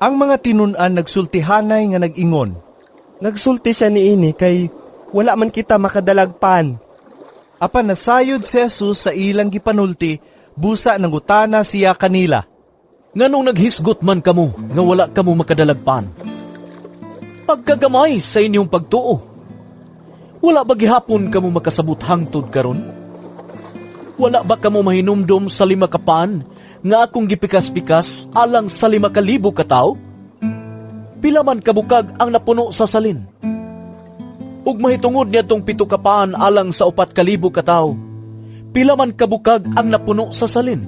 Ang mga tinun-an nagsultihanay nga nag-ingon. Nagsulti siya niini kay wala man kita makadalag pan. Apan nasayod si Jesus sa ilang gipanulti, busa nangutana siya kanila. Nganong naghisgot man kamo nga wala kamo makadalagpan? Pagkagamay sa inyong pagtuo. Wala ba gihapon kamo makasabot hangtod karon? Wala ba kamo mahinumdom sa 5 ka pan nga akong gipikas-pikas alang sa 5,000 ka tawo? Pila man kabukag ang napuno sa salin? Ug mahitungod niadtong 7 ka pan alang sa 4,000 ka tawo, pila man kabukag ang napuno sa salin?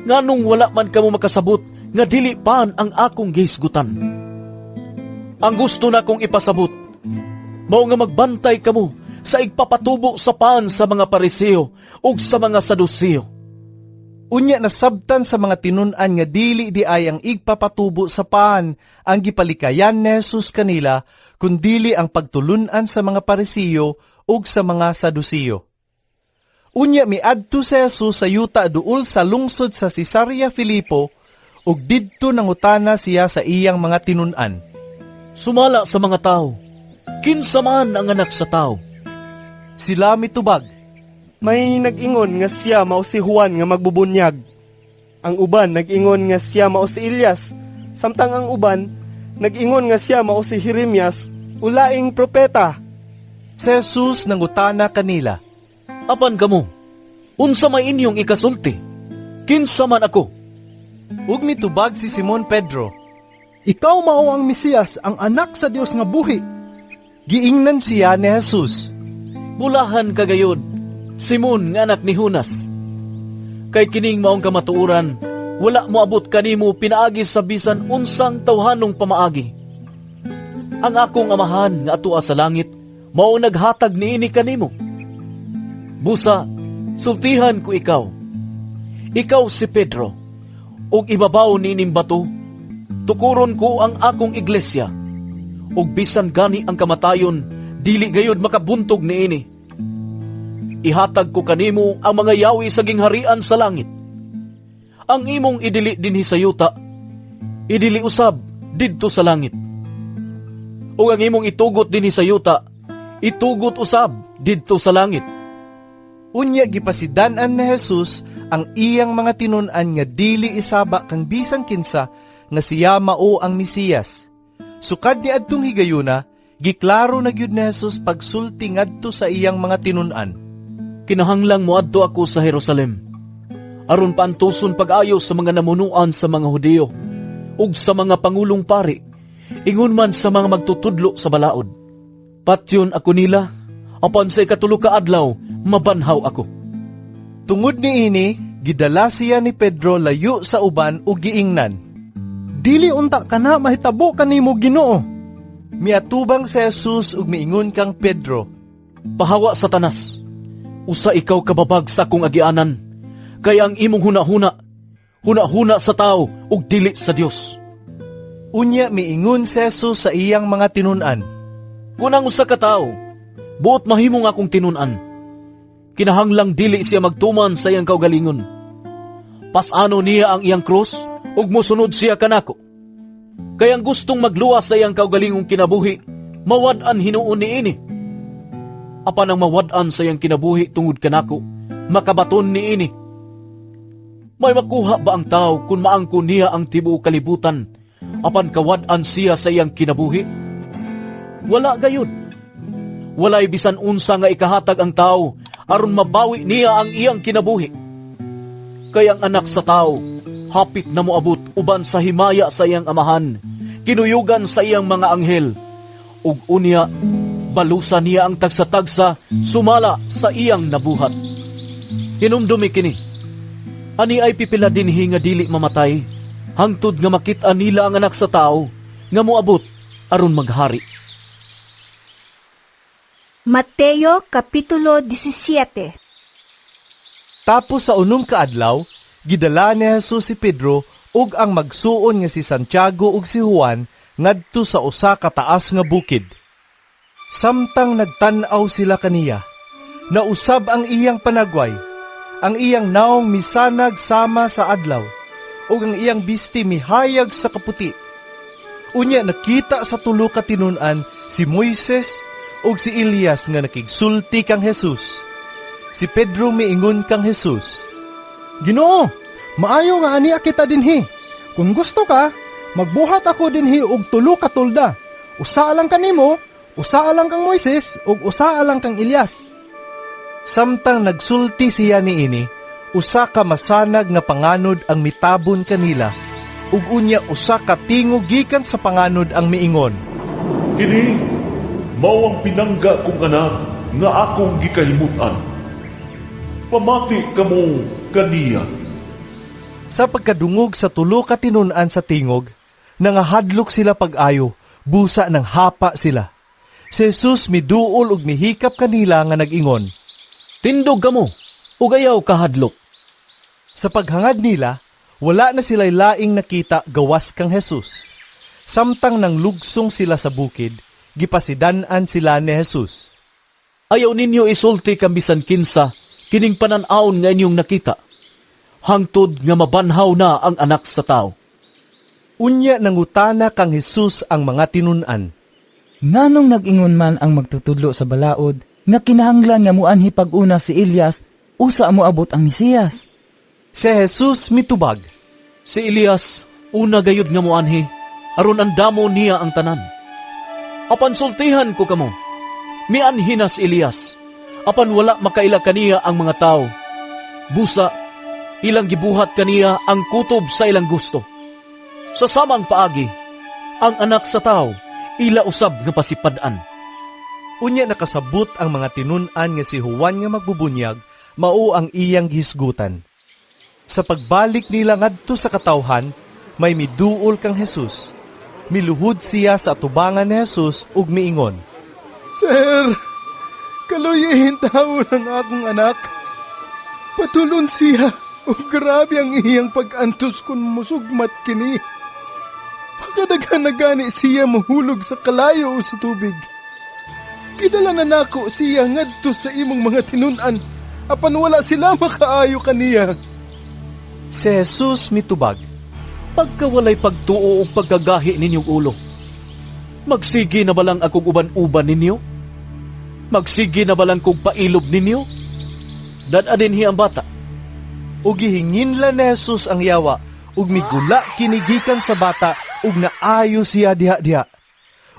Nganong wala man kamo makasabot nga dili pan ang akong gihisgutan? Ang gusto na kong ipasabot, mao nga magbantay kamo sa igpapatubo sa pan sa mga Pariseo ug sa mga Saduseo. Unya nasabtan sa mga tinun-an nga dili di ay ang igpapatubo sa pan ang gipalikayan ni Jesus kanila, kundili ang pagtulun-an sa mga Pariseo ug sa mga Saduseo. Unya miadto si Jesus sa yuta duol sa lungsod sa Cesarea Filipo ug didto nangutana siya sa iyang mga tinun-an. Sumala sa mga tao, kinsa man ang anak sa tao? Sila mitubag, May nag-ingon nga siya mao si Juan nga magbubunyag. Ang uban nag-ingon nga siya mao si Elias, samtang ang uban nag-ingon nga siya mao si Jeremias, ulaing propeta. Si Jesus nangutana kanila, Apan kamo, unsa may inyong ikasulti? Kinsa man ako? Ug mitubag si Simon Pedro, Ikaw mao ang Mesiyas, ang anak sa Dios nga buhi. Giingnan siya ni Jesus, Bulahan kagayod, Simon nga anak ni Junas. Kay kining maong kamatuoran, wala moabot kanimo pinaagi sa bisan unsang tawhanong pamaagi. Ang akong amahan nga atua sa langit, mao naghatag niini kanimo. Busa, sultihan ko ikaw. Ikaw si Pedro, ug ibabaw niining bato, tukuron ko ang akong iglesia. Ug bisan gani ang kamatayon, dili gayud makabuntog niini. Ihatag ko kanimo ang mga yawi sa gingharian sa langit. Ang imong idili dinhi sa yuta, idili usab didto sa langit. Ug ang imong itugot dinhi sa yuta, itugot usab didto sa langit. Unya gipasidan-an ni Jesus ang iyang mga tinun-an nga dili isaba kang bisan kinsa nga siya mao ang Mesiyas. Sukad ni adtong higayuna, giklaro na gyud ni Jesus pagsulti ngadto sa iyang mga tinun-an. Kinahanglang moadto ako sa Jerusalem, aron paantuson pag-ayo sa mga namunuan sa mga Hudiyo ug sa mga pangulong pari, ingon man sa mga magtutudlo sa balaod. Patyon ako nila, apan sa 3 ka adlaw mabanhaw ako. Tungod niini, gidala siya ni Pedro layo sa uban ug giingnan, Dili unta kana mahitabo kanimo, Ginoo. Miatubang si Jesus ug miingon kang Pedro, Pahawa, Satanas. Usa ikaw kababag sa akong agianan, kay ang imong hunahuna, hunahuna sa tao ug dili sa Dios. Unya miingon si Jesus sa iyang mga tinun-an, Kun ang usa ka tawo buot mahimong akong tinun-an, kinahanglang dili siya magtuman sa iyang kaugalingon. Pasano niya ang iyang krus ug mosunod siya kanako. Kay ang gustong magluwas sa iyang kaugalingong kinabuhi, mawad-an hinuon niini. Apan ang mawad-an sa iyang kinabuhi tungod kanako, makabaton niini. May makuha ba ang tao kung maangko niya ang tibuok kalibutan, apan kawad-an siya sa iyang kinabuhi? Wala gayud. Walay bisan unsa nga ikahatag ang tao aron mabawi niya ang iyang kinabuhi. Kay ang anak sa tao hapit na moabot uban sa himaya sa iyang amahan, kinuyugan sa iyang mga anghel, ug unya balusa niya ang tagsa-tagsa sumala sa iyang nabuhat. Hinumdumi kini, ani ay pipila dinhi nga dili mamatay, hangtod nga makit-an nila ang anak sa tao nga moabot aron maghari. Mateo Kapitulo 17. Tapos sa 6 ka adlaw, gidala ni Jesus si Pedro ug ang magsuon nga si Santiago ug si Juan ngadto sa usa ka taas nga bukid. Samtang nagtan-aw sila kaniya, nausab ang iyang panagway, ang iyang naong misanag sama sa adlaw, ug ang iyang bisti mihayag sa kaputi. Unya nakita sa tulo ka tinun-an si Moises ug si Elias nga nakigsulti kang Jesus. Si Pedro miingon kang Jesus, Ginoo, maayo nga ania kita dinhi. Kung gusto ka, magbuhat ako dinhi og 3 ka tulda. Usa alang kanimo, usa alang kang Moises, ug usa alang kang Elias. Samtang nagsulti siya niini, usa ka masanag nga panganod ang mitabon kanila, ug unya usa ka tingog gikan sa panganod ang miingon, "Kini mao ang pinangga kong anak nga akong gikahimut-an. Pamati kamo kaniya." Sa pagkadungog sa tulo ka tinun-an sa tingog, nangahadlok sila pag-ayo, busa nang hapa sila. Si Jesus miduol ug mihikap kanila nga nag-ingon, "Tindog kamo ug ayaw kahadlok." Sa paghangad nila, wala na sila'y laing nakita gawas kang Jesus. Samtang nanglugsong sila sa bukid, gipasidan-an sila ni Jesus. "Ayaw ninyo isulti kang bisan kinsa kining panan-awon nga inyong nakita, hangtod nga mabanhaw na ang Anak sa Tawo." Unya nangutana kang Jesus ang mga tinun-an. Nganong nag-ingon man ang magtutudlo sa balaod nga kinahanglan nga muanhi pag-una si Elias usa moabot ang Mesiyas? Si Jesus mitubag, "Si Elias una gayud nga muanhi aron andamo niya ang tanan. Apan sultihan ko kamo, mianhi na si Elias, apan wala makaila kaniya ang mga tawo. Busa ilang gibuhat kaniya ang kutob sa ilang gusto. Sa samang paagi, ang Anak sa Tawo ila usab nga pasipad-an." Unya nakasabot ang mga tinun-an nga si Juan nga magbubunyag mao ang iyang gihisgutan. Sa pagbalik nila ngadto sa katawhan, may miduol kang Jesus. Miluhod siya sa atubangan ni Jesus ug miingon, "Sir, kaluyihin tawo ng akong anak. Patulon siya ug grabe ang iyang pag-antos kung musugmat kini. Pagkadaghan na gani siya mahulog sa kalayo o sa tubig. Gidala na nako siya ngadto sa imong mga tinun-an, apan wala sila makaayo kaniya." Si Jesus mitubag, "Pagkawalay pagtuo og pagkagahi ninyong ulo, magsige na balang akong uban-uban ninyo? Magsige na balang kong pailob ninyo? Dad-a dinhi ang bata." Ug gihinginla ni Jesus ang yawa, ug migula kinigikan sa bata, ug naayo siya diha-diha.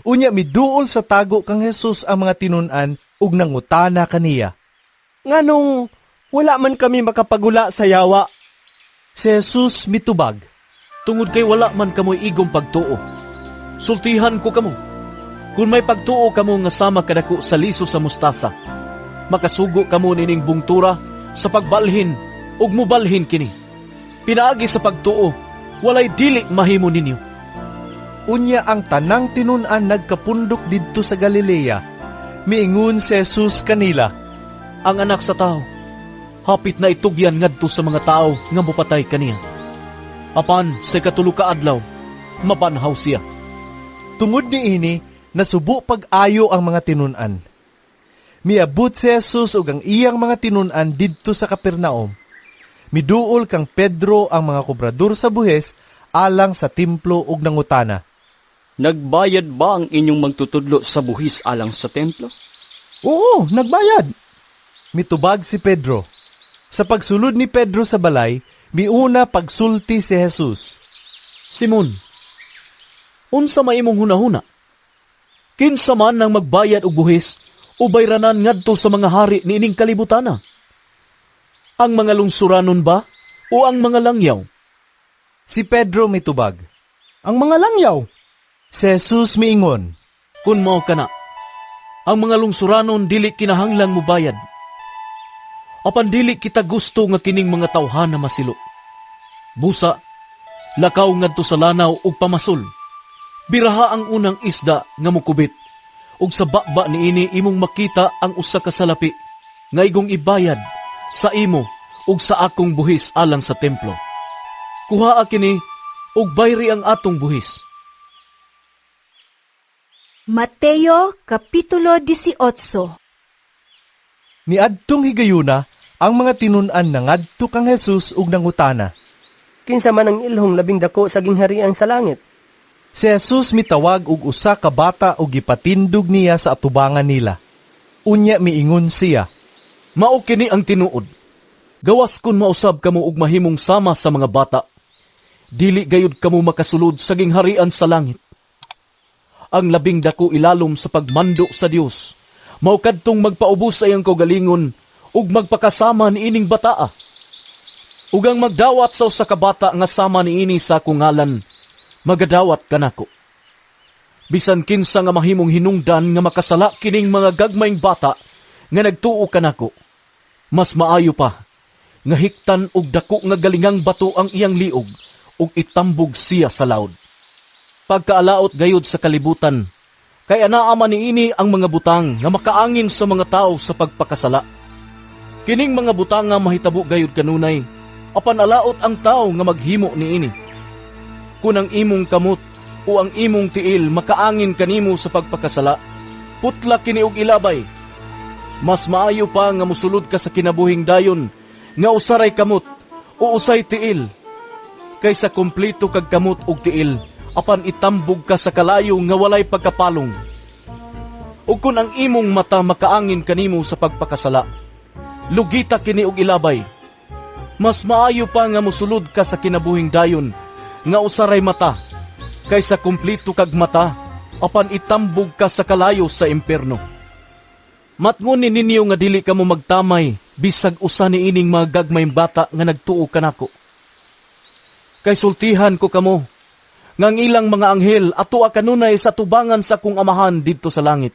Unya miduol sa tago kang Jesus ang mga tinun-an ug nangutana kaniya, "Nganong wala man kami makapagula sa yawa?" Si Jesus mitubag, "Tungod kay wala man kamoy igong pagtuo. Sultihan ko kamo, kung may pagtuo kamo nga sama kadako sa liso sa mustasa, makasugo kamo nining bungtura sa pagbalhin ug mubalhin kini. Pinaagi sa pagtuo, walay dili mahimo ninyo." Unya ang tanang tinun-an nagkapundok didto sa Galilea. Miingon si Jesus kanila, "Ang Anak sa Tawo hapit na itugyan ngadto sa mga tawo nga mopatay kaniya. Apan sa ikatulo ka adlaw, mabanhaw siya." Tungod niini, nasubo pag-ayo ang mga tinun-an. Miabot si Jesus ug ang iyang mga tinun-an didto sa Capernaum. Miduol kang Pedro ang mga kobrador sa buhis alang sa templo ug nangutana, "Nagbayad ba ang inyong magtutudlo sa buhis alang sa templo?" "Oo, nagbayad." Mitubag si Pedro. Sa pagsulod ni Pedro sa balay, miuna pagsulti si Jesus. "Simon, unsa may imong hunahuna? Kinsa man ang magbayad og buhis o bayranan ngadto sa mga hari niining kalibutana? Ang mga lungsuranon ba o ang mga langyaw?" Si Pedro mitubag, "Ang mga langyaw." Si Jesus miingon, "Kun mao kana, ang mga lungsuranon dili kinahanglang mobayad. Apan dili kita gusto nga kining mga tawhana masilo. Busa, lakaw ngadto sa lanaw ug pamasol. Biraha ang unang isda nga mukubit, ug sa baba niini imong makita ang usa ka salapi nga igong ibayad sa imo ug sa akong buhis alang sa templo. Kuhaa kini ug bayri ang atong buhis." Mateo Kapitulo 18. Niadtong higayuna, ang mga tinun-an nangadto kang Jesus ug nangutana, "Kinsa man ang ilhong labing dako sa gingharian sa langit?" Si Jesus mitawag og usa ka bata ug gipatindog niya sa atubangan nila. Unya miingon siya, "Mao kini ang tinuod. Gawas kun mausab kamo og mahimong sama sa mga bata, dili gayud kamo makasulod sa gingharian sa langit. Ang labing dako ilalom sa pagmando sa Dios mao kadtong magpaubos sa iyang kaugalingon ug magpakasama niining bataa. Ug ang magdawat sa usa ka bata nga sama niini sa akong ngalan, magadawat kanako. Bisan kinsa nga mahimong hinungdan nga makasala kining mga gagmayng bata nga nagtuo kanako, mas maayo pa nga hiktan og dako nga galingang bato ang iyang liog ug itambog siya sa laod. Pagkaalaot gayud sa kalibutan, kay anaa man niini ang mga butang nga makaangin sa mga tawo sa pagpakasala. Kining mga butang nga mahitabo gayud kanunay, apan alaot ang tawo nga maghimo niini. Kun ang imong kamot o ang imong tiil makaangin kanimo sa pagpakasala, putla kini og ilabay. Mas maayo pa nga mosulod ka sa kinabuhing dayon nga usaray kamot o usay tiil, kaysa kompleto kag kamot og tiil apan itambog ka sa kalayo nga walay pagkapalong. Ug kun ang imong mata makaangin kanimo sa pagpakasala, lugita kini og ilabay. Mas maayo pa nga mosulod ka sa kinabuhing dayon nga usaray mata, kaysa kompleto kag mata apan itambog ka sa kalayo sa impierno. Matngon ni ninyo nga dili kamo magtamay bisag usa niining mga gagmayng bata nga nagtuo kanako. Kay sultihan ko kamo nga ang ilang mga anghel atoa kanunay sa tubangan sa akong amahan didto sa langit.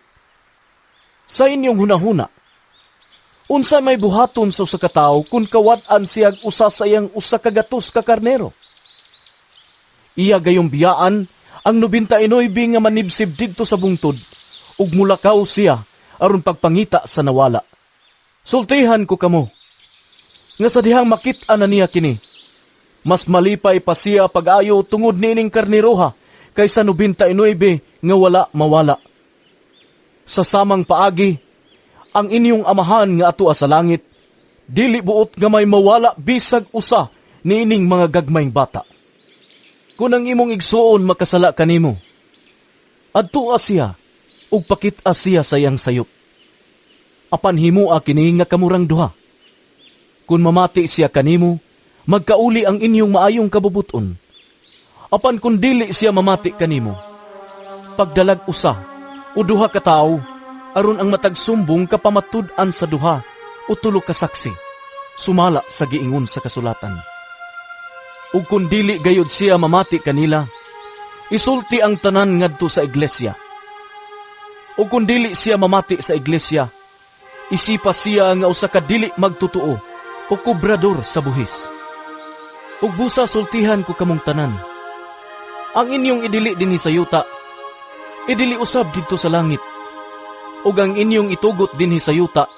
Sa inyong hunahuna, unsa may buhaton sa usa ka tawo kun kawad-an siyag usa sa iyang 100 ka karnero? Iya gayong biyaan ang 99 nga manibsib didto sa bungtod ug mulakaw siya aron pagpangita sa nawala. Sultihan ko kamo nga sa dihang makit-an na niya kini, mas malipay pa siya pag-ayo tungod niining karniroha kaysa 99 nga wala mawala. Sa samang paagi, ang inyong amahan nga atoa sa langit, dili buot nga may mawala bisag usa niining mga gagmayng bata. Kun ang imong igsuon makasala kanimo, adtoa siya ug pakit-a siya sa iyang sayop. Apan himoa kini nga kamurang duha. Kun mamati siya kanimo, magkauli ang inyong maayong kabubuton. Apan kun dili siya mamati kanimo, pagdalag usa o duha ka tawo, aron ang matag sumbong kapamatud-an sa duha o tulo ka saksi, sumala sa giingon sa kasulatan. Ug kun dili gayud siya mamati kanila, isulti ang tanan ngadto sa iglesia. Ug kun dili siya mamati sa iglesia, isipa siya nga usa ka dili magtotoo o kobrador sa buhis. Ug busa sultihan ko kamong tanan, ang inyong idili dinhi sa yuta, idili usab didto sa langit. Ug ang inyong itugot dinhi sa yuta,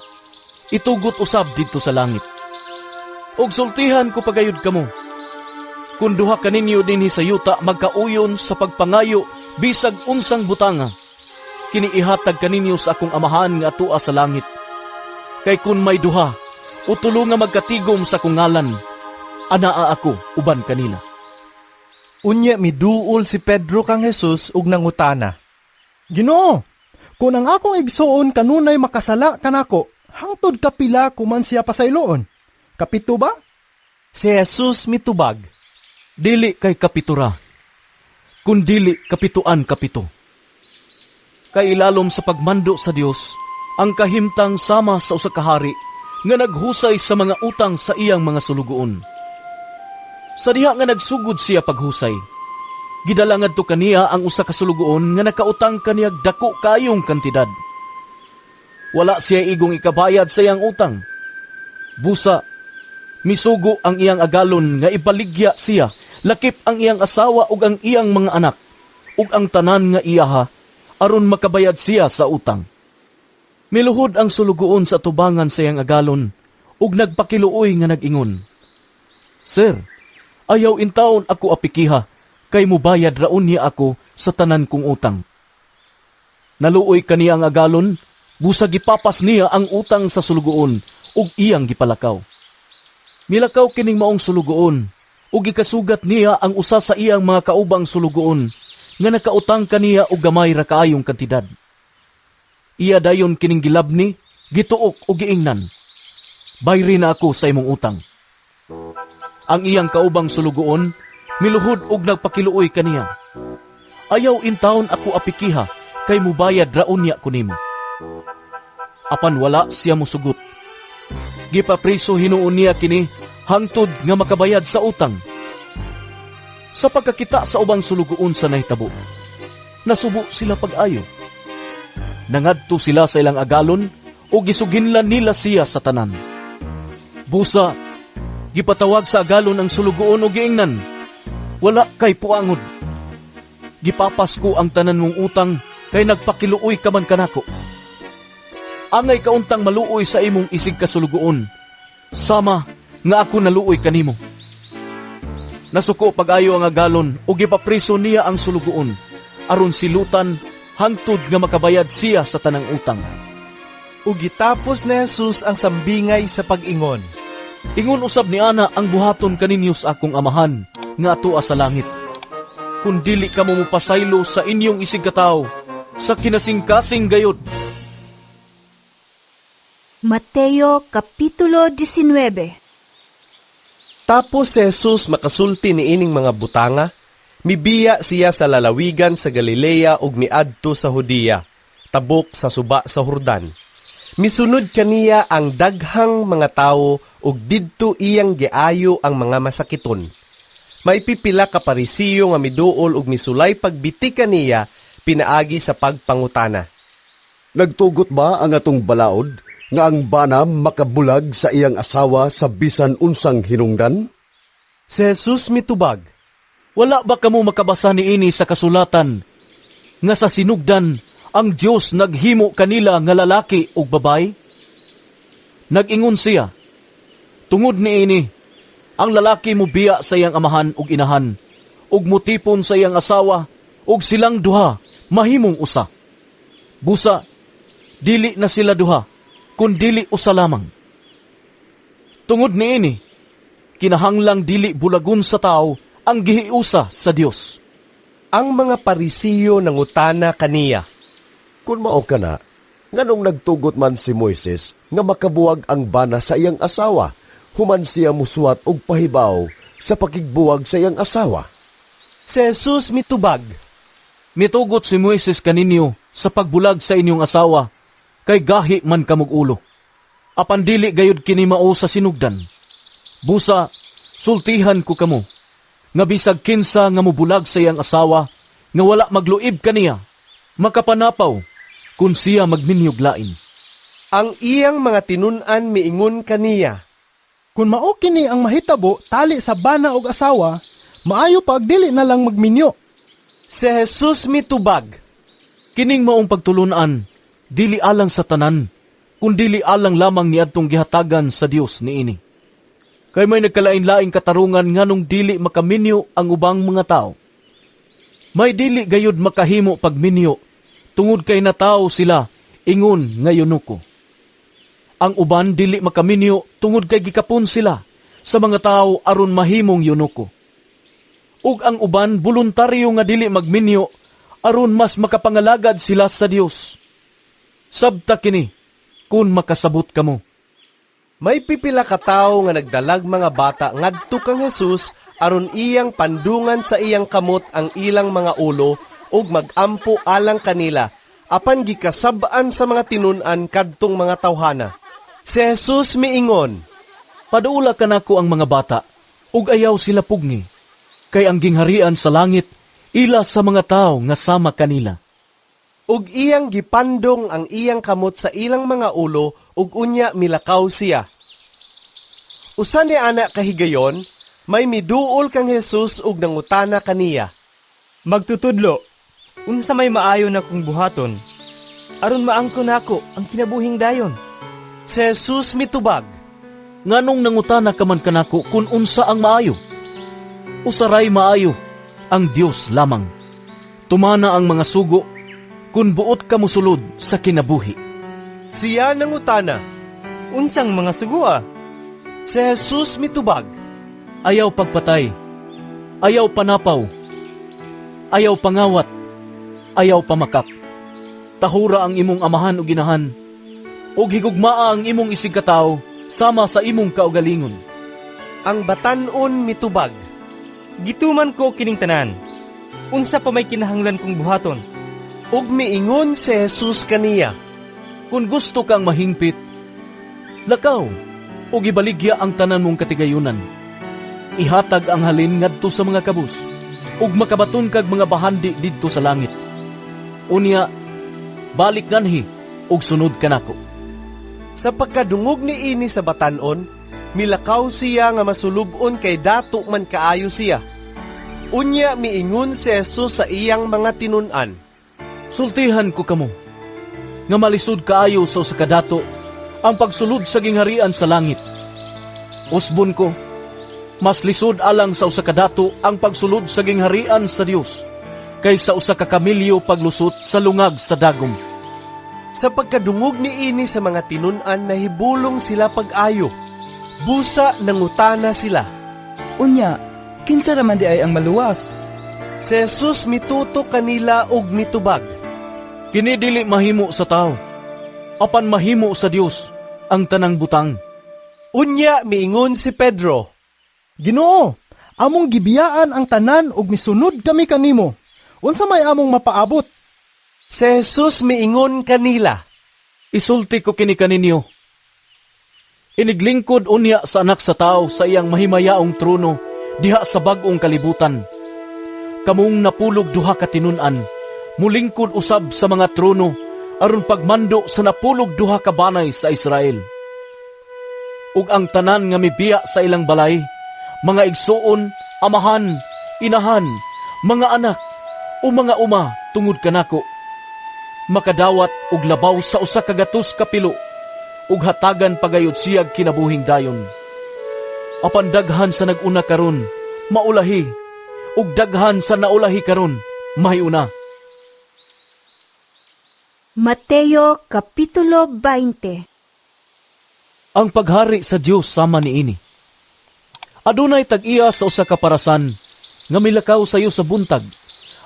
itugot usab didto sa langit. Ug sultihan ko pagayod kamo, kun duha kaninyo dinhi sa yuta magkauyon sa pagpangayo bisag unsang butanga, kini ihatag kaninyo sa akong amahan nga atoa sa langit. Kay kun may duha o tulo nga magkatigom sa akong ngalan, anaa ako uban kanila. Unya miduol si Pedro kang Jesus ug nangutana, Ginoo, kun ang akong igsuon kanunay makasala kanako, hangtod kapila kuman siya pasayloon? Kapito ba? Si Jesus mitubag, Dili kay kapitura, kun dili kapituan kapito. Kay ilalom sa pagmando sa Dios ang kahimtang sama sa usa ka hari nga naghusay sa mga utang sa iyang mga sulugoon. Sa diha nga nagsugod siya paghusay, gidala ngadto kaniya ang usa ka sulugoon nga nakautang kaniyag dako kayong kantidad. Wala siya igong ikabayad sa iyang utang. Busa, misugo ang iyang agalon nga ibaligya siya, lakip ang iyang asawa ug ang iyang mga anak, ug ang tanan nga iyaha, aron makabayad siya sa utang. Miluhod ang sulugoon sa tubangan sa iyang agalon, ug nagpakiluoy nga nag-ingon, Sir, ayaw intaon ako apikiha, kay mubayad raon niya ako sa tanan kong utang. Naluoy kaniya ang agalon, busa gipapas niya ang utang sa sulugoon ug iyang gipalakaw. Milakaw kining maong sulugoon, ug gikasugat niya ang usa sa iyang mga kaubang sulugoon nga nakautang kaniya og gamay ra kaayong kantidad. Iya dayon kining gilabni, gituok ug giingnan, Bayri na ako sa imong utang. Ang iyang kaubang sulugoon miluhod og nagpakiluoy kaniya. Ayaw intawon ako apikiha, kay mubayad raon niya kunimo. Apan wala siya musugot. Gipapriso hinuon niya kini hangtod nga makabayad sa utang. Sa pagkakita sa ubang sulugoon sa nahitabo, nasubo sila pag-ayo. Nangadto sila sa ilang agalon ug gisuginlan nila siya sa tanan. Busa, gipatawag sa agalon ang sulugoon ug giingnan, "Wala kay puangod. Gipapas ko ang tanan mong utang kay nagpakiluoy ka man kanako. Angay kauntang maluoy sa imong isig kasulugoon, sama nga ako naluoy kanimo." Nasuko pag-ayo ang agalon ug gipapriso niya ang sulugoon aron silutan hangtod nga makabayad siya sa tanang utang. Ug gitapos ni Jesus ang sambingay sa pag-ingon, "Ingon usab ni ana ang buhaton kaninyo sa akong amahan nga atoa sa langit, kun dili kamo mopasaylo sa inyong isig katawo sa kinasingkasing gayod." Mateo Kapitulo 19. Tapos si Jesus makasulti niining mga butanga, mibiya siya sa lalawigan sa Galilea ug miadto sa Judea, tabok sa suba sa Jordan. Misunod kaniya ang daghang mga tawo ug didto iyang giayo ang mga masakiton. May pipila ka Parisiyo nga miduol ug misulay pagbiti kaniya pinaagi sa pagpangutana. Nagtugot ba ang atong balaod nga ang bana makabulag sa iyang asawa sa bisan unsang hinungdan? Si Jesus mitubag, "Wala ba kamo makabasa niini sa kasulatan nga sa sinugdan ang Dios naghimo kanila nga lalaki ug babayi? Nag-ingon siya, tungod niini ang lalaki mobiya sa iyang amahan ug inahan ug motipon sa iyang asawa ug silang duha mahimong usa. Busa dili na sila duha, kun dili usa lamang. Tungod niini kinahanglang dili bulagon sa tao ang gihiusa sa Dios." Ang mga Parisiyo nangutana kaniya, "Kun mao kana, nganong nagtugot man si Moises nga makabuwag ang bana sa iyang asawa, human siya musuwat og pahibaw sa pakigbuwag sa iyang asawa?" Si Jesus mitubag, "Mitugot si Moises kaninyo sa pagbulag sa inyong asawa, kay gahi man kamog ulo. Apan dili gayud kini mao sa sinugdan. Busa, sultihan ko kamo, nga bisag kinsa nga mobulag sa iyang asawa, nga wala magluib kaniya, makapanapaw, kun siya magminyog lain." Ang iyang mga tinun-an miingon kaniya, "Kun mao kini ang mahitabo tali sa bana og asawa, maayo pag dili na lang magminyo." Si Jesus mitubag, "Kining maong pagtulun-an, dili alang sa tanan, kun dili alang lamang niadtong gihatagan sa Dios niini. Kay may nagkalain-laing katarungan nganong dili makaminyo ang ubang mga tao. May dili gayud makahimo pagminyo, tungod kay natawo sila ingon nga eunuko. Ang uban dili makaminyo tungod kay gikapon sila sa mga tao aron mahimong eunuko. Ug ang uban voluntaryo nga dili magminyo aron mas makapangalagad sila sa Dios. Sabta kini kun makasabot kamo." May pipila ka tawo nga nagdalag mga bata ngadto kang Jesus aron iyang pandungan sa iyang kamot ang ilang mga ulo ug magampo alang kanila, apan gikasab-an sa mga tinun-an kadtong mga tawhana. Si Jesus miingon, "Paduula kanako ang mga bata ug ayaw sila pugni, kay ang gingharian sa langit ila sa mga tawo nga sama kanila." Ug iyang gipandong ang iyang kamot sa ilang mga ulo ug unya milakaw siya. Usa ni ana kahigayon, may miduol kang Jesus ug nangutana kaniya, "Magtutudlo, unsa may maayo na kong buhaton aron maangkon nako ang kinabuhing dayon?" Si Jesus mitubag, "Nganong nangutana ka man kanako kun unsa ang maayo? Usaray maayo, ang Dios lamang. Tumana ang mga sugo kun buot ka mosulod sa kinabuhi." Siya nangutana, "Unsang mga sugoa?" Si Jesus mitubag, "Ayaw pagpatay, ayaw panapaw, ayaw pangawat, ayaw pamakak. Tahura ang imong amahan ug inahan, ug higugmaa ang imong isigkatawo sama sa imong kaugalingon." Ang batan-on mitubag, "Gituman ko kining tanan. Unsa pa may kinahanglan kong buhaton?" Ug miingon si Jesus kaniya, "Kung gusto kang mahingpit, lakaw ug ibaligya ang tanan mong katigayunan. Ihatag ang halin ngadto sa mga kabus, ug makabaton kag mga bahandi didto sa langit. Unya, balik nganhi ug sunod kanako. Sa pagkadungog niini sa batan-on, milakaw siya nga masulub-on kay dato man kaayo siya. Unya miingon si Jesus sa iyang mga tinun-an. Sultihan ko kamo, nga malisod kaayo sa usa ka dato ang pagsulod sa gingharian sa langit. Usbon ko, mas lisod alang sa usa ka dato ang pagsulod sa gingharian sa Dios kaysa usa ka kamilyo paglusot sa lungag sa dagom. Sa pagkadungog niini sa mga tinun-an, nahibulong sila pag-ayo. Busa nangutana sila. Unya, kinsa raman di ay ang maluwas? Si Jesus mituto kanila og mitubag. Kini dili mahimo sa tao, apan mahimo sa Dios ang tanang butang. Unya miingon si Pedro. Ginoo, among gibiyaan ang tanan ug misunod kami kanimo. Unsa may among mapaabot? Si Jesus miingon kanila. Isulti ko kini kaninyo. Iniglingkod unya sa anak sa tao sa iyang mahimayaong trono diha sa bag-ong kalibutan. Kamong 92 ka tinun-an, mulingkod usab sa mga trono aron pagmando sa 92 ka banay sa Israel. Ug ang tanan nga mibiya sa ilang balay, mga igsuon, amahan, inahan, mga anak, o mga uma tungod kanako, makadawat og labaw sa 100 ka pilo, ug hatagan pagayod siyag kinabuhing dayon. Apan daghan sa nag-una karon, maulahi, ug daghan sa naulahi karon, mahiuna. Mateo Kapitulo 20. Ang paghari sa Dios sama niini. Adunay tag-iya sa usa ka parasan nga milakaw sayo sa buntag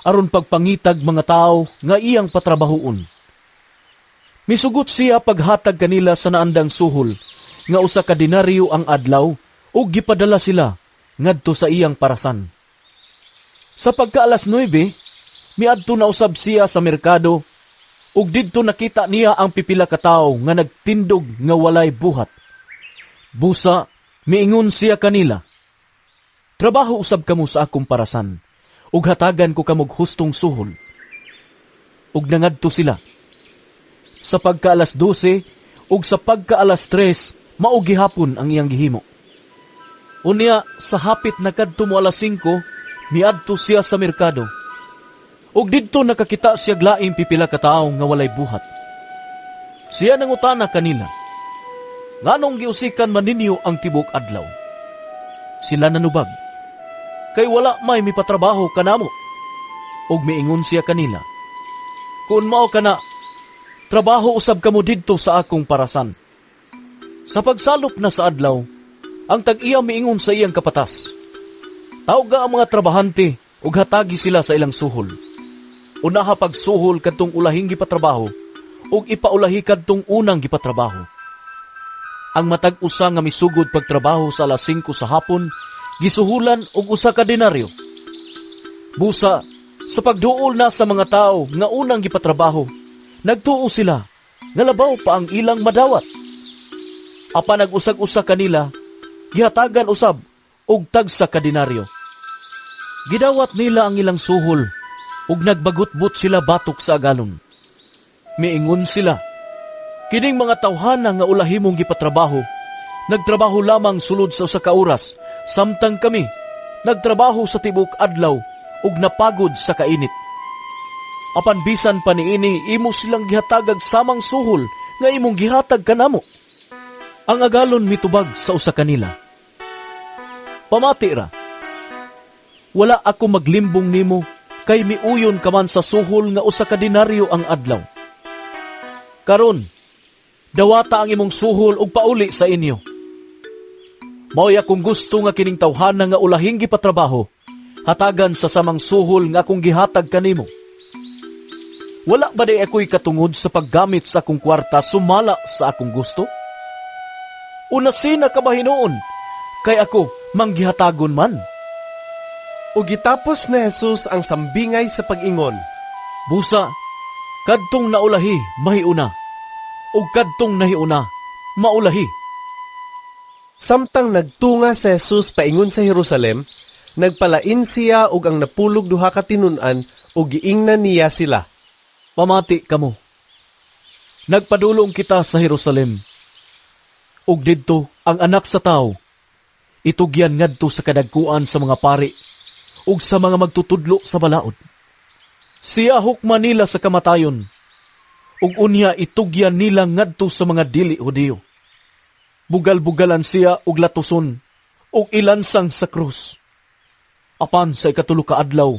aron pagpangitag mga tawo nga iyang patrabahoon. Misugot siya paghatag kanila sa naandang suhol nga usa ka denaryo ang adlaw ug gipadala sila ngadto sa iyang parasan. Sa pagka alas 9, miadto na usab siya sa merkado ug didto nakita niya ang pipila ka tawo nga nagtindog nga walay buhat. Busa, miingon siya kanila, trabaho usab kamo sa akong parasan, ug hatagan ko kamog hustong suhol. Ug nangadto sila. Sa pagka alas 12 ug sa pagka alas 3, mao gihapon ang iyang gihimo. Unya, sa hapit na kadto mo alas 5, miadto siya sa merkado. Ug didto nakakita siya laing pipila ka tawo nga walay buhat. Siya nangutana kanila, nganong giusikan man ninyo ang tibok adlaw? Sila nanubag, kay wala may mipatrabaho kanamo. Ug miingon siya kanila, kun mao kana, trabaho usab kamo didto sa akong parasan. Sa pagsalop na sa adlaw, ang tag-iya miingon sa iyang kapatas, tawga ang mga trabahante ug hatagi sila sa ilang suhol. Unaha pagsuhol kadtong ulahing gipatrabaho ug ipaulahi kadtong unang gipatrabaho. Ang matag usa nga misugod pagtrabaho sa alas 5 sa hapon, gisuhulan og usa ka denaryo. Busa, sa pagduol na sa mga tawo nga unang gipatrabaho, nagtuo sila nga labaw pa ang ilang madawat. Apan nag-usag-usa kanila, gihatagan usab og tagsa ka denaryo. Gidawat nila ang ilang suhol ug nagbagutbot sila batok sa agalon. Miingon sila, kining mga tawhana nga ulahi mong gipatrabaho, nagtrabaho lamang sulod sa usa ka oras, samtang kami nagtrabaho sa tibok adlaw ug napagod sa kainit. Apan bisan pa niini, imo silang gihatagag samang suhol nga imong gihatag kanamo. Ang agalon mitubag sa usa kanila, pamati ra, wala ako maglimbong nimo kay miuyon ka man sa suhol nga usa ka denaryo ang adlaw. Karon, dawata ang imong suhol ug pauli sa inyo. Maoy akong gusto nga kining tawhana nga ulahing gipatrabaho, hatagan sa samang suhol nga akong gihatag kanimo. Wala ba day ako'y katungod sa paggamit sa akong kwarta sumala sa akong gusto? Una sina ka ba hinuon, kay ako manggihatagon man. Ug gitapos ni Jesus ang sambingay sa pag-ingon. Busa, kadtong naulahi mahiuna, ug kadtong nahiuna maulahi. Samtang nagtunga si Jesus paingon sa Jerusalem, nagpalain siya og ang 12 ka tinun-an ug giingnan niya sila. Pamati kamo. Nagpadulong kita sa Jerusalem. Ug didto ang anak sa tawo itugyan ngadto sa kadagkuan sa mga pari ug sa mga magtutudlo sa balaod. Siya hukman nila sa kamatayon ug unya itugyan nila ngadto sa mga dili Hudiyo. Bugal-bugalan siya og latuson ug ilansang sa krus. Apan sa 3 ka adlaw,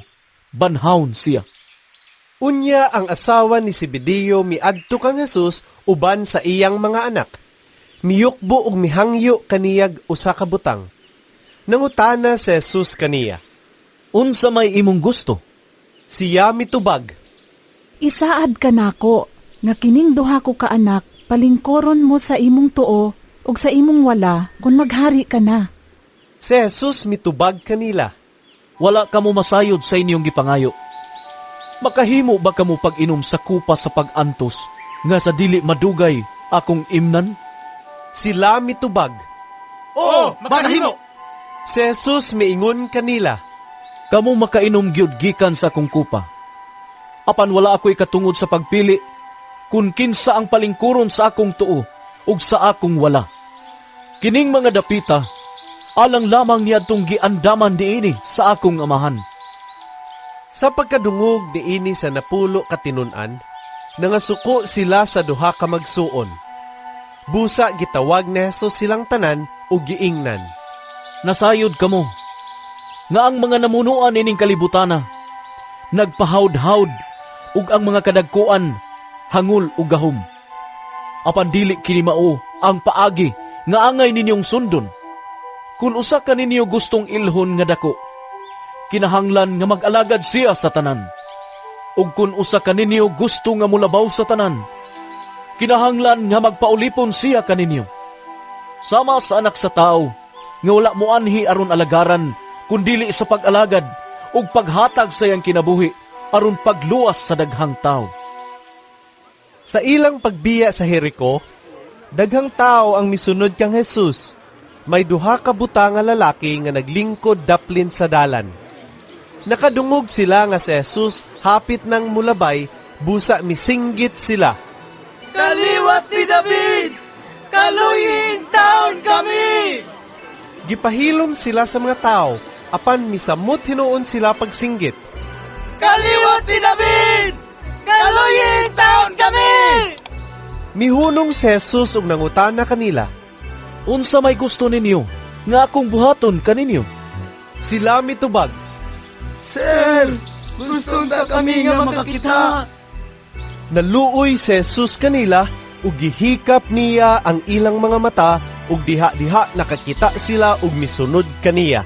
banhawon siya. Unya ang asawa ni Zebedeo miadto kang Jesus uban sa iyang mga anak. Miyukbo og mihangyo kaniyag usa ka butang. Nangutana si Jesus kaniya. Unsa may imong gusto? Siya mitubag. Isaad ka nako nga kining duha ko ka anak palingkoron mo sa imong tuo ug sa imong wala kung maghari ka na. Si Jesus mitubag kanila. Wala kamo masayod sa inyong gipangayo. Makahimo ba kamo pag-inom sa kupa sa pag-antos nga sa dili madugay akong imnan? Sila mitubag. Oo, makahimo. Si Jesus miingon kanila. Kamo makainom gyud gikan sa akong kupa. Apan wala ako'y katungod sa pagpili kun kinsa ang palingkuron sa akong tuo ug sa akong wala. Kining mga dapita alang lamang niadtong giandaman niini sa akong amahan. Sa pagkadungog niini sa 10 ka tinun-an, nangasuko sila sa duha ka magsuon. Busa gitawag ni Jesus silang tanan ug giingnan. Nasayod kamo nga ang mga namunuan ining kalibutana nagpahawd-hawd ug ang mga kadagkuan hangol ug gahom. Apan dili kini mao ang paagi nga angay ninyong sundon. Kun usa ka ninyo gustong ilhon nga dako, kinahanglan nga mag-alagad siya sa tanan. Ug kun usa ka ninyo gusto nga mulabaw sa tanan, kinahanglan nga magpaulipon siya kaninyo. Sama sa anak sa tao nga wala moanhi aron alagaran, kun dili sa pag-alagad ug paghatag sa iyang kinabuhi aron pagluwas sa daghang tao. Sa ilang pagbiya sa Jericho, daghang tao ang misunod kang Jesus. May duha ka buta nga lalaki nga naglingkod daplin sa dalan. Nakadungog sila nga si Jesus hapit ng mulabay, busa misinggit sila. Kaliwat ni David! Kaluyin taon kami! Gipahilom sila sa mga tao, apan misamot hinuon sila pagsinggit. Kaliwat ni David! Kaluyin taon kami! Mihunong si Jesus ug nangutana kanila. Unsa may gusto ninyo nga akong buhaton kaninyo? Sila mitubag. Sir, gusto ta kami nga makakita. Naluoy si Jesus kanila ug gihikap niya ang ilang mga mata ug diha-diha nakakita sila ug misunod kaniya.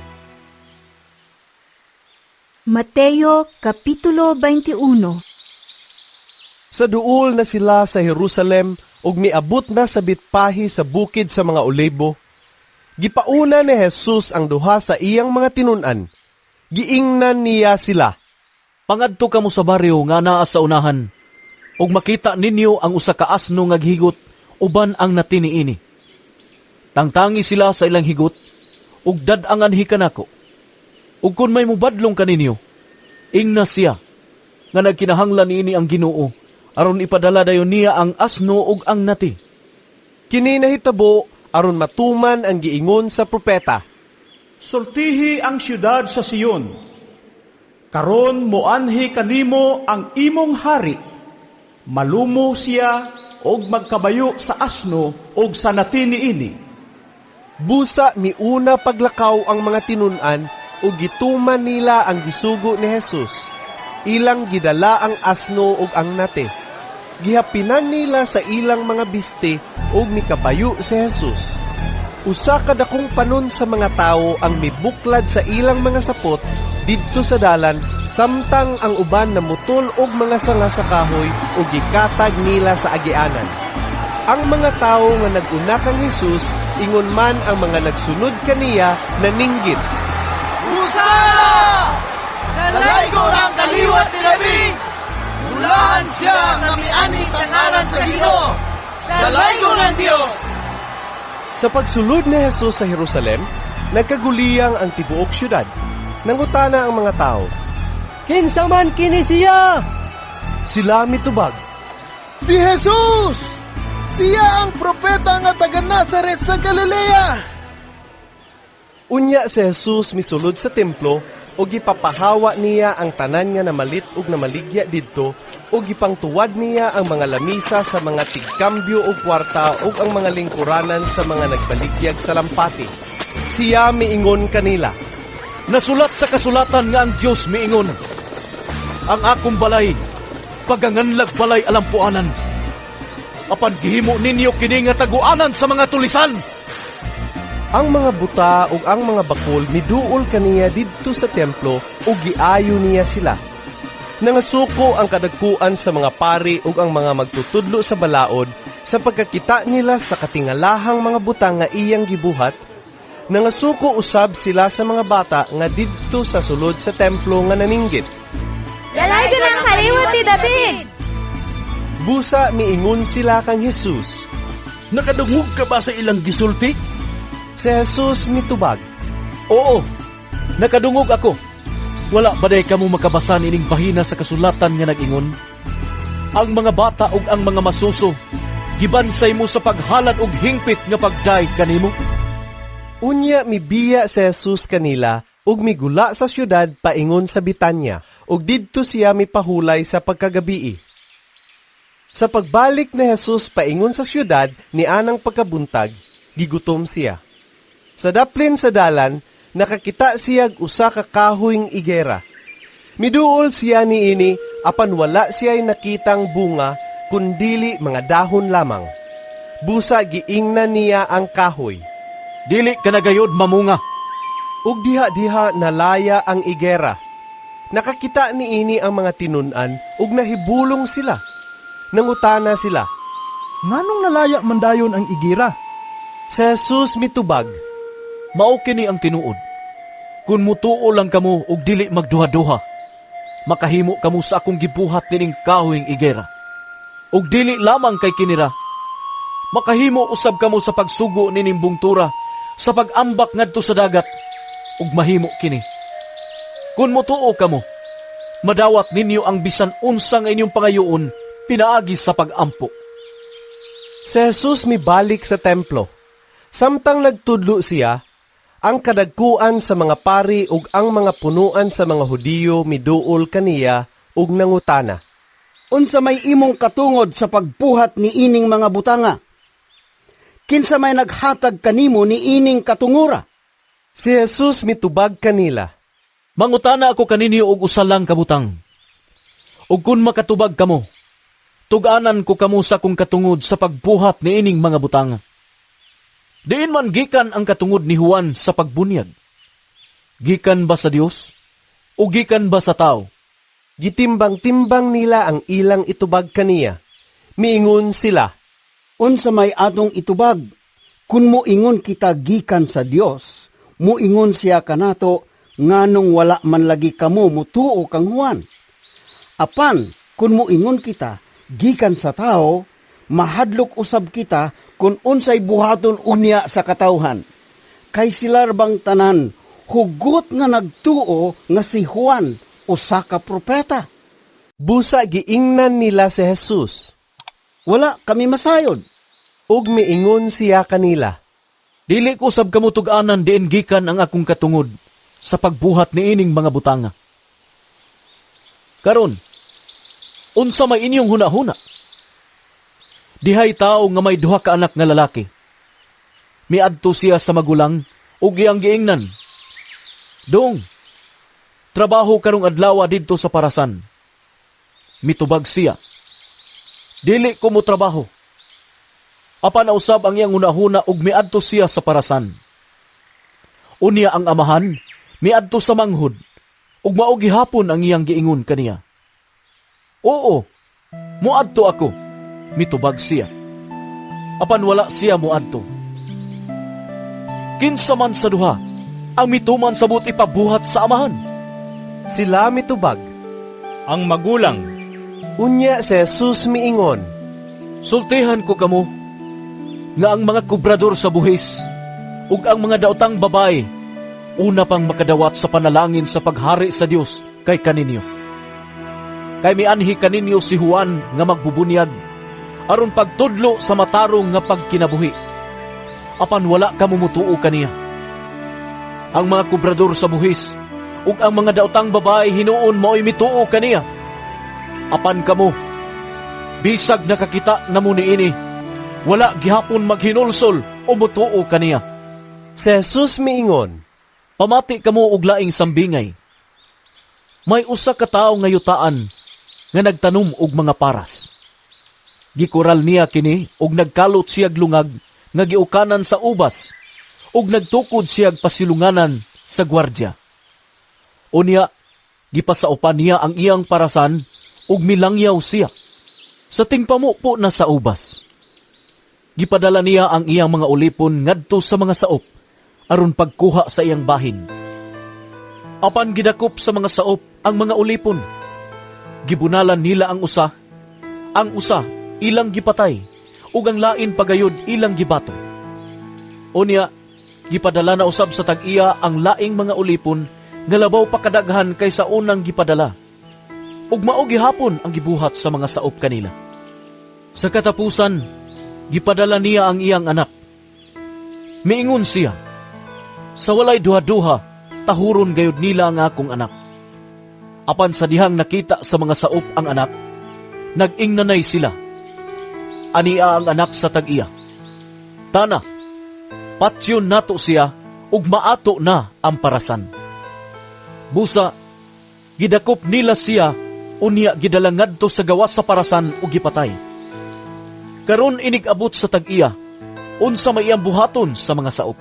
Mateo Kapitulo 21. Sa duol na sila sa Jerusalem ug miabot na sa Betpahe sa bukid sa mga Olibo, gipauna ni Jesus ang duha sa iyang mga tinun-an. Giingnan niya sila. Pangadto kamo sa baryo nga naa sa unahan, ug makita ninyo ang usa ka asno nga gihigot uban ang nati niini. Tangtangi sila sa ilang higot ug dad-ang anhi kanako. Ug kun may mubadlong kaninyo, ingna siya nga nagkinahanglan niini ang Ginoo aron ipadala dayon niya ang asno ug ang nati. Kini nahitabo aron matuman ang giingon sa propeta. Sultihi ang siyudad sa Sion. Karon moanhi kanimo ang imong hari. Malumo siya og magkabayo sa asno og sa nati niini. Busa miuna paglakaw ang mga tinun-an ug gituman nila ang gisugo ni Jesus. Ilang gidala ang asno ug ang nati. Gihapinan nila sa ilang mga biste ug mikabayo si Jesus. Usa ka dakong panon sa mga tawo ang mibuklad sa ilang mga sapot didto sa dalan, samtang ang uban namutol og mga sanga sa kahoy ug gikatag nila sa agianan. Ang mga tawo nga nag-una kang Jesus, ingon man ang mga nagsunod kaniya naninggit. Hosana! Nalaygo ang kaliwat ni David! Mulahan siya nga miani sa ngalan sa Ginoo! Dalaygo ng Dios! Sa pagsulod ni Jesus sa Jerusalem, nagkaguliyang ang tibuok syudad. Nangutana ang mga tao, "Kinsa man kini siya?" Sila mitubag, "Si Jesus! Siya ang propeta nga taga Nazaret sa Galilea!" Unya si Jesus misulod sa templo ug gipapahawa niya ang tanan nga namalit ug namaligya didto ug gipangtuwad niya ang mga lamisa sa mga tigkambyo og kwarta ug ang mga lingkuranan sa mga nagbaligyag sa lampati. Siya miingon kanila, "Nasulat sa kasulatan nga ang Dios miingon, ang akong balay paganganlag balay alampuanan. Apan gihimo ninyo kini nga taguanan sa mga tulisan." Ang mga buta ug ang mga bakol miduol kaniya didto sa templo ug giayo niya sila. Nangasuko ang kadagkuan sa mga pari ug ang mga magtutudlo sa balaod sa pagkakita nila sa katingalahang mga butang nga iyang gibuhat. Nangasuko usab sila sa mga bata nga didto sa sulod sa templo nga naninggit, "Dalaygon ang kaliwat ni David!" Busa miingon sila kang Jesus, "Nakadungog ka ba sa ilang gisulti?" Si Jesus mitubag, "Oo, nakadungog ako. Wala ba day kamo makabasa nining bahina sa kasulatan nga nag-ingon? Ang mga bata ug ang mga masuso, gibansay mo sa paghalad og hingpit nga pagdayeg kanimo." Unya mibiya si Jesus kanila ug migula sa syudad paingon sa Bitanya, ug didto siya mipahulay sa pagkagabii. Sa pagbalik ni Jesus paingon sa syudad nianang pagkabuntag, gigutom siya. Sa daplin sa dalan, nakakita siyag usa ka kahoyng igera. Miduol siya niini, apan wala siya'y nakitang bunga, kundili mga dahon lamang. Busa giingnan niya ang kahoy, "Dili ka na gayod mamunga." Ug diha-diha nalaya ang igera. Nakakita niini ang mga tinun-an ug nahibulong sila. Nangutana sila, "Nganong nalaya man dayon ang igera?" Si Jesus mitubag, "Mao kini ang tinuod. Kun mutuo lang kamo ug dili magduha-duha, makahimo kamo sa akong gibuhat nining kahoyng igera. Ug dili lamang kay kinira, makahimo usab kamo sa pagsugo nining bungtura sa pag-ambak ngadto sa dagat, ug mahimo kini. Kun mutuo kamo, madawat ninyo ang bisan unsa nga inyong pangayoon pinaagi sa pag-ampo." Si Jesus mibalik sa templo. Samtang nagtudlo siya, ang kadagkuan sa mga pari ug ang mga punuan sa mga Hudiyo miduol kaniya ug nangutana, "Unsa may imong katungod sa pagbuhat ni ining mga butanga? Kinsa may naghatag kanimo ni ining katungura?" Si Jesus mitubag kanila, "Mangutana ako kaninyo og usa lang ka butang. Ug kun makatubag kamo, tug-anan ko kamo sa akong katungod sa pagbuhat ni ining mga butanga. Diin man gikan ang katungod ni Juan sa pagbunyag? Gikan ba sa Dios o gikan ba sa tao?" Gitimbang-timbang nila ang ilang itubag kaniya. Miingon sila, "Unsa may atong itubag? Kun moingon kita gikan sa Dios, moingon siya kanato nganong wala man lagi kamo mutuo kang Juan. Apan kun moingon kita gikan sa tao, mahadlok usab kita kun unsay buhaton unya sa katawhan. Kay sila bang tanan hugot nga nagtuo nga si Juan usa ka propeta." Busa giingnan nila si Jesus, "Wala kami masayod." Ug miingon siya kanila, "Dili ko usab kamo tug-anan diin gikan ang akong katungod sa pagbuhat niining mga butanga. Karon, unsa may inyong hunahuna? Dihay tawo nga may duha ka anak nga lalaki. Miadto siya sa magulang ug iyang giingnan, 'Dong, trabaho karong adlaw didto sa parasan.' Mitubag siya, 'Dili ko mo trabaho.' Apan nausab ang iyang hunahuna ug miadto siya sa parasan. Unya ang amahan miadto sa manghud ug mao gihapon ang iyang giingon kaniya. 'Oo, moadto ako,' mitubag siya. Apan wala siya moadto. Kinsa man sa duha ang mituman sa buot ipabuhat sa amahan?" Sila mitubag, "Ang magulang." Unya si Jesus miingon, "Sultihan ko kamo, nga ang mga kubrador sa buhis ug ang mga daotang babae una pang makadawat sa panalangin sa paghari sa Dios kay kaninyo. Kay mianhi kaninyo si Juan nga magbubunyag aron pagtudlo sa matarong nga pagkinabuhi. Apan wala kamo mutuo kaniya. Ang mga kubrador sa buhis ug ang mga daotang babae hinuon mao'y mituo kaniya. Apan kamo, bisag nakakita na mo niini, wala gihapon maghinulsol o mutuo kaniya. Si Jesus miingon, pamati kamo og laing sambingay. May usa ka tawo nga yutaan nga nagtanom og mga paras. Gikural niya kini og nagkalot siyag lungag nga giukanan sa ubas ug nagtukod siyag pasilunganan sa gwardya. Unya, gipasaupan niya ang iyang parasan ug milangyaw siya sa tingpamupo na sa ubas. Gipadala niya ang iyang mga ulipon ngadto sa mga saop aron pagkuha sa iyang bahin. Apan gidakop sa mga saop ang mga ulipon. Gibunalan nila ang usa ilang gipatay, ug ang lain pagayod ilang gibato. Unya, gipadala na usab sa tag-iya ang laing mga ulipon nga labaw pa kadaghan kaysa unang gipadala. Ug mao gihapon ang gibuhat sa mga saop kanila. Sa katapusan, gipadala niya ang iyang anak. Miingon siya, sa walay duha-duha, tahuron gayud nila ang akong anak. Apan sa dihang nakita sa mga saop ang anak, nag-ingnanay sila. Ania ang anak sa tag-iya. Tana, patyon nato siya ug maato na ang parasan. Busa, gidakop nila siya, unya gidala ngadto sa gawas sa parasan ug gipatay. Karon inig-abot sa tag-iya, unsa may iyang buhaton sa mga saop.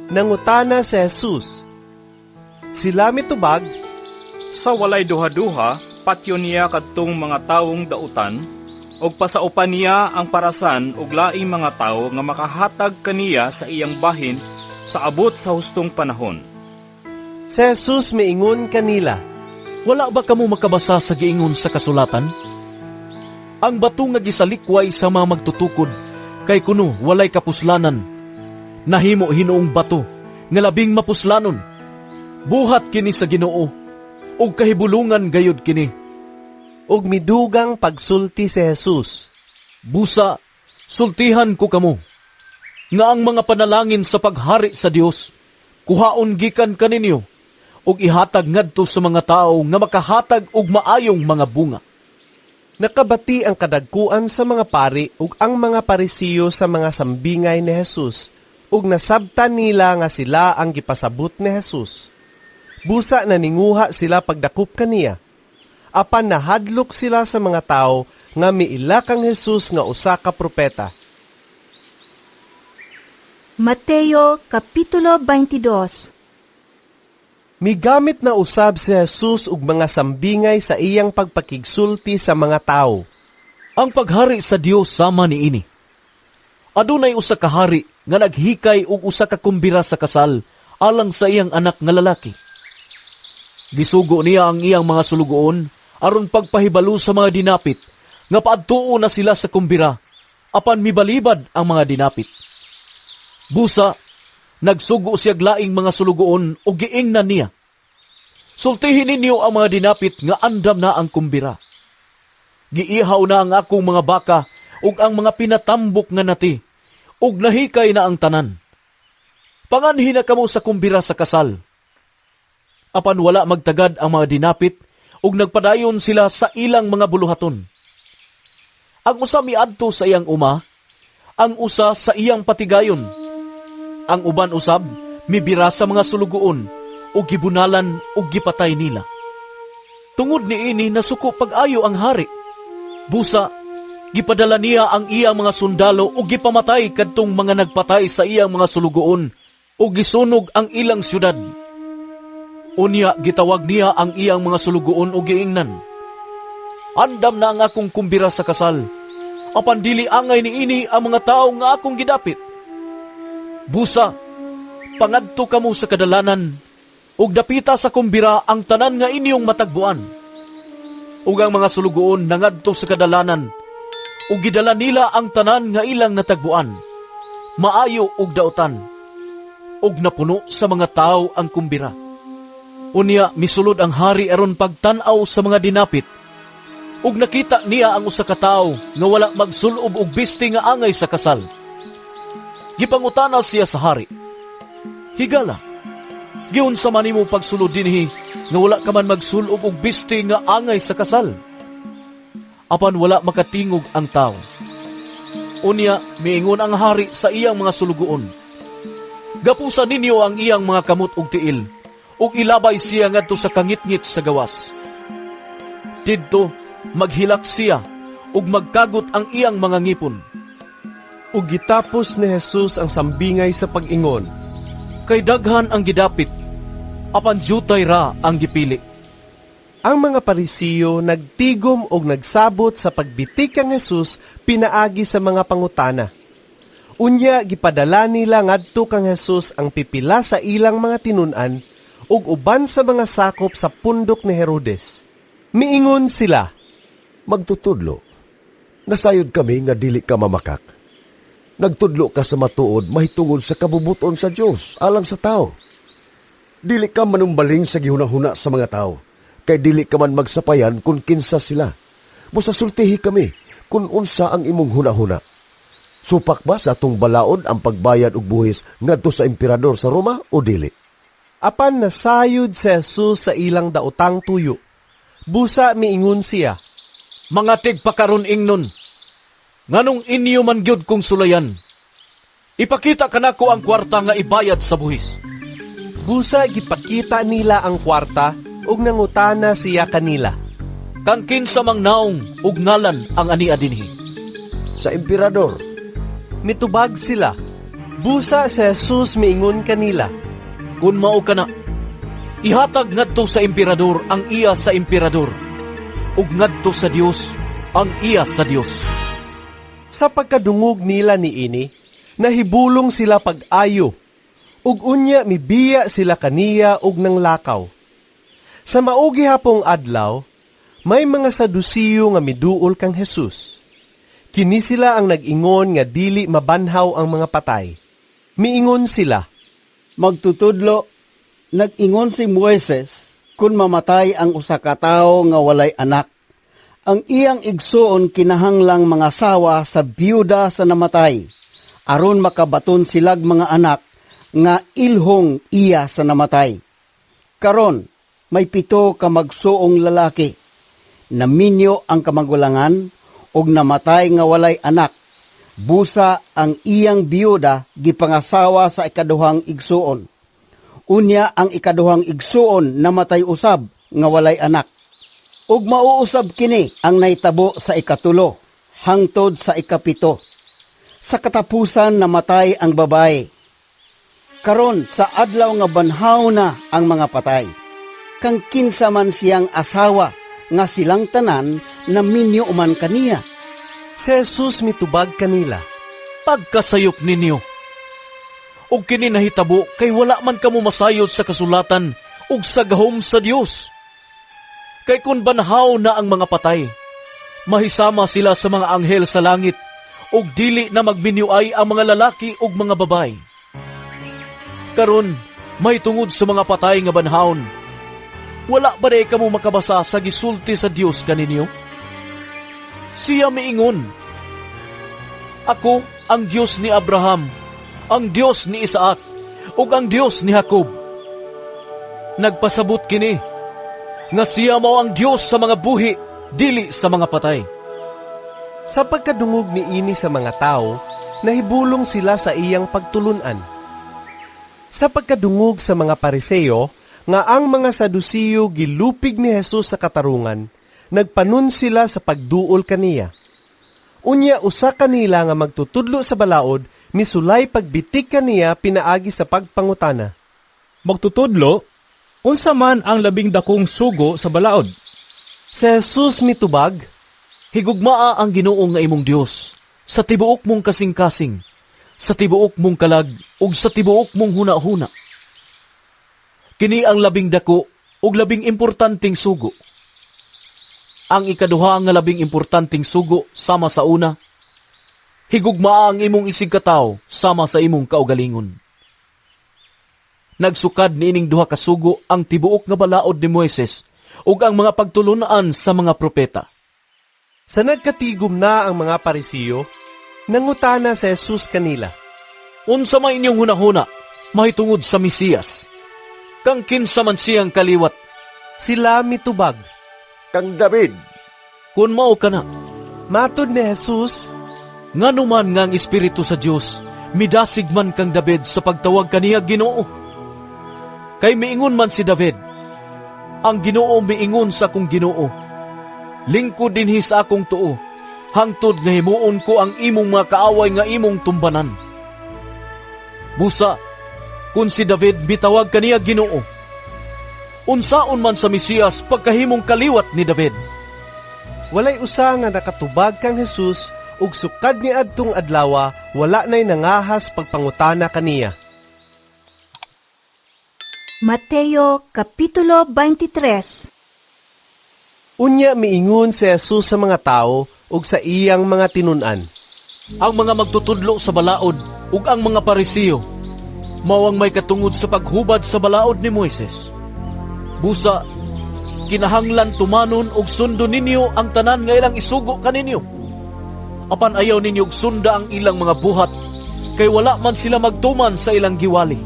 Nangutana si Jesus. Sila mitubag, sa walay duha-duha, patyon niya kadtong mga tawong dautan, ug pasaupan niya ang parasan ug laing mga tawo nga makahatag kaniya sa iyang bahin sa abot sa hustong panahon. Si Jesus miingon kanila, wala ba kamo makabasa sa giingon sa kasulatan? Ang bato nga gisalikway sa mga magtutukod kay kuno walay kapuslanan, nahimo hinuong bato nga labing mapuslanon. Buhat kini sa Ginoo ug kahibulungan gayud kini. Ug midugang pagsulti si Jesus, busa, sultihan ko kamo nga ang mga panalangin sa paghari sa Dios kuhaon gikan kaninyo ug ihatag ngadto sa mga tawo nga makahatag og maayong mga bunga. Nakabati ang kadagkuan sa mga pari ug ang mga Parisiyo sa mga sambingay ni Jesus, ug nasabtan nila nga sila ang gipasabot ni Jesus. Busa naninguha sila pagdakop kaniya. Apan nahadlok sila sa mga tawo nga miila kang Jesus nga usa ka propeta. Mateo Kapitulo 22. Migamit na usab si Jesus og mga sambingay sa iyang pagpakigsulti sa mga tawo. Ang paghari sa Dios sama niini. Adunay usa ka hari nga naghikay og usa ka kumbira sa kasal alang sa iyang anak nga lalaki. Gisugo niya ang iyang mga sulugoon aron pagpahibalo sa mga dinapit nga paadtuo na sila sa kumbira, apan mibalibad ang mga dinapit. Busa, nagsugo siyag laing mga sulugoon o giingnan niya, sultihin ninyo ang mga dinapit nga andam na ang kumbira. Giihaw na ang akong mga baka ug ang mga pinatambok nga nati, ug nahikay na ang tanan. Panganhi na kamo sa kumbira sa kasal. Apan wala magtagad ang mga dinapit ug nagpadayon sila sa ilang mga buluhaton. Ang usa miadto sa iyang uma, ang usa sa iyang patigayon. Ang uban usab mibira sa mga sulugoon ug gibunalan ug gipatay nila. Tungod niini nasuko pag-ayo ang hari. Busa gipadala niya ang iyang mga sundalo ug gipamatay kadtong mga nagpatay sa iyang mga sulugoon ug gisunog ang ilang syudad. Unya gitawag niya ang iyang mga sulugoon ug giingnan, andam na ang akong kumbira sa kasal, apan dili angay niini ang mga tawo nga akong gidapit. Busa, pangadto kamo sa kadalanan, ug dapita sa kumbira ang tanan nga inyong matagbuan. Ug ang mga sulugoon nangadto sa kadalanan, ug gidala nila ang tanan nga ilang natagbuan, Maayo og dautan. Ug napuno sa mga tawo ang kumbira. Unya misulod ang hari aron pagtan-aw sa mga dinapit. Ug nakita niya ang usa ka tawo nga wala magsulob og bisti nga angay sa kasal. Gipangutana siya sa hari, "Higala, giunsa man nimo pagsulod dinhi nga wala ka man magsulob og bisti nga angay sa kasal?" Apan wala makatingog ang tawo. Unya miingon ang hari sa iyang mga sulugoon, "Gapusa ninyo ang iyang mga kamot ug tiil, ug ilabay siya ngadto sa kangitngit sa gawas. Didto maghilak siya ug magkagot ang iyang mga ngipon." Ug gitapos ni Jesus ang sambingay sa pag-ingon, "Kay daghan ang gidapit, apan jutay ra ang gipili." Ang mga Parisiyo nagtigom og nagsabot sa pagbitik kang Jesus pinaagi sa mga pangutana. Unya gipadala nila ngadto kang Jesus ang pipila sa ilang mga tinun-an ug uban sa mga sakop sa pundok ni Herodes. Miingon sila, "Magtutudlo, nasayod kami nga dili ka mamakak. Nagtudlo ka sa matuod mahitungod sa kabubuton sa Dios alang sa tao. Dili ka manumbaling sa gihuna-huna sa mga tao, kay dili ka man magsapayan kung kinsa sila. Busa sultihi kami kung unsa ang imong huna-huna. Supak ba sa atong balaod ang pagbayad og buhis ngadto sa emperador sa Roma o dili?" Apan nasayod si Jesus sa ilang daotang tuyo. Busa miingon siya, "Mga tigpakaron ingnon, nganong inyo man gyud kong sulayan? Ipakita kanako ang kwarta nga ibayad sa buhis." Busa gipakita nila ang kwarta ug nangutana siya kanila, "Kang kinsa mang naong ug ngalan ang ania dinhi?" "Sa emperador." Mitubag sila. Busa si Jesus miingon kanila, "Kun mao kana, ihatag ngadto sa emperador ang iya sa emperador, ug ngadto sa Dios ang iya sa Dios." Sa pagkadungog nila niini, nahibulong sila pag-ayo, ug unya mibiya sila kaniya ug nanglakaw. Sa mao gihapong adlaw, may mga Sadusiyo nga miduol kang Jesus. Kini sila ang nag-ingon nga dili mabanhaw ang mga patay. Miingon sila, "Magtutudlo, nag-ingon si Moises, kung mamatay ang usa ka tawo nga walay anak, ang iyang igsuon kinahanglang mga sawa sa biyuda sa namatay, aron makabaton silag mga anak nga ilhong iya sa namatay. Karon, may 7 ka magsuong lalaki. Naminyo ang kamagulangan og namatay nga walay anak. Busa ang iyang biyuda gipangasawa sa ikaduhang igsuon. Unya ang ikaduhang igsuon namatay usab nga walay anak. Ug mauusab kini ang nahitabo sa 3 hangtod sa 7. Sa katapusan namatay ang babae. Karon sa adlaw nga banhaw na ang mga patay, kang kinsa man siyang asawa nga silang tanan naminyo man kaniya." Si Jesus mitubag kanila, "Pagkasayop ninyo. Ug kini nahitabo kay wala man kamo masayod sa kasulatan ug sa gahom sa Dios. Kay kun banhaw na ang mga patay, mahisama sila sa mga anghel sa langit ug dili na magminyuay ang mga lalaki ug mga babae. Karon may tungod sa mga patay nga banhawon, wala ba day kamo makabasa sa gisulti sa Dios kaninyo? Siya miingon, Ako ang Dios ni Abraham, ang Dios ni Isaac, ug ang Dios ni Jacob. Nagpasabot kini nga siya mao ang Dios sa mga buhi, dili sa mga patay." Sa pagkadungog niini sa mga tao, nahibulong sila sa iyang pagtulun-an. Sa pagkadungog sa mga Pariseo, nga ang mga Sadusiyo gilupig ni Jesus sa katarungan, nagpanon sila sa pagduol kaniya. Unya usa kanila nga magtutudlo sa balaod, misulay pagbitik kaniya pinaagi sa pagpangutana. "Magtutudlo, unsa man ang labing dakong sugo sa balaod?" Si Jesus mitubag, "Higugmaa ang Ginoo nga imong Dios sa tibuok mong kasing-kasing, sa tibuok mong kalag ug sa tibuok mong huna-huna. Kini ang labing dako ug labing importanteng sugo. Ang ikaduha nga labing importanteng sugo sama sa una, Higugmaa ang imong isigkatawo sama sa imong kaugalingon. Nagsukad niining duha ka sugo ang tibuok nga balaod ni Moises ug ang mga pagtulun-an sa mga propeta. Sa nagkatigom na ang mga Parisiyo, nangutana si Jesus kanila. Unsa may inyong hunahuna mahitungod sa Mesiyas? Kang kinsa man siyang kaliwat? Sila mitubag. Kang David. Kun mao kana, matod ni Jesus, ngano man nga ang Espiritu sa Dios midasig man kang David sa pagtawag kaniya Ginoo? Kay miingon man si David, ang Ginoo miingon sa akong Ginoo, lingkod dinhi sa akong tuo, hangtod nga himuon ko ang imong mga kaaway nga imong tumbanan. Busa, kun si David mitawag kaniya Ginoo, unsaon man sa Mesiyas pagkahimong kaliwat ni David? Walay usa nga nakatubag kang Jesus ug sukad ni adtong adlawa wala nay nangahas pagpangutana kaniya. Mateo Kapitulo 23. Unya miingon si Jesus sa mga tao ug sa iyang mga tinun-an. Ang mga magtutudlo sa balaod ug ang mga Parisiyo mao ang may katungod sa paghubad sa balaod ni Moises. Busa, kinahanglan tumanon ug sundon ninyo ang tanan nga ilang isugo kaninyo. Apan ayaw ninyo og sunda ang ilang mga buhat, kay wala man sila magtuman sa ilang giwali.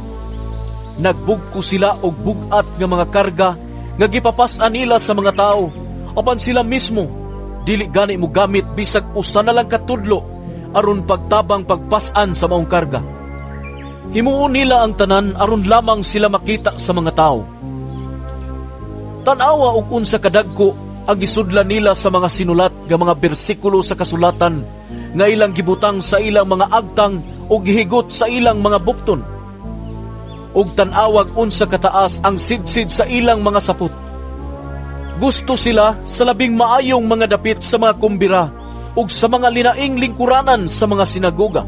Nagbugko sila og bug-at nga mga karga nga gipapas-an nila sa mga tao, apan sila mismo dili gani mo gamit bisag usa na lang katudlo aron pagtabang pagpas-an sa maong karga. Himuon nila ang tanan aron lamang sila makita sa mga tao. Tan-awa og unsa kadagko ang gisudlan nila sa mga sinulat nga mga bersikulo sa kasulatan nga ilang gibutang sa ilang mga agtang o gihigot sa ilang mga bukton. Ug tan-awag unsa kataas ang sidsid sa ilang mga sapot. Gusto sila sa labing maayong mga dapit sa mga kumbira ug sa mga linaing lingkuranan sa mga sinagoga.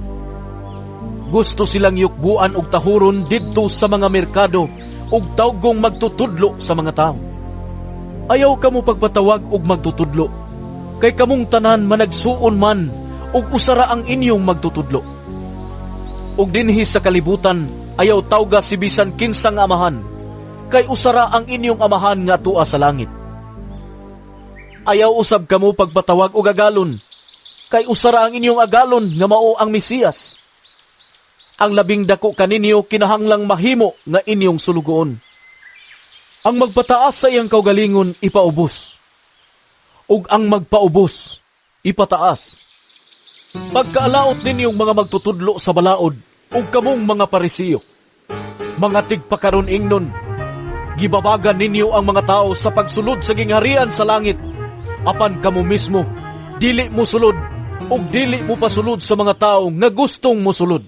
Gusto silang yukbuan og tahuron didto sa mga merkado ug tawgong magtutudlo sa mga tao. Ayaw kamo pagpatawag og magtutudlo, kay kamong tanan managsuon man ug usara ang inyong magtutudlo. Ug dinhi sa kalibutan ayaw tawga si bisan kinsang amahan, kay usara ang inyong amahan nga tua sa langit. Ayaw usab kamo pagpatawag og agalon, kay usara ang inyong agalon nga mao ang Mesiyas. Ang labing dako kaninyo kinahanglang mahimo nga inyong sulugoon. Ang magpataas sa iyang kaugalingon ipaubos, ug ang magpaubos ipataas. Pagkaalaot ninyong mga magtutudlo sa balaod ug kamong mga Parisiyo, mga tigpakaron ingnon, gibabagan ninyo ang mga tao sa pagsulod sa gingharian sa langit, apan kamo mismo dili mo sulod ug dili mo pasulod sa mga tao nga gustong mosulod.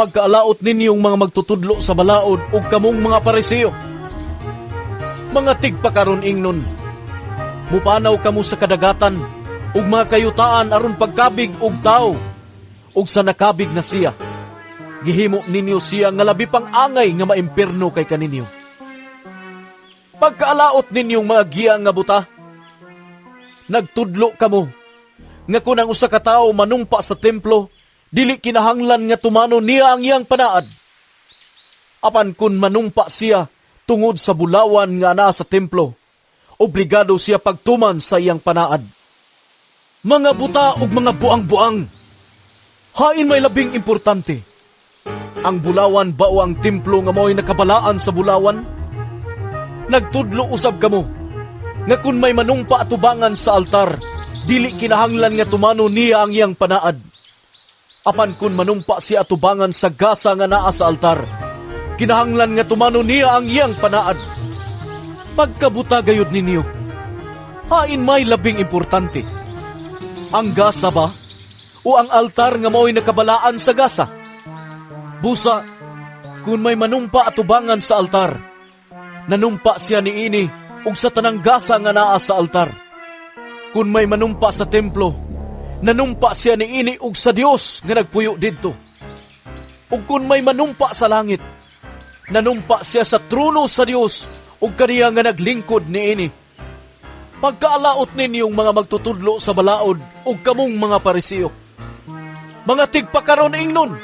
Pagkaalaot ninyong mga magtutudlo sa balaod ug kamong mga Parisiyo, mga tigpakaron ingnon, mupanaw kamo sa kadagatan ug mga kayutaan aron pagkabig og tawo, ug sa nakabig na siya gihimo ninyo siya nga labi pang angay nga maimpierno kay kaninyo. Pagkaalaot ninyong mga giya nga buta, nagtudlo kamo nga kun ang usa ka tawo manumpa sa templo, dili kinahanglan nga tumano niya ang iyang panaad. Apan kun manumpa siya tungod sa bulawan nga naa sa templo, obligado siya pagtuman sa iyang panaad. Mga buta ug mga buang-buang, hain may labing importante? Ang bulawan ba o ang templo nga mao'y nakabalaan sa bulawan? Nagtudlo usab kamo nga kun may manumpa atubangan sa altar, dili kinahanglan nga tumano niya ang iyang panaad. Apan kun manumpa siya atubangan sa gasa nga naa sa altar, kinahanglan nga tumano niya ang iyang panaad. Pagkabuta gayud ninyo, hain may labing importante? Ang gasa ba o ang altar nga mao'y nakabalaan sa gasa? Busa, kun may manumpa atubangan sa altar, nanumpa siya niini ug sa tanang gasa nga naa sa altar. Kun may manumpa sa templo, nanumpa siya niini ug sa Dios nga nagpuyo didto. Ug kun may manumpa sa langit, nanumpa siya sa trono sa Dios ug kaniya nga naglingkod niini. Pagkaalaot ninyong mga magtutudlo sa balaod ug kamong mga Parisiyo, Mga tigpakaron ingnon!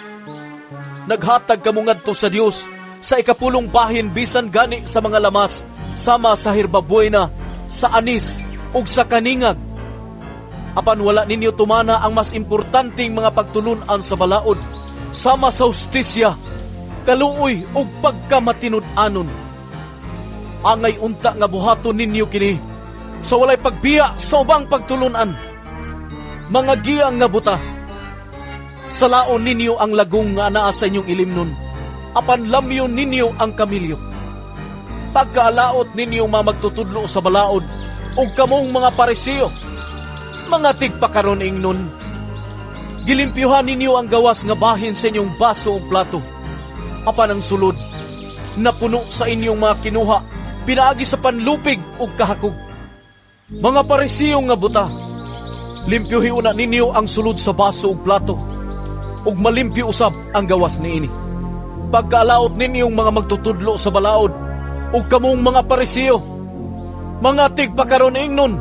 Naghatag kamo ngadto sa Dios sa ikapulong bahin bisan gani sa mga lamas sama sa herbabuena, sa anis ug sa kaningag. Apan wala ninyo tumana ang mas importanteng mga pagtulun-an sa balaod sama sa hustisya, kaluoy ug pagkamatinud-anon. Angay unta nga buhaton ninyo kini sa walay pagbiya sa ubang pagtulun-an. Mga giyang nga buta, salaon ninyo ang lagong nga anaa sa inyong ilimnon, apan lamyon ninyo ang kamilyo. Pagkaalaot ninyo mga magtutudlo sa balaod, ug kamong mga Pariseo, mga tigpakaron ingnon, gilimpyuhan ninyo ang gawas nga bahin sa inyong baso ug plato, apan ang sulod napuno sa inyong mga kinuha pinaagi sa panlupig ug kahakog. Mga Pariseo nga buta, limpyuhi una ninyo ang sulod sa baso ug plato, ug malimpyo usab ang gawas niini. Pagkaalaot ninyong mga magtutudlo sa balaod ug kamong mga Pariseo, mga tigpakaron ingnon,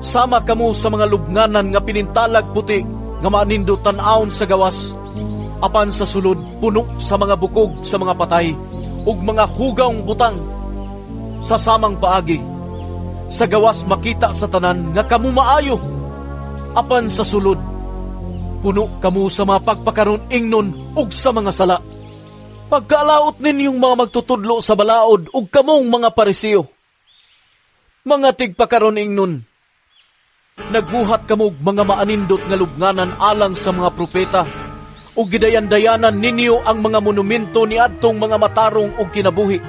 sama kamo sa mga lubnganan nga pinintalag puti nga maanindot tan-awon sa gawas, apan sa sulod puno sa mga bukog sa mga patay ug mga hugawng butang. Sa samang paagi, sa gawas makita sa tanan nga kamo maayo, apan sa sulod puno kamo sa mga pagpakaron ingnon ug sa mga sala. Pagkaalaot ninyong mga magtutudlo sa balaod ug kamong mga Pariseo, mga tigpakaron ingnon, nagbuhat kamo og mga maanindot nga lubnganan alang sa mga propeta, ug gidayan-dayanan ninyo ang mga monumento niadtong mga matarong og kinabuhi.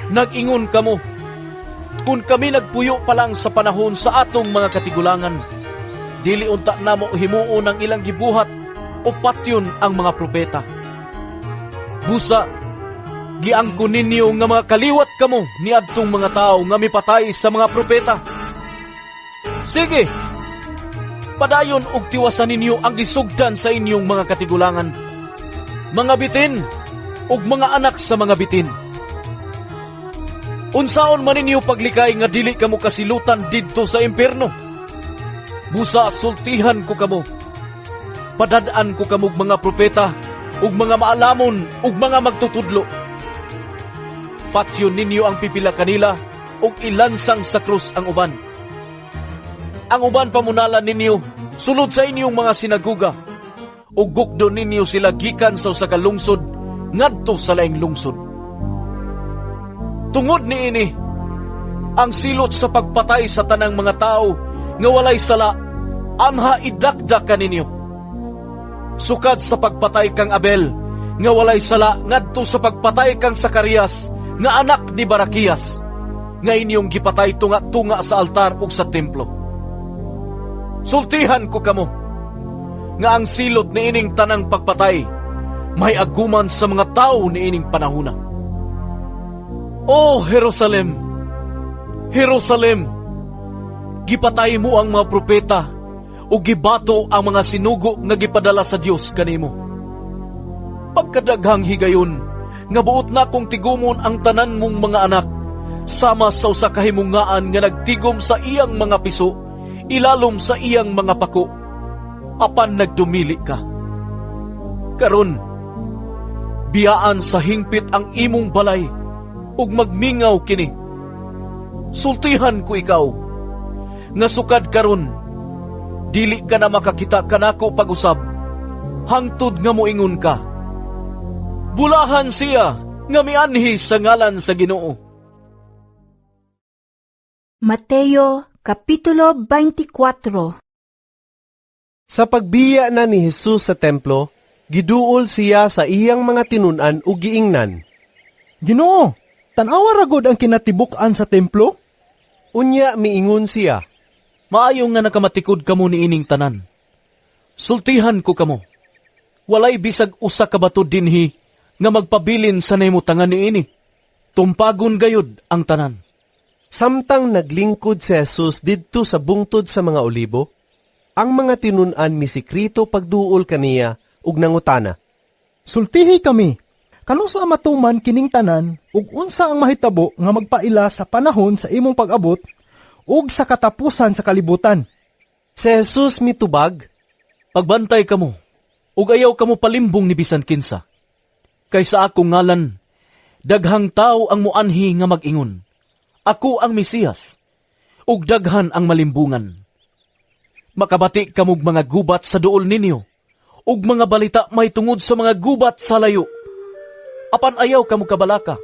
Nag-ingon kamo, kung kami nagpuyo pa lang sa panahon sa atong mga katigulangan, dili unta namo himuon ang ilang gibuhat o patyon ang mga propeta. Busa, giangkon ninyo nga mga kaliwat kamo niadtong mga tawo nga mipatay sa mga propeta. Sige, padayon og tiwasan ninyo ang gisugdan sa inyong mga katigulangan, mga bitin ug mga anak sa mga bitin. Unsaon man ninyo paglikay nga dili kamo kasilutan didto sa impierno? Busa sultihan ko kamo. Padad-an ko kamo og mga propeta ug mga maalamon ug mga magtutudlo. Patyon ninyo ang pipila kanila ug ilansang sa krus ang uban. Ang uban pamunalan ninyo sulod sa inyong mga sinaguga ug gukdo ninyo sila gikan sa usa ka lungsod ngadto sa laing lungsod. Tungod niini, ang silot sa pagpatay sa tanang mga tao nga walay sala anha idakdak kaninyo. Sukad sa pagpatay kang Abel nga walay sala ngadto sa pagpatay kang Sakarias nga anak ni Barakias nga inyong gipatay tunga-tunga sa altar ug sa templo. Sultihan ko kamo nga ang silot niining tanang pagpatay may aguman sa mga tao niining panahona. O Jerusalem, Jerusalem, gipatay mo ang mga propeta o gibato ang mga sinugo nga gipadala sa Dios kanimo. Pagkadaghang higayon, nga buot na kong tigumon ang tanan mong mga anak, sama sa usa ka himungaan nga nagtigom sa iyang mga piso, ilalom sa iyang mga pako, apan nagdumili ka. Karon, biyaan sa hingpit ang imong balay, ug magmingaw kini. Sultihan ko ikaw, nga sukad karon, dili ka na makakita kanako pag-usab, hangtod nga moingon ka. Bulahan siya nga mianhi sa ngalan sa Ginoo. Mateo Kapitulo 24. Sa pagbiya na ni Jesus sa templo, giduol siya sa iyang mga tinun-an ug giingnan. Ginoo, tan-awa ra gud ang kinatibuk-an sa templo? Unya miingon siya, Maayo nga nakamatikod kamo niining tanan. Sultihan ko kamo. Walay bisag usa ka bato dinhi nga magpabilin sa nahimutangan niini. Tumpagon gayud ang tanan. Samtang naglingkod si Jesus didto sa bungtod sa mga olibo, ang mga tinun-an misikreto pagduol kaniya ug nangutana. Sultihi kami, kanusa matuman kining tanan ug unsa ang mahitabo nga magpaila sa panahon sa imong pag-abot ug sa katapusan sa kalibutan? Si Jesus mitubag, Pagbantay kamo, ug ayaw kamo palimbong ni bisan kinsa. Kay sa akong ngalan, daghang tao ang muanhi nga mag-ingon, "Ako ang Mesiyas," ug daghan ang malimbungan. Makabati kamog mga gubat sa duol ninyo, ug mga balita may tungod sa mga gubat sa layo. Apan ayaw kamo kabalaka.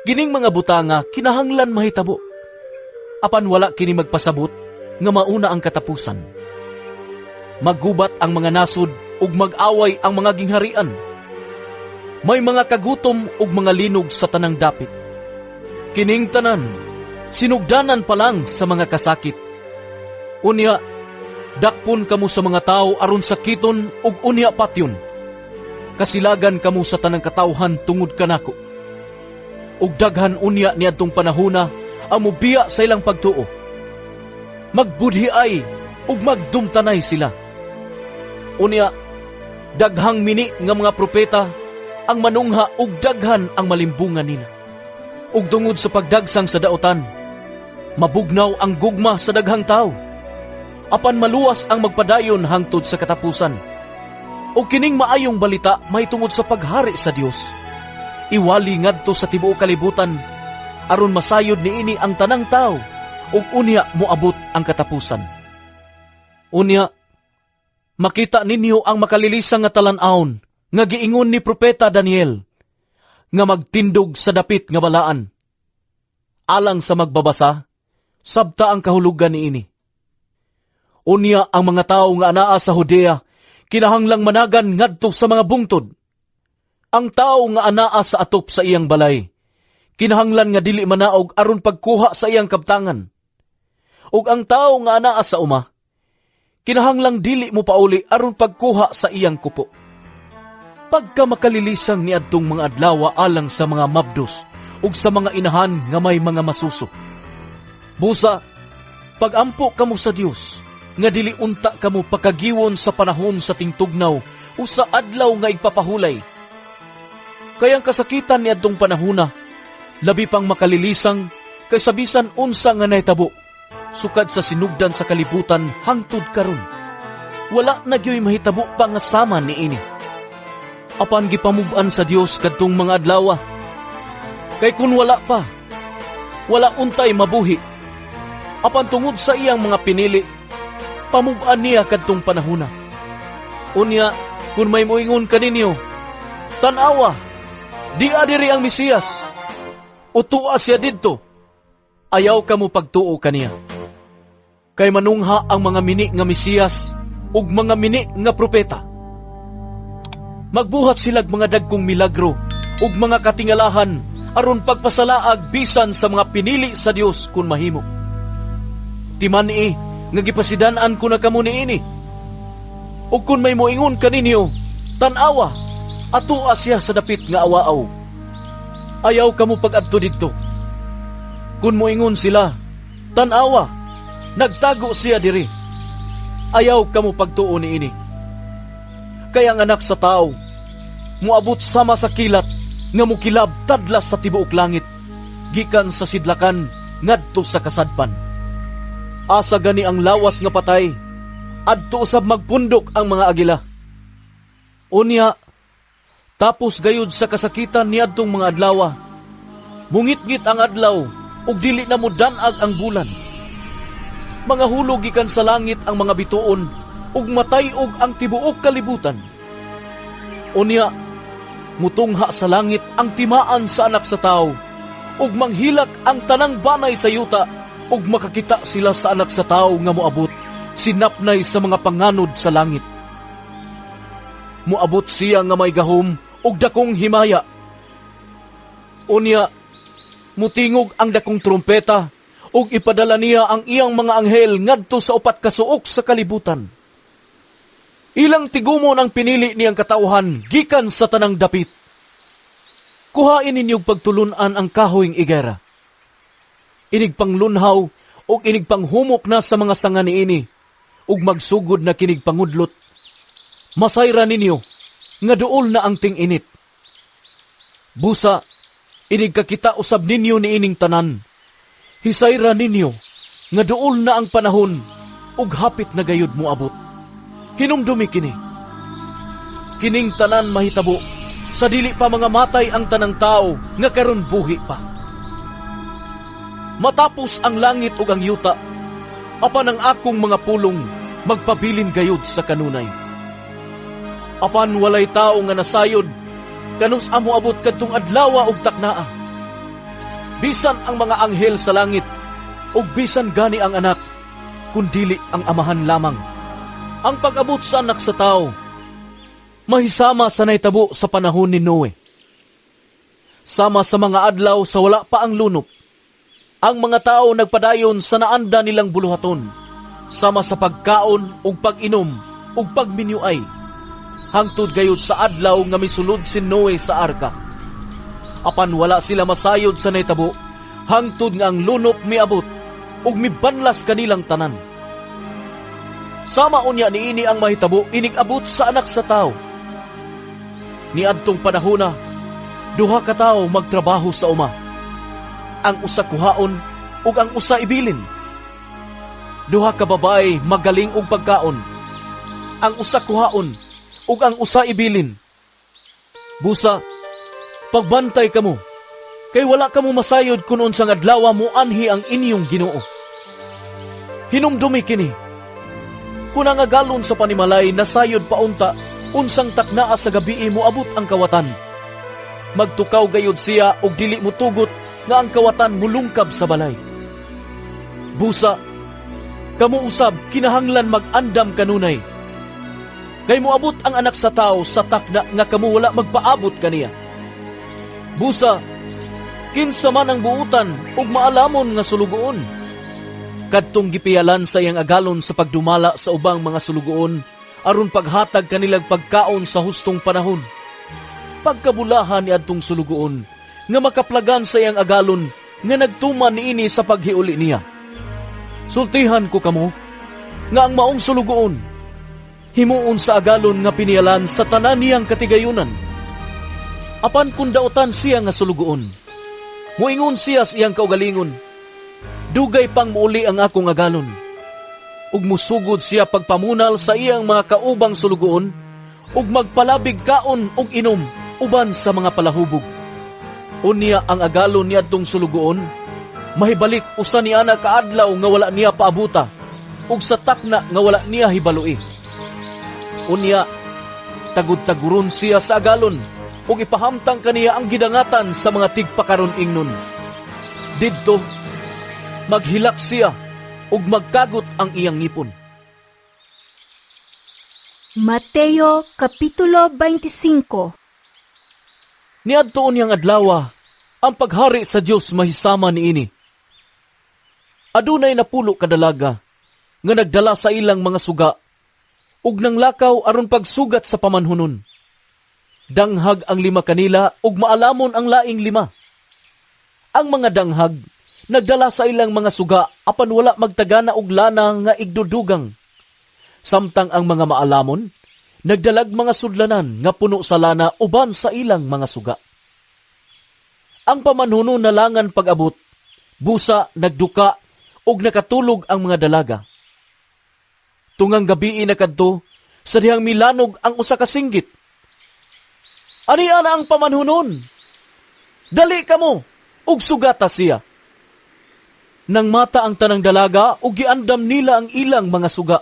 Gining mga butanga kinahanglan mahitabo. Apan wala kini magpasabot nga mauna ang katapusan. Maggubat ang mga nasod ug mag-away ang mga gingharian. May mga kagutom ug mga linog sa tanang dapit. Kining tanan, sinugdanan pa lang sa mga kasakit. Unya, dakpon kamo sa mga tao aron sakiton ug unya patyon. Kasilagan kamo sa tanang katawhan tungod kanako. Ug daghan unya niadtong panahona ang mobiya sa ilang pagtuo. Magbudhi ay ug magdumtanay sila. Unya, daghang mini nga mga propeta ang manungha ug daghan ang malimbungan nila. Ug tungod sa pagdagsang sa daotan, mabugnaw ang gugma sa daghang tao. Apan maluwas ang magpadayon hangtod sa katapusan. Ug kining maayong balita mahitungod sa paghari sa Dios, iwali ngadto sa tibuok kalibutan aron masayod niini ang tanang tao ug unya moabot ang katapusan. Unya makita ninyo ang makalilisang nga talan-awon nga giingon ni propeta Daniel nga magtindog sa dapit nga balaan. Alang sa magbabasa, sabta ang kahulugan niini. Unya ang mga tawo nga anaa sa Judea kinahanglang managan ngadto sa mga bungtod. Ang tawo nga anaa sa atop sa iyang balay kinahanglan nga dili manaog aron pagkuha sa iyang kabtangan. Ug ang tawo nga anaa sa uma kinahanglang dili mo pauli aron pagkuha sa iyang kupo. Pagka makalilisang niadtong mga adlaw alang sa mga mabdos ug sa mga inahan nga may mga masuso. Busa, pagampo kamo sa Dios nga dili unta kamo pakagiwon sa panahon sa tingtugnaw o sa adlaw nga igpapahulay. Kay ang kasakitan niadtong panahona labi pang makalilisang kaysa bisan unsa nga nahitabo sukad sa sinugdan sa kalibutan hangtod karon. Wala na gyoy mahitabo pa nga sama niini. Apan gipamub-an sa Dios kadtong mga adlawa. Kay kun wala pa, wala untay mabuhi. Apan tungod sa iyang mga pinili, pamub-an niya kadtong panahona. Unya, kun may moingon kaninyo, "Tan-awa, di adiri ang Mesiyas," utua siya didto, ayaw kamo pagtuo kaniya. Kay manungha ang mga mini nga Mesiyas ug mga mini nga propeta. Magbuhat silag mga dagkong milagro ug mga katingalahan aron pagpasalaag bisan sa mga pinili sa Dios kun mahimo. Timan-i nga gipasidan-an ko na kamo niini. Ug kun may moingon kaninyo, "Tan-awa, atua siya sa dapit nga awaaw," ayaw kamo pag-adto didto. Kun moingon sila, "Tan-awa, nagtago siya diri," ayaw kamo pagtuo niini. Kay ang anak sa tao moabot sama sa kilat nga mukilab tadlas sa tibuok langit, gikan sa sidlakan ngadto sa kasadpan. Asa gani ang lawas nga patay, adto usab magpundok ang mga agila. Unya, tapos gayud sa kasakitan niadtong mga adlawa, mungitngit ang adlaw ug dili na modan-ag ang bulan. Mga hulog gikan sa langit ang mga bituon ug matay-og ang tibuok kalibutan. Unya, mutungha sa langit ang timaan sa anak sa tao ug manghilak ang tanang banay sa yuta ug makakita sila sa anak sa tao nga moabot sinapnay sa mga panganod sa langit. Moabot siya nga may gahom ug dakong himaya. Unya, mutingog ang dakong trumpeta ug ipadala niya ang iyang mga anghel ngadto sa upat ka suok sa kalibutan. Ilang tigumon ang pinili niyang katawhan gikan sa tanang dapit. Kuhain ninyong pagtulunan ang kahoyng igera. Inig panglunhaw ug inig panghumok na sa mga sanga niini ug magsugod na kinig pangudlot. Masayra ninyo nga duol na ang ting-init. Busa, inig kakita usab ninyo niining tanan. Hisayra ninyo nga duol na ang panahon ug hapit na gayud moabot. Hinumdumi kini. Kining tanan mahitabo sa dili pa mga matay ang tanang tao nga karon buhi pa. Matapos ang langit ug ang yuta, apan ang akong mga pulong magpabilin gayud sa kanunay. Apan walay tao nga nasayod kanus moabot kadtong adlawa ug taknaa. Bisan ang mga anghel sa langit ug bisan gani ang anak, kundili ang Amahan lamang. Ang pag-abot sa anak sa tao mahisama sa nahitabo sa panahon ni Noe. Sama sa mga adlaw sa wala pa ang lunop, ang mga tao nagpadayon sa naanda nilang buluhaton, sama sa pagkaon ug pag-inom ug pagminyuay, hangtod gayud sa adlaw nga misulod si Noe sa arka. Apan wala sila masayod sa nahitabo, hangtod nga ang lunop miabot ug mibanlas kanilang tanan. Sama unya niini ang mahitabo inig-abot sa anak sa tao. Niadtong panahona, duha ka tawo magtrabaho sa uma. Ang usa kuhaon ug ang usa ibilin. Duha ka babae magaling og pagkaon. Ang usa kuhaon ug ang usa ibilin. Busa, pagbantay kamo, kay wala kamo masayod kun unsang adlaw mo anhi ang inyong Ginoo. Hinumdumi kini. Kun ang agalon sa panimalay nasayod paunta unsang taknaa sa gabii moabot ang kawatan. Magtukaw gayud siya og dili motugot nga ang kawatan mulungkab sa balay. Busa, kamo usab kinahanglan mag-andam kanunay. Kay moabot ang anak sa tao sa takna nga kamo wala magpaabot kaniya. Busa, kinsa man ang buutan ug maalamon nga sulugoon. Kadtong gipiyalan sa iyang agalon sa pagdumala sa ubang mga sulugoon aron paghatag kanilang pagkaon sa hustong panahon. Pagkabulahan ni adtong sulugoon nga makaplagan sa iyang agalon nga nagtuman niini sa paghiuli niya. Sultihan ko kamo nga ang maong sulugoon himuon sa agalon nga piniyalan sa tanan niyang katigayunan. Apan kung dautan siya nga sulugoon, muingon siya sa iyang kaugalingon, dugay pang muuli ang akong agalon. Ug musugod siya pagpamunal sa iyang mga kaubang sulugoon, ug magpalabig kaon ug inom uban sa mga palahubog. Unya ang agalon niadtong sulugoon, mahibalik usa ni ana kaadlaw nga wala niya paabuta, ug sa takna nga wala niya hibaloi. Unya, tagud-taguron siya sa agalon, ug ipahamtang kaniya ang gidangatan sa mga tigpakaron ingnon. Didto, maghilak siya ug magkagot ang iyang ngipon. Mateo Kapitulo 25. Niadto niyang adlawa, ang paghari sa Dios mahisama niini. Adunay napulo ka dalaga nga nagdala sa ilang mga suga ug nanglakaw aron pagsugat sa pamanhunon. Danghag ang 5 kanila ug maalamon ang laing 5. Ang mga danghag nagdala sa ilang mga suga apan wala magtagana og lana nga igdudugang. Samtang ang mga maalamon nagdalag mga sudlanan nga puno sa lana uban sa ilang mga suga. Ang pamanhunon nalangan pag-abot, busa nagduka ug nakatulog ang mga dalaga. Tungang gabii na kadto, sa dihang milanog ang usa ka singgit. Ania na ang pamanhunon? Dali kamo ug sugata siya. Nang mata ang tanang dalaga ug giandam nila ang ilang mga suga.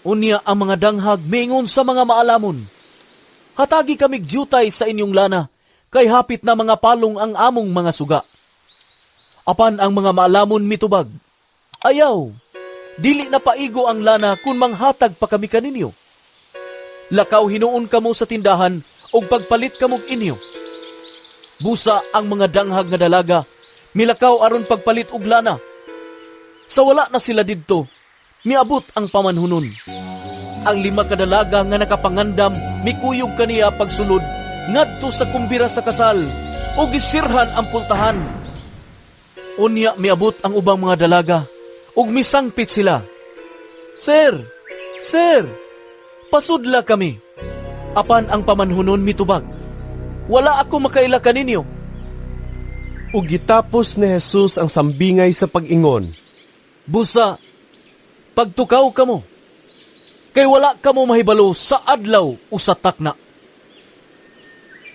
Unya ang mga danghag mingon sa mga maalamon, hatagi kamig dyutay sa inyong lana, kay hapit na mga palong ang among mga suga. Apan ang mga maalamon mitubag, ayaw, dili na paigo ang lana kung manghatag pa kami kaninyo. Lakaw hinuon kamo sa tindahan ug pagpalit kamog inyo. Busa ang mga danghag nga dalaga, milakaw aron pagpalit og lana. Sa wala na sila didto, miabot ang pamanhunon. Ang 5 ka dalaga nga nakapangandam mikuyog kaniya pagsulod ngadto sa kumbira sa kasal ug gisirhan ang pultahan. Unya miabot ang ubang mga dalaga ug misangpit sila. Sir, sir, pasudla kami. Apan ang pamanhunon mitubag, wala ako makaila kaninyo. Ug gitapos ni Jesus ang sambingay sa pag-ingon, busa, pagtukaw kamo. Kay wala kamo mahibalo sa adlaw o sa takna.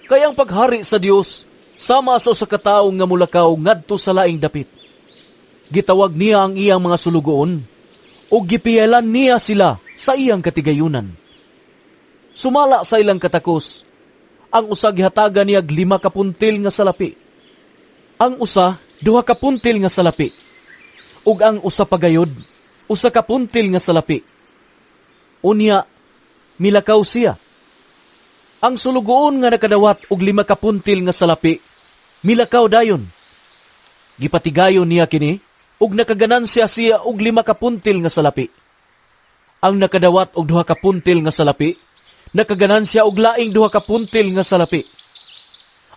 Kay ang paghari sa Dios sama sa usa ka tawo nga mulakaw ngadto sa laing dapit. Gitawag niya ang iyang mga sulugoon ug gipiyalan niya sila sa iyang katigayunan. Sumala sa ilang katakos, ang usa gihatagan niyag 5 ka puntil nga salapi, ang usa 2 ka puntil nga salapi, ug ang usa pagayod 1 ka puntil nga salapi. Unya milakaw siya. Ang sulugoon nga nakadawat og 5 ka puntil nga salapi milakaw dayon. Gipatigayon niya kini ug nakaganansya siya og 5 ka puntil nga salapi. Ang nakadawat og 2 ka puntil nga salapi nakaganansya og laing 2 ka puntil nga salapi.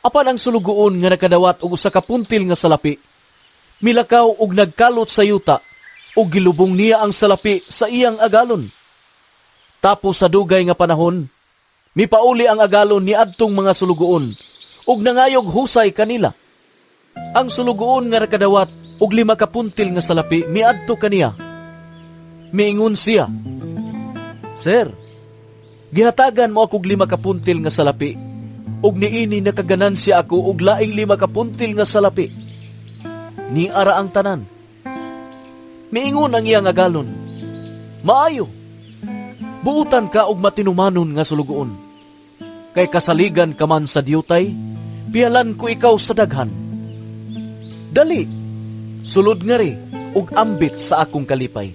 Apan ang sulugoon nga nakadawat og 1 ka puntil nga salapi milakaw og nagkalot sa yuta ug gilubong niya ang salapi sa iyang agalon. Tapos sa dugay nga panahon, mipauli ang agalon ni adtong mga sulugoon ug nangayog husay kanila. Ang sulugoon nga nakadawat og 5 ka puntil nga salapi miadto kaniya. Miingon siya, "Sir, gihatagan mo akog 5 ka puntil nga salapi ug niini nakaganansya ako og laing 5 ka puntil nga salapi." Niara ang tanan. Miingon ang iyang agalon, "Maayo, buutan ka og matinumanon nga sulugoon. Kay kasaligan ka man sa diyutay, piyalan ko ikaw sa daghan. Dali, sulod ngari ug ambit sa akong kalipay."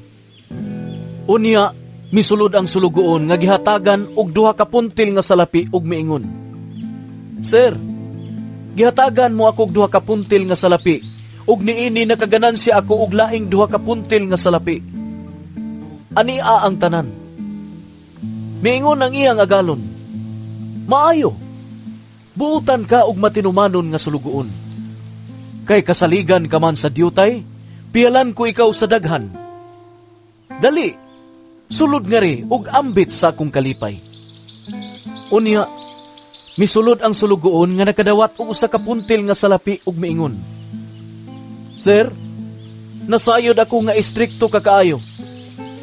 Unya, misulod ang sulugoon nga gihatagan og 2 ka puntil nga salapi ug miingon, "Sir, gihatagan mo akog 2 ka puntil nga salapi ug niini nakaganansya ako og laing 2 ka puntil nga salapi. Ania ang tanan." Miingon ang iyang agalon, "Maayo, buutan ka og matinumanon nga sulugoon. Kay kasaligan ka man sa diyutay, piyalan ko ikaw sa daghan. Dali, sulod ngari og ambit sa akong kalipay." Unya, misulod ang sulugoon nga nakadawat og 1 ka puntil nga salapi ug miingon, "Sir, nasayod ako nga istrikto ka kaayo.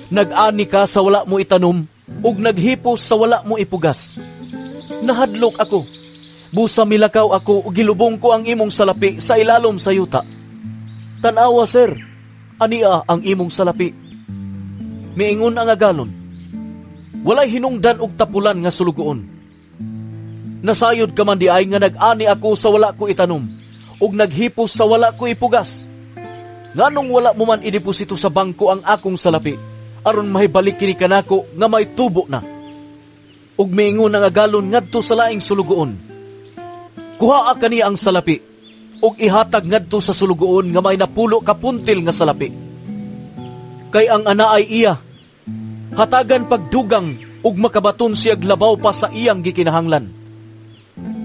Nag-ani ka sa wala mo itanom ug naghipos sa wala mo ipugas. Nahadlok ako. Busa milakaw ako ug gilubong ko ang imong salapi sa ilalom sa yuta. Tan-awa, sir, ania ang imong salapi." Miingon ang agalon, "Walay hinungdan og tapulan nga sulugoon. Nasayod ka man di ay nga nag-ani ako sa wala ko itanom ug naghipos sa wala ko ipugas. Nganong wala mo man ideposito sa bangko ang akong salapi aron mahibalik kini kanako nga may tubo na?" Ug miingon ang agalon ngadto sa laing sulugoon, "Kuhaa kaniya ang salapi ug ihatag ngadto sa sulugoon nga may 10 ka puntil nga salapi. Kay ang ana ay iya, hatagan pagdugang ug makabaton siyag labaw pa sa iyang gikinahanglan.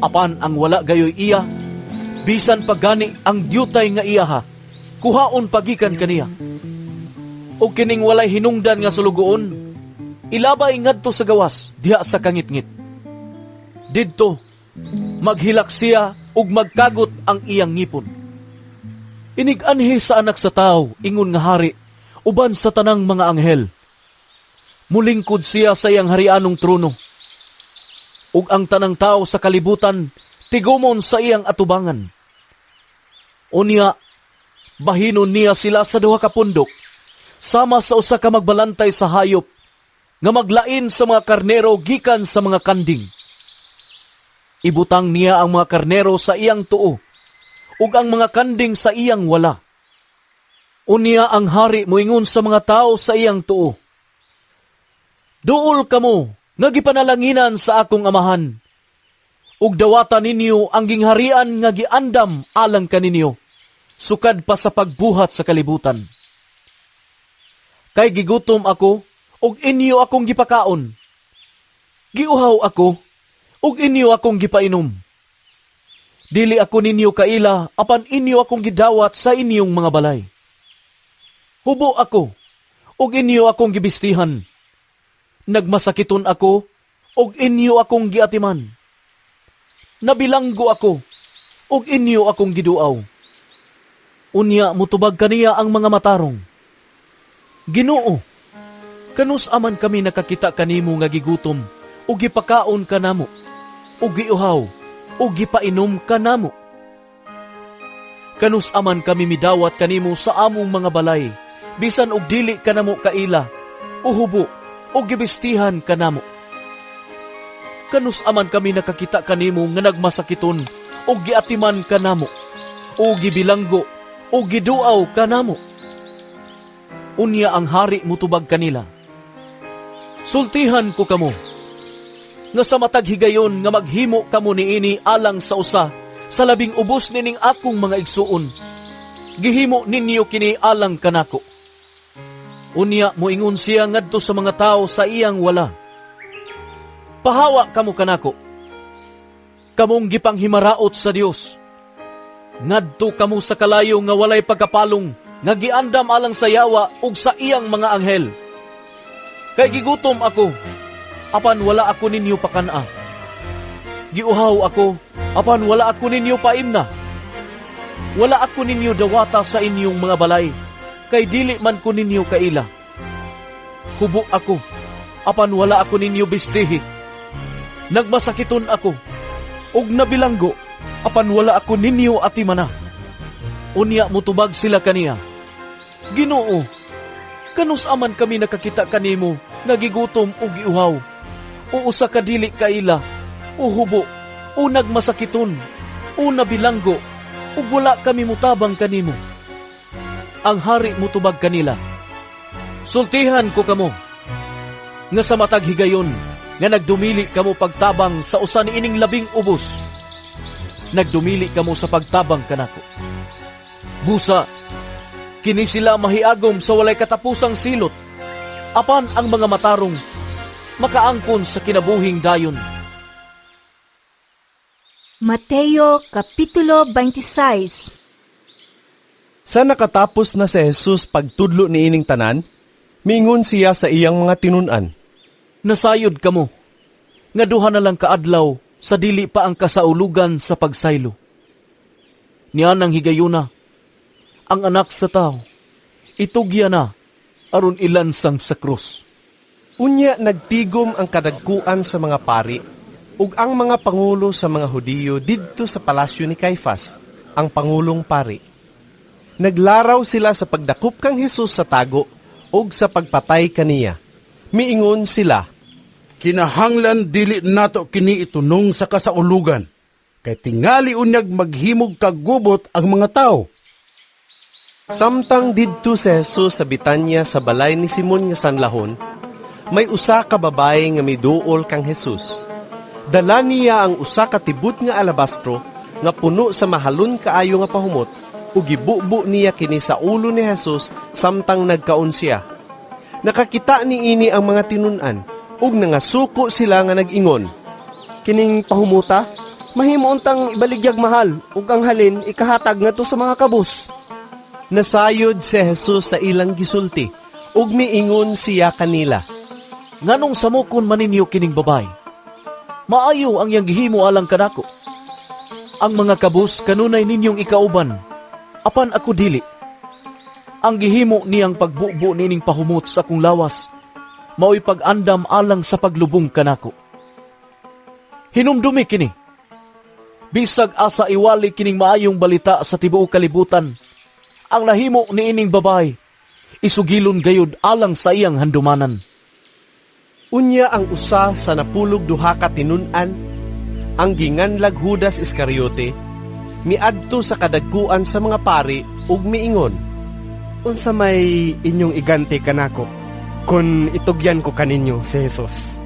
Apan ang wala gayoy iya, bisan pagani ang dyutay nga iyaha, kuhaon pagikan kaniya. O kining walay hinungdan nga sulugoon, ilabay ngadto sa gawas diha sa kangitngit. Didto maghilak siya ug magkagot ang iyang ngipon. Inig-anhi sa anak sa tawo ingon nga hari uban sa tanang mga anghel. Mulingkod siya sa iyang harianong trono, ug ang tanang tawo sa kalibutan tigumon sa iyang atubangan. Unya, bahinon niya sila sa 2 ka pundok, sama sa usa ka magbalantay sa hayop nga maglain sa mga karnero gikan sa mga kanding. Ibutang niya ang mga karnero sa iyang tuo, ug ang mga kanding sa iyang wala. Unya ang hari moingon sa mga tawo sa iyang tuo, "Duol kamo nga gipanalanginan sa akong amahan, ug dawata ninyo ang gingharian nga giandam alang kaninyo, sukad pa sa pagbuhat sa kalibutan. Kay gigutom ako, ug inyo akong gipakaon. Giuhaw ako, ug inyo akong gipainom. Dili ako ninyo kaila, apan inyo akong gidawat sa inyong mga balay. Hubo ako, ug inyo akong gibistihan. Nagmasakiton ako, ug inyo akong giatiman. Nabilanggo ako, ug inyo akong giduaw." Unya mutubag kaniya ang mga matarong, "Ginoo, Kanus aman kami nakakita kanimo nga gigutom, ug gipakaon ka namo, ug giuhaw, ug gipainom ka namo? Kanus aman kami midawat kanimo sa among mga balay, bisan og dili kanamo kaila, o hubo, ug gibistihan kanamo? Kanus aman kami nakakita kanimo nga nagmasakiton, ug giatiman kanamo, o gibilanggo, ug giduaw kanamo? Unya ang hari mutubag kanila, Sultihan ko kamo, nga sa matag higayon nga maghimo kamo niini alang sa usa sa labing ubos nining akong mga igsuon, gihimo ninyo kini alang kanako. Unya moingon siya ngadto sa mga tawo sa iyang wala, Pahawa kamo kanako, kamong gipanghimaraot sa Dios. Ngadto kamo sa kalayo nga walay pagkapalong, nga giandam alang sa yawa ug sa iyang mga anghel. Kay gigutom ako, apan wala ako ninyo pakan-a. Giuhaw ako, apan wala ako ninyo paimna. Wala ako ninyo dawata sa inyong mga balay, kay dili man ko ninyo kaila. Hubo ako, apan wala ako ninyo bistihi. Nagmasakiton ako, ug nabilanggo, apan wala ako ninyo atimana. Unya mutubag sila kaniya, Ginoo, kanus aman kami nakakita kanimo nagigutom ug giuhaw, o usa ka dili kaila, o hubo, o nagmasakiton, o nabilanggo, ug wala kami mutabang kanimo? Ang hari mutubag kanila, Sultihan ko kamo, nga sa matag higayon nga nagdumili kamo pagtabang sa usa niining labing ubos, nagdumili kamo sa pagtabang kanako. Busa, kini sila mahiagom sa walay katapusang silot, apan ang mga matarong makaangkon sa kinabuhing dayon. Mateo Kapitulo 26. Sa nakatapos na si Jesus pagtudlo niining tanan, miingon siya sa iyang mga tinun-an. Nasayod kamo, nga duha na lang kaadlaw sa dili pa ang kasaulugan sa pagsaylo. Nianang higayuna, ang anak sa tao, itugya na aron ilansang sa krus. Unya nagtigom ang kadagkuan sa mga pari ug ang mga pangulo sa mga Hudiyo didto sa palasyo ni Caifas, ang pangulong pari. Naglaraw sila sa pagdakop kang Hesus sa tago ug sa pagpatay kaniya. Miingon sila, Kinahanglan dili nato kini itunong sa kasaulugan, kay tingali unyag maghimog kagubot ang mga tao. Samtang didto si Jesus sa Bitanya sa balay ni Simon nga sanlahon, may usa ka babaye nga miduol kang Jesus. Dala niya ang usa ka tibut nga alabastro nga puno sa mahalon kaayo nga pahumot ug gibubo niya kini sa ulo ni Jesus samtang nagkaon siya. Nakakita niini ang mga tinun-an ug nangasuko sila nga nag-ingon, Kining pahumuta, mahimo untang ibaligyag mahal ug ang halin ikahatag ngadto sa mga kabus. Nasayod si Jesus sa ilang gisulti ug miingon siya kanila, Nganong samukon man ninyo kining babay? Maayo ang iyang gihimo alang kanako. Ang mga kabus kanunay ninyong ikauban, apan ako dili. Ang gihimo niyang pagbubo nining pahumot sa akong lawas, mao'y pag-andam alang sa paglubong kanako. Hinumdumi kini. Bisag asa iwali kining maayong balita sa tibuok kalibutan, ang nahimo niining babay, isugilon gayud alang sa iyang handumanan. Unya ang usa sa 12 ka tinun-an, ang ginganlag Judas Iscariote, miadto sa kadagkuan sa mga pari ug miingon, Unsa may inyong iganti kanako kun itugyan ko kaninyo si Jesus?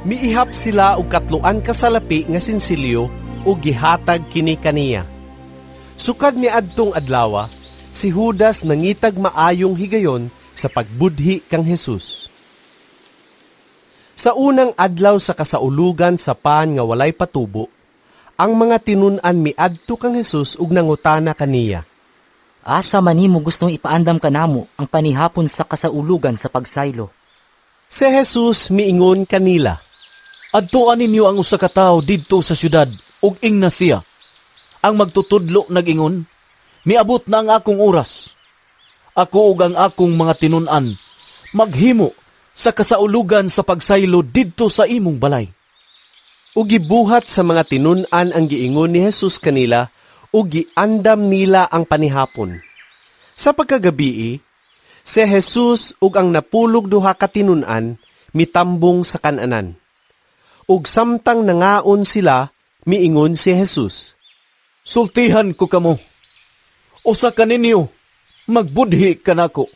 Miihap sila og 3 ka salapi nga sinsilyo ug gihatag kini kaniya. Sukad niadtong adlawa, si Judas nangitag maayong higayon sa pagbudhi kang Jesus. Sa unang adlaw sa kasaulugan sa pan nga walay patubo, ang mga tinun-an miadto kang Jesus ug nangutana kaniya. Asa man nimo gustong ipaandam kanamo ang panihapon sa kasaulugan sa pagsaylo? Si Jesus miingon kanila, Adtuan ninyo ang usa ka tawo didto sa syudad ug ingna siya. Ang magtutudlo nag-ingon, miabot na ang akong oras. Ako ug ang akong mga tinun-an maghimo sa kasaulugan sa pagsaylo didto sa imong balay. Ug gibuhat sa mga tinun-an ang giingon ni Jesus kanila ug giandam nila ang panihapon. Sa pagkagabii, si Jesus ug ang 12 ka tinun-an mitambong sa kan-anan. Ug samtang nangaon sila, miingon si Jesus, "Sultihan ko kamo, usa kaninyo magbudhi kanako."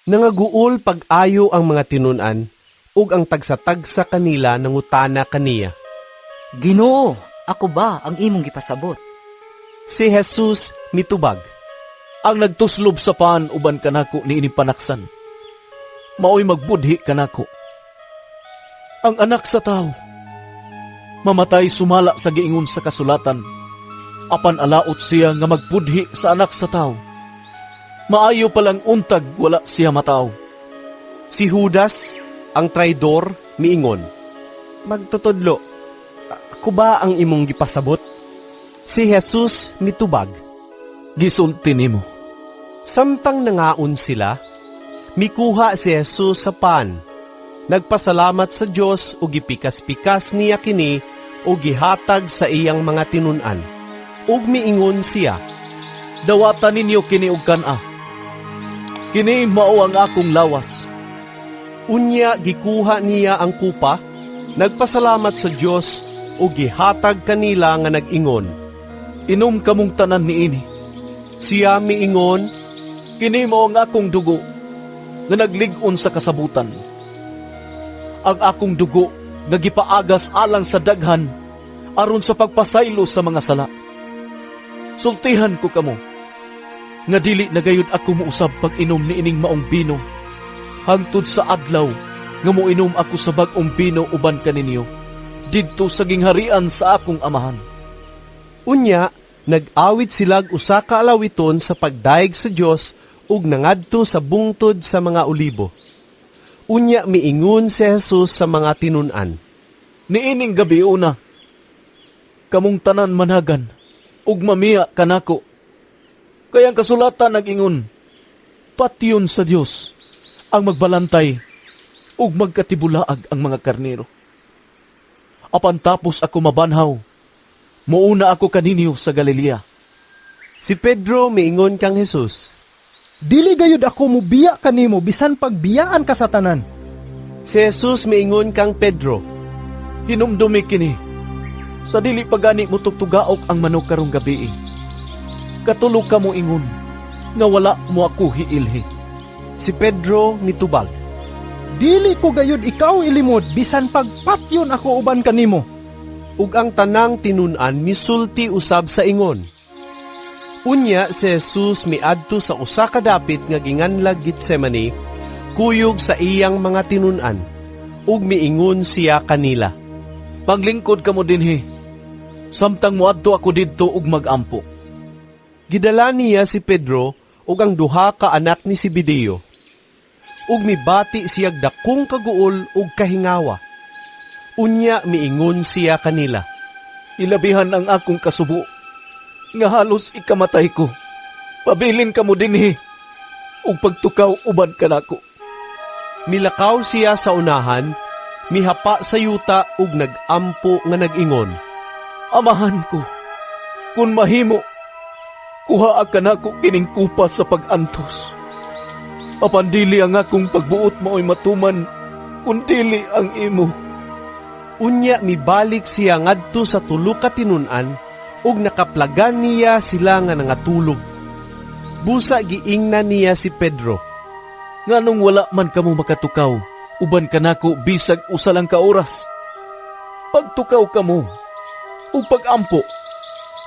Nangaguol pag-ayo ang mga tinun-an ug ang tagsa-tagsa kanila nangutana kaniya, "Ginoo, ako ba ang imong gipasabot?" Si Jesus mitubag, "Ang nagtuslob sa pan uban kanako niini panaksan, maoy magbudhi kanako. Ang anak sa tawo mamatay sumala sa giingon sa kasulatan, apan alaot siya nga magbudhi sa anak sa tawo. Maayo palang untag wala siya mataw." Si Judas, ang traidor, miingon, "Magtutudlo, ako ba ang imong gipasabot?" Si Jesus mitubag, "Gisulti nimo." Samtang nangaon sila, mikuha si Jesus sa pan. Nagpasalamat sa Dios ug gipikas-pikas niya kini ug gihatag sa iyang mga tinun-an. Ug miingon siya, "Dawata ninyo kini og kan-a. Kini mao ang akong lawas." Unya gikuha niya ang kupa, nagpasalamat sa Dios ug gihatag kanila nga nag-ingon, "Inom kamong tanan niini." Siya miingon, "Kini mao ang akong dugo nga naglig-on sa kasabutan. Ang akong dugo nga gipaagas alang sa daghan aron sa pagpasaylo sa mga sala. Sultihan ko kamo nga dili na gayud ako mousab pag-inom niining maong bino hangtod sa adlaw nga moinom ako sa bag-ong bino uban kaninyo didto sa gingharian sa akong amahan." Unya nag-awit silag usa ka alawiton sa pagdayeg sa Dios ug nangadto sa bungtod sa mga olibo. Unya miingon si Jesus sa mga tinun-an, "Niining gabi una, kamong tanan managan ug mamiya kanako. Kay ang kasulatan nag-ingon, patyon sa Dios ang magbalantay ug magkatibulaag ang mga karnero. Apan tapos ako mabanhaw, muuna ako kaninyo sa Galilea." Si Pedro miingon kang Jesus, "Dili gayud ako mubiya kanimo bisan pagbiyaan ka sa tanan." Si Jesus miingon kang Pedro, "Hinumdumi kini, sa dili pagani mo tugtugaok ang manok karong gabii. Katulog ka mo ingon nga wala mo ako hiilhi." Si Pedro nitubag, "Dili ko gayud ikaw ilimod bisan pagpatyon ako uban kanimo." Ug ang tanang tinun-an misulti usab sa ingon. Unya si Jesus miadto sa usa ka dapit nga ginganlag Getsemane, kuyog sa iyang mga tinun-an, ug miingon siya kanila, "Paglingkod kamo dinhi, samtang moadto ako didto ug magampo." Gidala niya si Pedro ug ang duha ka anak ni Zebedeo. Ug mibati siyag dakong kaguol ug kahingawa. Unya miingon siya kanila, "Ilabihan ang akong kasubo, nga halos ikamatay ko. Pabilin kamo dinhi ug pagtukaw uban kanako." Milakaw siya sa unahan, mihapa sa yuta ug nag-ampo nga nag-ingon, "Amahan ko, kun mahimo, kuhaa kanako kining kupa sa pag-antos. Apan dili ang akong pagbuot maoy matuman, kun dili ang imo." Unya mibalik siya ngadto sa tulo ka tinun-an ug nakaplagan niya sila nga nangatulog. Busa giingnan niya si Pedro, "Nganong wala man kamo makatukaw uban kanako bisag usa lang ka oras? Pagtukaw kamo ug pagampo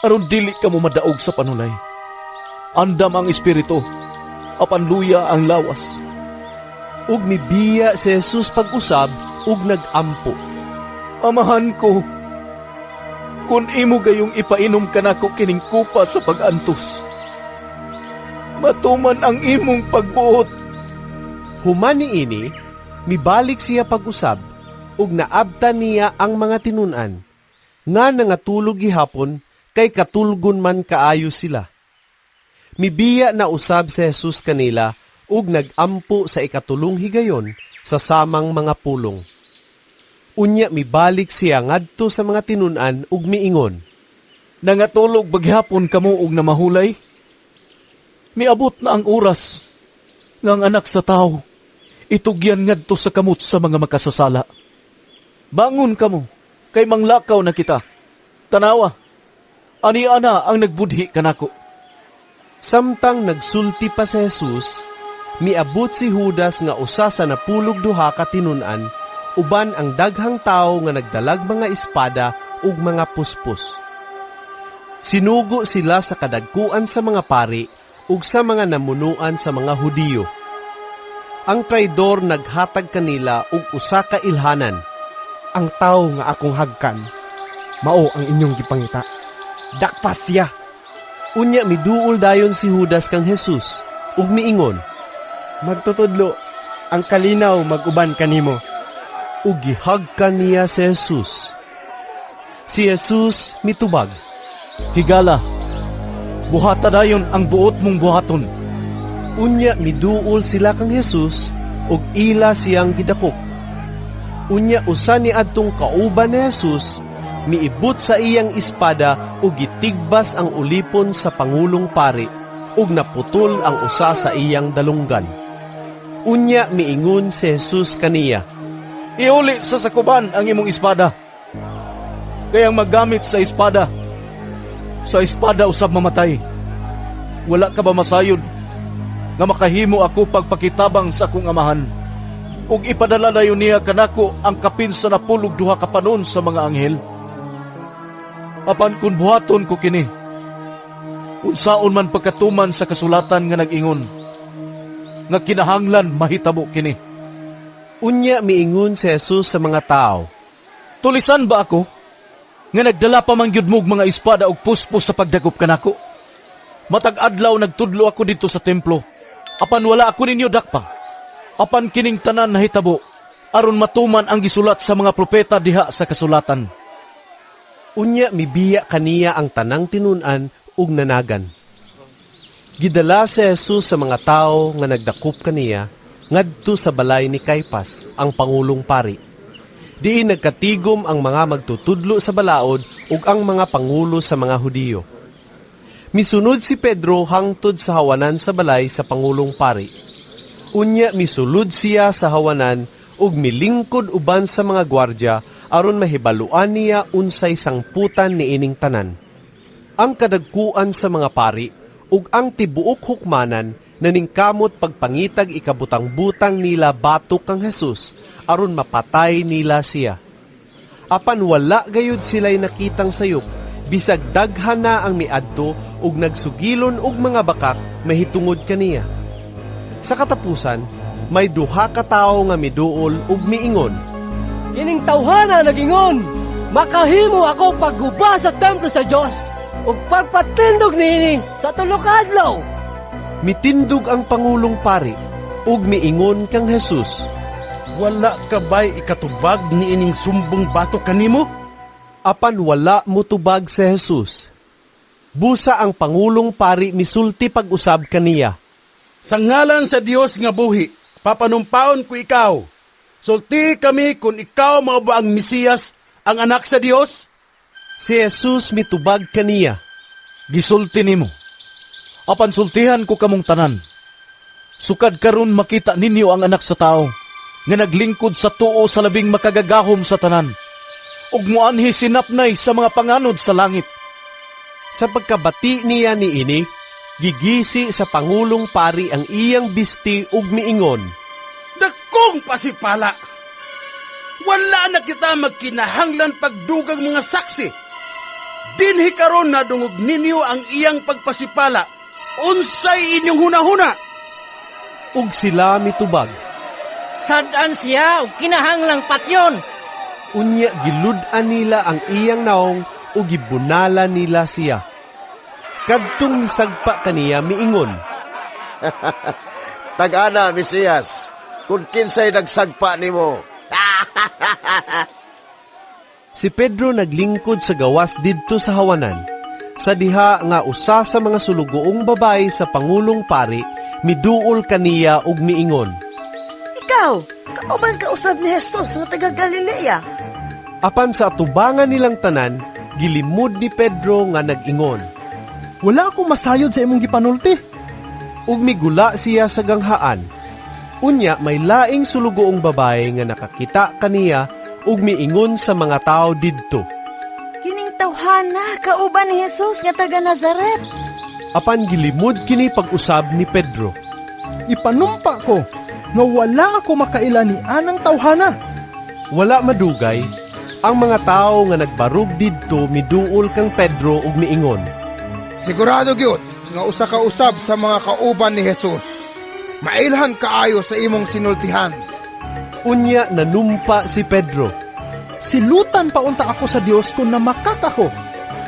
aron dili kamo madaog sa panulay. Andam ang espiritu, apan luya ang lawas." Ug mibiya si Jesus pag-usab ug nagampo, "Amahan ko, kun imo gayong ipainom kanako kining kupa sa pag-antos, matuman ang imong pagbuot." Human niini, mibalik siya pag-usab ug naabtan niya ang mga tinun-an nga nangatulog gihapon kay katulgon man kaayo sila. Mibiya na usab si Jesus kanila ug nagampo sa ikatulong higayon sa samang mga pulong. Unya mibalik siya ngadto sa mga tinun-an ug miingon, "Nangatulog baghapon kamo og namahulay? Miabot na ang oras nga ang Anak sa Tawo itugyan ngadto sa kamot sa mga makasasala. Bangon kamo, kay manglakaw na kita. Tanawa, ani ana ang nagbudhi kanako." Samtang nagsulti pa si Jesus, miabot si Judas nga usa sa 12 ka tinun-an, uban ang daghang tawo nga nagdalag mga espada ug mga puspos. Sinugo sila sa kadagkuan sa mga pari ug sa mga namunuan sa mga Hudiyo. Ang traidor naghatag kanila og usa ka ilhanan. "Ang tawo nga akong hagkan, mao ang inyong gipangita. Dakpas siya." Unya miduol dayon si Judas kang Jesus ug miingon, "Magtutudlo, ang kalinaw mag-uban kanimo." Ug gihagkan niya si Jesus. Si Jesus mitubag, "Higala, buhata dayon ang buot mong buhaton." Unya miduol sila kang Jesus ug ila siyang gidakop. Unya usa ni adtong kauban ni Jesus miibot sa iyang espada ug gitigbas ang ulipon sa pangulong pari ug naputol ang usa sa iyang dalunggan. Unya miingon si Jesus kaniya, "Iuli sa sakuban ang imong espada. Kay ang maggamit sa espada usab mamatay. Wala ka ba masayod nga makahimo ako pagpakitabang sa akong amahan, ug ipadala dayon niya kanako ang kapin sa 12 ka panon sa mga anghel? Apan kun buhaton ko kini, unsaon man pagkatuman sa kasulatan nga nag-ingon nga kinahanglan mahitabo kini?" Unya miingon si Jesus sa mga tao, "Tulisan ba ako nga nagdala pa man gyud mo'g mga espada ug puspos sa pagdakop kanako? Matag adlaw nagtudlo ako didto sa templo, apan wala ako ninyo dakpa. Apan kining tanan nahitabo aron matuman ang gisulat sa mga propeta diha sa kasulatan." Unya mibiya kaniya ang tanang tinun-an ug nanagan. Gidala si Jesus sa mga tawo nga nagdakop kaniya ngadto sa balay ni Caipas, ang pangulong pari. Diin nagkatigom ang mga magtutudlo sa balaod ug ang mga pangulo sa mga Hudiyo. Misunod si Pedro hangtod sa hawanan sa balay sa pangulong pari. Unya misulod siya sa hawanan ug milingkod uban sa mga gwardya aron mahibaluan niya unsay sangputan niining tanan. Ang kadagkuan sa mga pari ug ang tibuok hukmanan naningkamot pagpangitag ikabutang-butang nila batok kang Jesus aron mapatay nila siya. Apan wala gayud sila'y nakitang sayop, bisag daghan na ang miadto ug nagsugilon og mga bakak mahitungod kaniya. Sa katapusan, may duha ka tawo nga miduol ug miingon, "Kining tawhana nagingon, makahimo ako pagguba sa templo sa Dios ug pagpatindog niini sa 3 ka adlaw." Mitindog ang pangulong pari ug miingon kang Jesus, "Wala ka ba'y ikatubag niining sumbong batok kanimo?" Apan wala motubag si Jesus. Busa ang pangulong pari misulti pag-usab kaniya, "Sa ngalan sa Dios nga buhi, papanumpaon ko ikaw. Sulti kami kung ikaw mao ba ang Mesiyas, ang anak sa Dios?" Si Jesus mitubag kaniya, "Gisulti nimo. Apan sultihan ko kamong tanan. Sukad karon makita ninyo ang Anak sa Tawo nga naglingkod sa tuo sa labing makagagahom sa tanan, ug muanhi sinapnay sa mga panganod sa langit." Sa pagkabati niya niini, gigisi sa pangulong pari ang iyang bisti ug miingon, "Dakong pasipala! Wala na kita magkinahanglan pagdugang mga saksi. Dinhi karon nadungog ninyo ang iyang pagpasipala. Unsay inyong hunahuna?" Ug sila mitubag, "Sad-an siya ug kinahanglang patyon." Unya gilud-an nila ang iyang naong ug gibunala nila siya. Kadtong misagpa kaniya miingon, "Tag-ana, Mesiyas, kung kinsay nagsagpa nimo." Si Pedro naglingkod sa gawas didto sa hawanan. Sa diha nga usa sa mga sulugoong babae sa pangulong pari miduol kaniya ug miingon, "Ikaw Ikaw, kauban ka usab ni Jesus nga taga Galilea. Apan sa atubangan nilang tanan, gilimod ni Pedro nga nag-ingon. Wala ako masayod sa imong gipanulti. Ug migula siya sa ganghaan. Unya may laing sulugoong babae nga nakakita kaniya ug miingon sa mga tao didto. Kining tawhana kauban ni Jesus nga taga Nazaret. Apan gilimod kini pag-usab ni Pedro. Ipanumpa ko nga wala ako makaila ni anang tawhana. Wala madugay, ang mga tao nga nagbarug didto miduol kang Pedro ug miingon. Sigurado gyud nga usa ka usab sa mga kauban ni Jesus. Mailhan kaayo sa imong sinultihan. Unya nanumpa si Pedro. Silutan pa unta ako sa Dios kung namakak ako.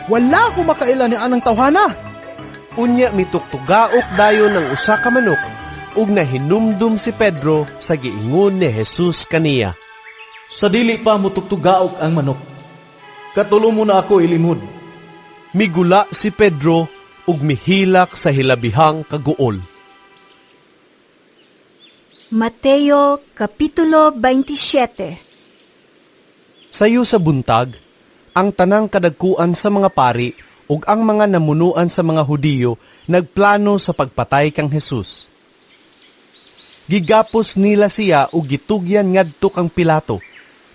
Wala ako makaila ni anang tawhana. Unya mituktugaok dayon ang usa ka manok ug nahinumdum si Pedro sa giingon ni Jesus kaniya. Sa dili pa mutuktugaok ang manok, katulo mo na ako ilimod. Migula si Pedro ug mihilak sa hilabihang kaguol. Mateo Kapitulo 27. Sayo sa buntag, ang tanang kadagkuan sa mga pari ug ang mga namunuan sa mga Hudiyo nagplano sa pagpatay kang Jesus. Gigapos nila siya ug gitugyan ngadto kang Pilato,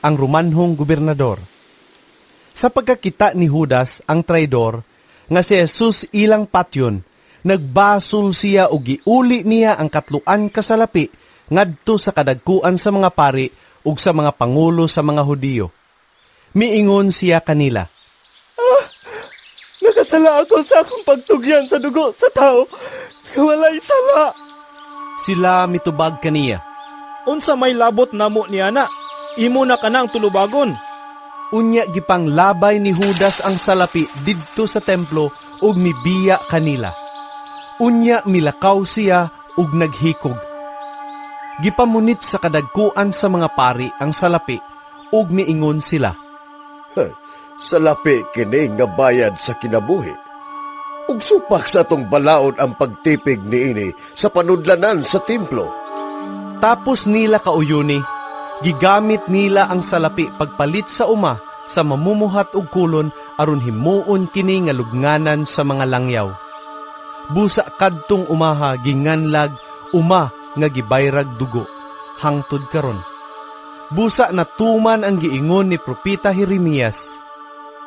ang Romanhong gobernador. Sa pagkakita ni Judas, ang traidor, nga si Jesus ilang patyon, nagbasol siya ug giuli niya ang katluan kasalapi ngadto sa kadagkuan sa mga pari ug sa mga pangulo sa mga Hudiyo. Miingon siya kanila. Ah, nakasala ako sa akong pagtugyan sa dugo sa tao. Walay sala. Sila mitubag kaniya. Unsa may labot namo niya na? Imo na kanang tulubagon. Unya gipanglabay ni Judas ang salapi didto sa templo ug mibiya kanila. Unya milakaw siya ug naghikog. Gipamunit sa kadagkuan sa mga pari ang salapi ug miingon sila. Salapi kini nga bayad sa kinabuhi. Ug supak sa atong balaod ang pagtipig niini sa panudlanan sa templo. Tapos nila kauyuni, gigamit nila ang salapi pagpalit sa uma sa mamumuhat og kolon aron himuon kini nga lubnganan sa mga langyaw. Busa kadtong umaha ginganlag uma nga gibayrag dugo hangtod karon. Busa natuman ang giingon ni propeta Jeremias.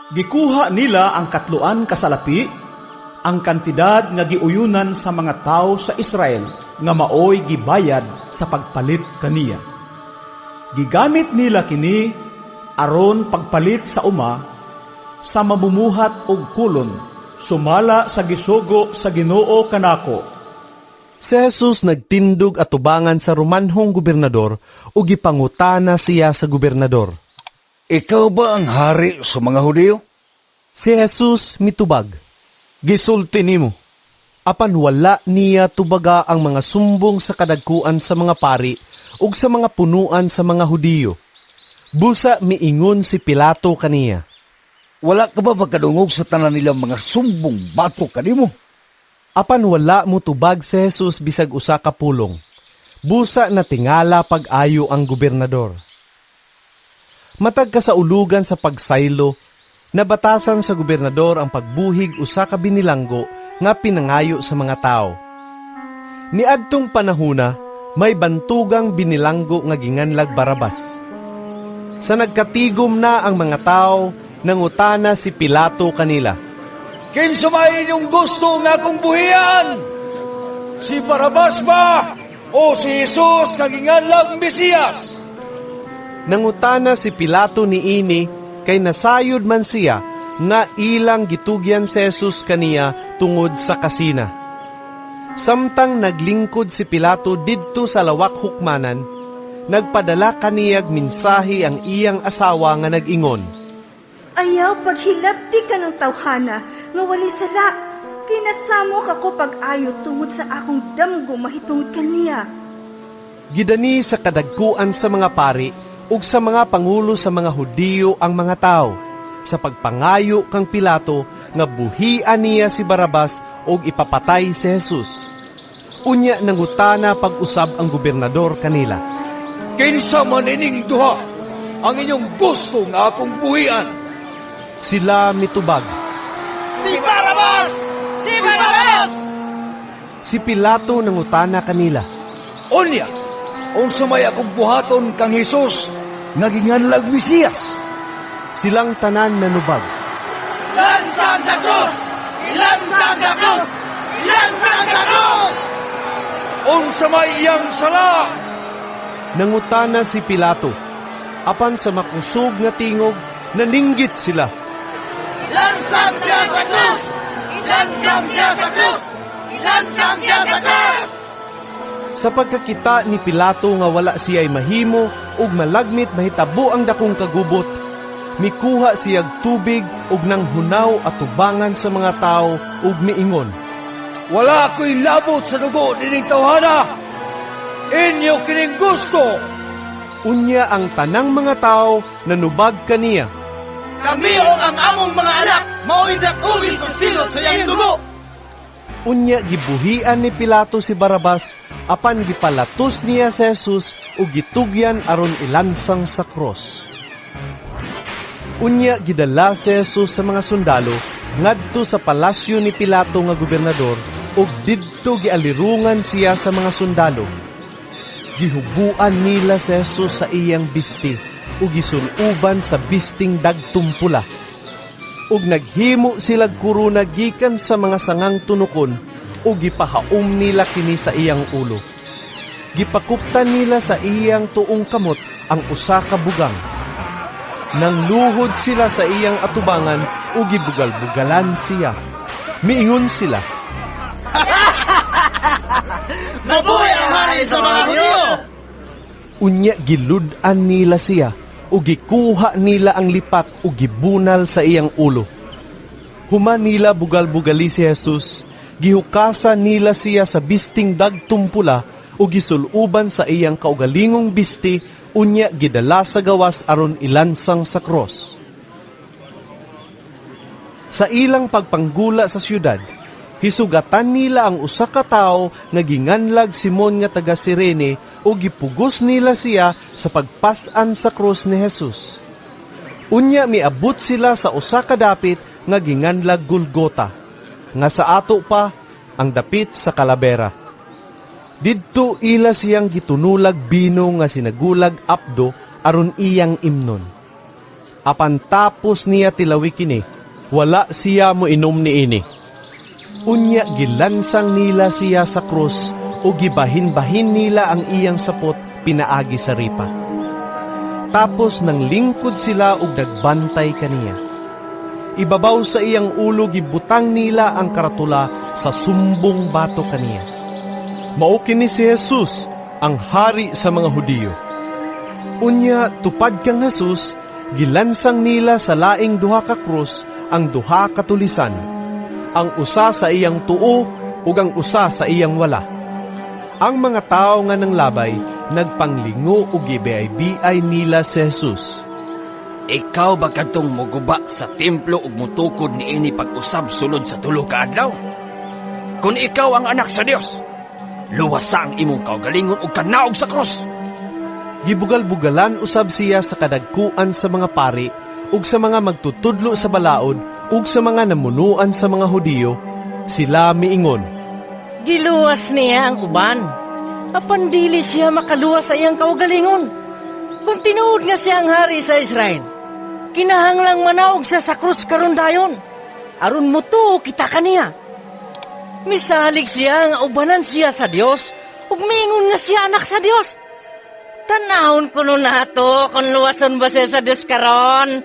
Gikuha nila ang katluan kasalapi, ang kantidad nga giuyunan sa mga tao sa Israel nga maoy gibayad sa pagpalit kaniya. Gigamit nila kini aron pagpalit sa uma sa mamumuhat og kolon sumala sa gisugo sa Ginoo kanako. Si Jesus nagtindog atubangan sa Romanhong gobernador ug gipangutana siya sa gobernador. Ikaw ba ang hari sa mga Hudiyo? Si Jesus mitubag. Gisulti nimo. Apan wala niya tubaga ang mga sumbong sa kadagkuan sa mga pari ug sa mga punuan sa mga Hudiyo. Busa miingon si Pilato kaniya. Wala ka ba magkadungog sa tanan nilang mga sumbong batok kanimo? Apan wala motubag si Jesus bisag usa ka pulong. Busa na tingala pag-ayo ang gobernador. Matag kasaulugan sa pagsaylo, nabatasan sa gobernador ang pagbuhig usa ka binilanggo nga pinangayo sa mga tao. Niadtong panahuna, may bantugang binilanggo nga ginganlag Barabas. Sa nagkatigom na ang mga tao, nangutana si Pilato kanila. Kinsa may inyong gusto nga akong buhian? Si Barabas ba o si Jesus nga ginganlag Mesiyas? Nangutana si Pilato niini kay nasayod man siya nga ilang gitugyan si Jesus kaniya tungod sa kasina. Samtang naglingkod si Pilato didto sa lawak hukmanan, nagpadala kaniyag mensahe ang iyang asawa nga nag-ingon. Ayaw paghilabti ka ng tawhana nga walay sala. Kay nasamok ako pag-ayo tungod sa akong damgo mahitungod kaniya. Gidani sa kadagkuan sa mga pari ug sa mga pangulo sa mga Hudiyo ang mga tao sa pagpangayo kang Pilato nga buhian niya si Barabas ug ipapatay si Jesus. Unya nangutana pag-usab ang gobernador kanila. Kinsa man ining duha ang inyong gusto nga akong buhian? Sila mitubag. Si Barabas! Si Barabas! Si Pilato nangutana kanila. Unya, unsa may akong buhaton kang Hesus nga ginganlag Mesiyas? Silang tanan nanubag. Lansang sa krus! Lansang sa krus! Lansang sa krus! Unsa may iyang sala? Nangutana si Pilato. Apan sa makusog nga tingog, naninggit sila. Lansang siya sa krus! Lansang siya sa krus! Lansang siya sa krus! Sa pagkakita ni Pilato nga wala siya'y mahimo ug malagmit mahitabo ang dakong kagubot, mikuha siyag tubig ug nanghunaw atubangan sa mga tao ug miingon. Wala ko'y labot sa dugo nining tawhana. Inyo kining gusto. Unya ang tanang mga tao nanubag kaniya. Kami o ang among mga anak mao'y nakuwi sa silot sa iyang dugo. Unya gibuhian ni Pilato si Barabas apan gipalatos niya si Jesus ug gitugyan aron ilansang sa cross. Unya gidala si Jesus sa mga sundalo ngadto sa palasyo ni Pilato nga gobernador ug didto gialirungan siya sa mga sundalo. Gihubuan nila si Jesus sa iyang bisti ug gisuloban sa bisting dagtum pula. Ug naghimo silag korona gikan sa mga sangang tunukon ug gipahaom nila kini sa iyang ulo. Gipakuptan nila sa iyang tuong kamot ang usa ka bugang. Nangluhod sila sa iyang atubangan ug gibugal-bugalan siya. Miingon sila, Mabuhi ang hari sa mga Hudiyo! Unya gilud-an nila siya ug gikuha nila ang lipak ug gibunal sa iyang ulo. Human nila bugal-bugali si Jesus, gihukasan nila siya sa bisting dagtum pula ug gisuluban sa iyang kaugalingong bisti, unya gidala sa gawas aron ilansang sa cross. Sa ilang pagpanggula sa syudad, hisugatan nila ang usa ka tawo nga ginganlag Simon nga taga Sirene ug gipugos nila siya sa pagpas-an sa krus ni Jesus. Unya miabot sila sa usa ka dapit nga ginganlag Golgota, nga sa ato pa ang dapit sa kalabera. Didto ila siyang gitunulag bino nga sinagulag apdo aron iyang imnon. Apan tapos niya tilawi kini, wala siya moinom niini. Unya gilansang nila siya sa krus o gibahin-bahin nila ang iyang sapot pinaagi sa ripa. Tapos nanglingkod sila og nagbantay kaniya. Ibabaw sa iyang ulo gibutang nila ang karatula sa sumbong bato kaniya. Mao kini si Jesus, ang hari sa mga Hudiyo. Unya tupad kang Jesus, gilansang nila sa laing duha ka krus ang duha ka tulisan, ang usa sa iyang tuo ug ang usa sa iyang wala. Ang mga tawo nga nanglabay nagpanglingo ug gibiay-biay nila si Jesus. Ikaw ba kadtong moguba sa templo ug mutukod niini pag-usab sulod sa 3 ka adlaw? Kung ikaw ang anak sa Dios, luwasa ang imong kaugalingon ug kanaog sa krus. Gibugal-bugalan usab siya sa kadagkuan sa mga pari ug sa mga magtutudlo sa balaod ug sa mga namunuan sa mga Hudiyo. Sila miingon, Giluwas niya ang uban, apan dili siya makaluwas sa iyang kaugalingon. Kung tinuod nga siya ang hari sa Israel, kinahanglang manaog siya sa krus karon dayon, aron mutuo kita kaniya. Misalig siya nga ubanan siya sa Dios, ug miingon nga siya anak sa Dios. Tanahon kuno nato kung luwason ba siya sa Dios karon.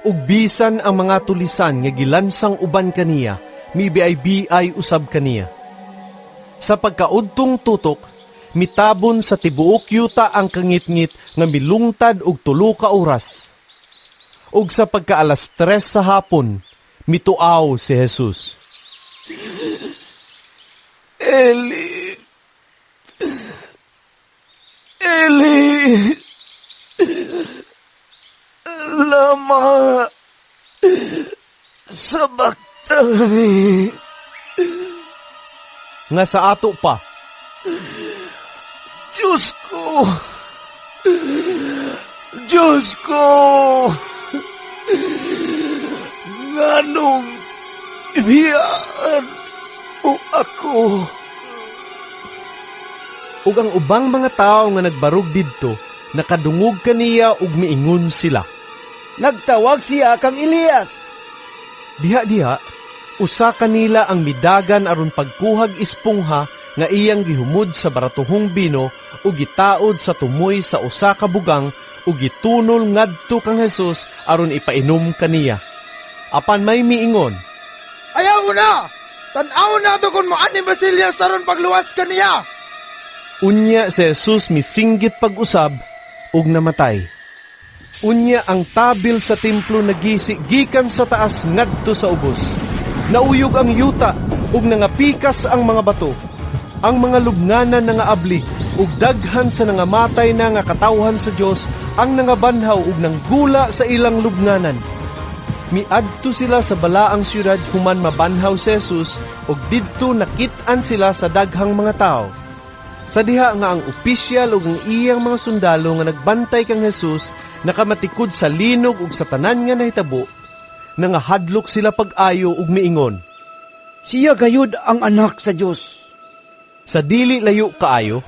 Ug bisan ang mga tulisan nga gilansang uban kaniya, mibiay-biay usab kaniya. Sa pagkaudtong tutok, mitabon sa tibuok yuta ang kangitngit nga milungtad og 3 ka oras. Ug sa pagka-alas 3 sa hapon, mituaw si Jesus. Eli, Eli, lama sabachthani. Nga sa ato pa, Diyos ko, Diyos ko! Nganong ibiyaan mo ako? Ug ang ubang mga tawo nga nagbarog didto nakadungog kaniya ug miingon sila, "Nagtawag siya kang Elias." Diha-diha, usa kanila ang midagan aron pagkuhag espongha nga iyang gihumod sa baratuhong bino ug gitaod sa tumoy sa usa ka bugang ug gitunol ngadto kang Jesus aron ipainom kaniya. Apan may miingon, "Ayaw na! Tan-aw na to kung moani ba si Elias aron pagluwas kaniya!" Unya si Jesus misinggit pag-usab ug namatay. Unya ang tabil sa templo nagisi gikan sa taas ngadto sa ubos. Nauyog ang yuta ug nangapikas ang mga bato. Ang mga lubnganan nangaabli ug daghan sa nangamatay na nga katawhan sa Dios ang nangabanhaw ug nanggula sa ilang lubnganan. Miadto sila sa balaang syudad human mabanhaw si Jesus ug didto nakit-an sila sa daghang mga tawo. Sa diha nga ang opisyal ug ang iyang mga sundalo nga nagbantay kang Jesus nakamatikod sa linog ug sa tanan nga nahitabo, nangahadlok sila pag-ayo ug miingon, "Siya gayud ang anak sa Dios." Sa dili layo kaayo,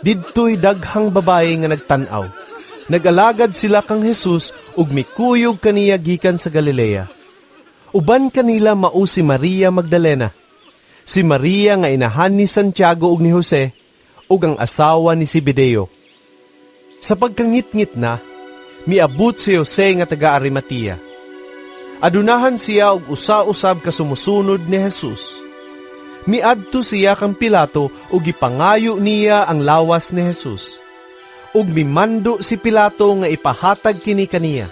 didto'y daghang babaye nga nagtan-aw. Nag-alagad sila kang Jesus ug mikuyog kaniya gikan sa Galilea. Uban kanila mao si Maria Magdalena, si Maria nga inahan ni Santiago ug ni Jose, ug ang asawa ni Zebedeo. Sa pagkangitngit na, miabot si Jose nga taga Arimatea. Adunahan siya og usa-usab ka sumusunod ni Jesus. Miadto siya kang Pilato ug gipangayo niya ang lawas ni Jesus. Ug mimando si Pilato nga ipahatag kini kaniya.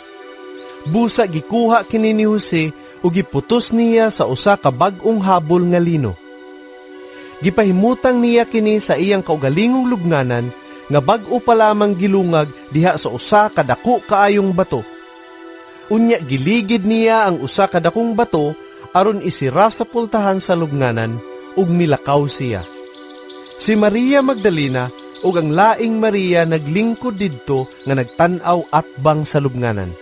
Busa gikuha kini ni Jose ug giputos niya sa usa ka bag-ong habol nga lino. Gipahimutang niya kini sa iyang kaugalingong lubnganan nga bag-o pa lamang gilungag diha sa usa ka dako kaayong bato. Unya giligid niya ang usa ka dakong bato aron isira sa pultahan sa lubnganan ug milakaw siya. Si Maria Magdalena ug ang laing Maria naglingkod didto nga nagtan-aw atbang sa lubnganan.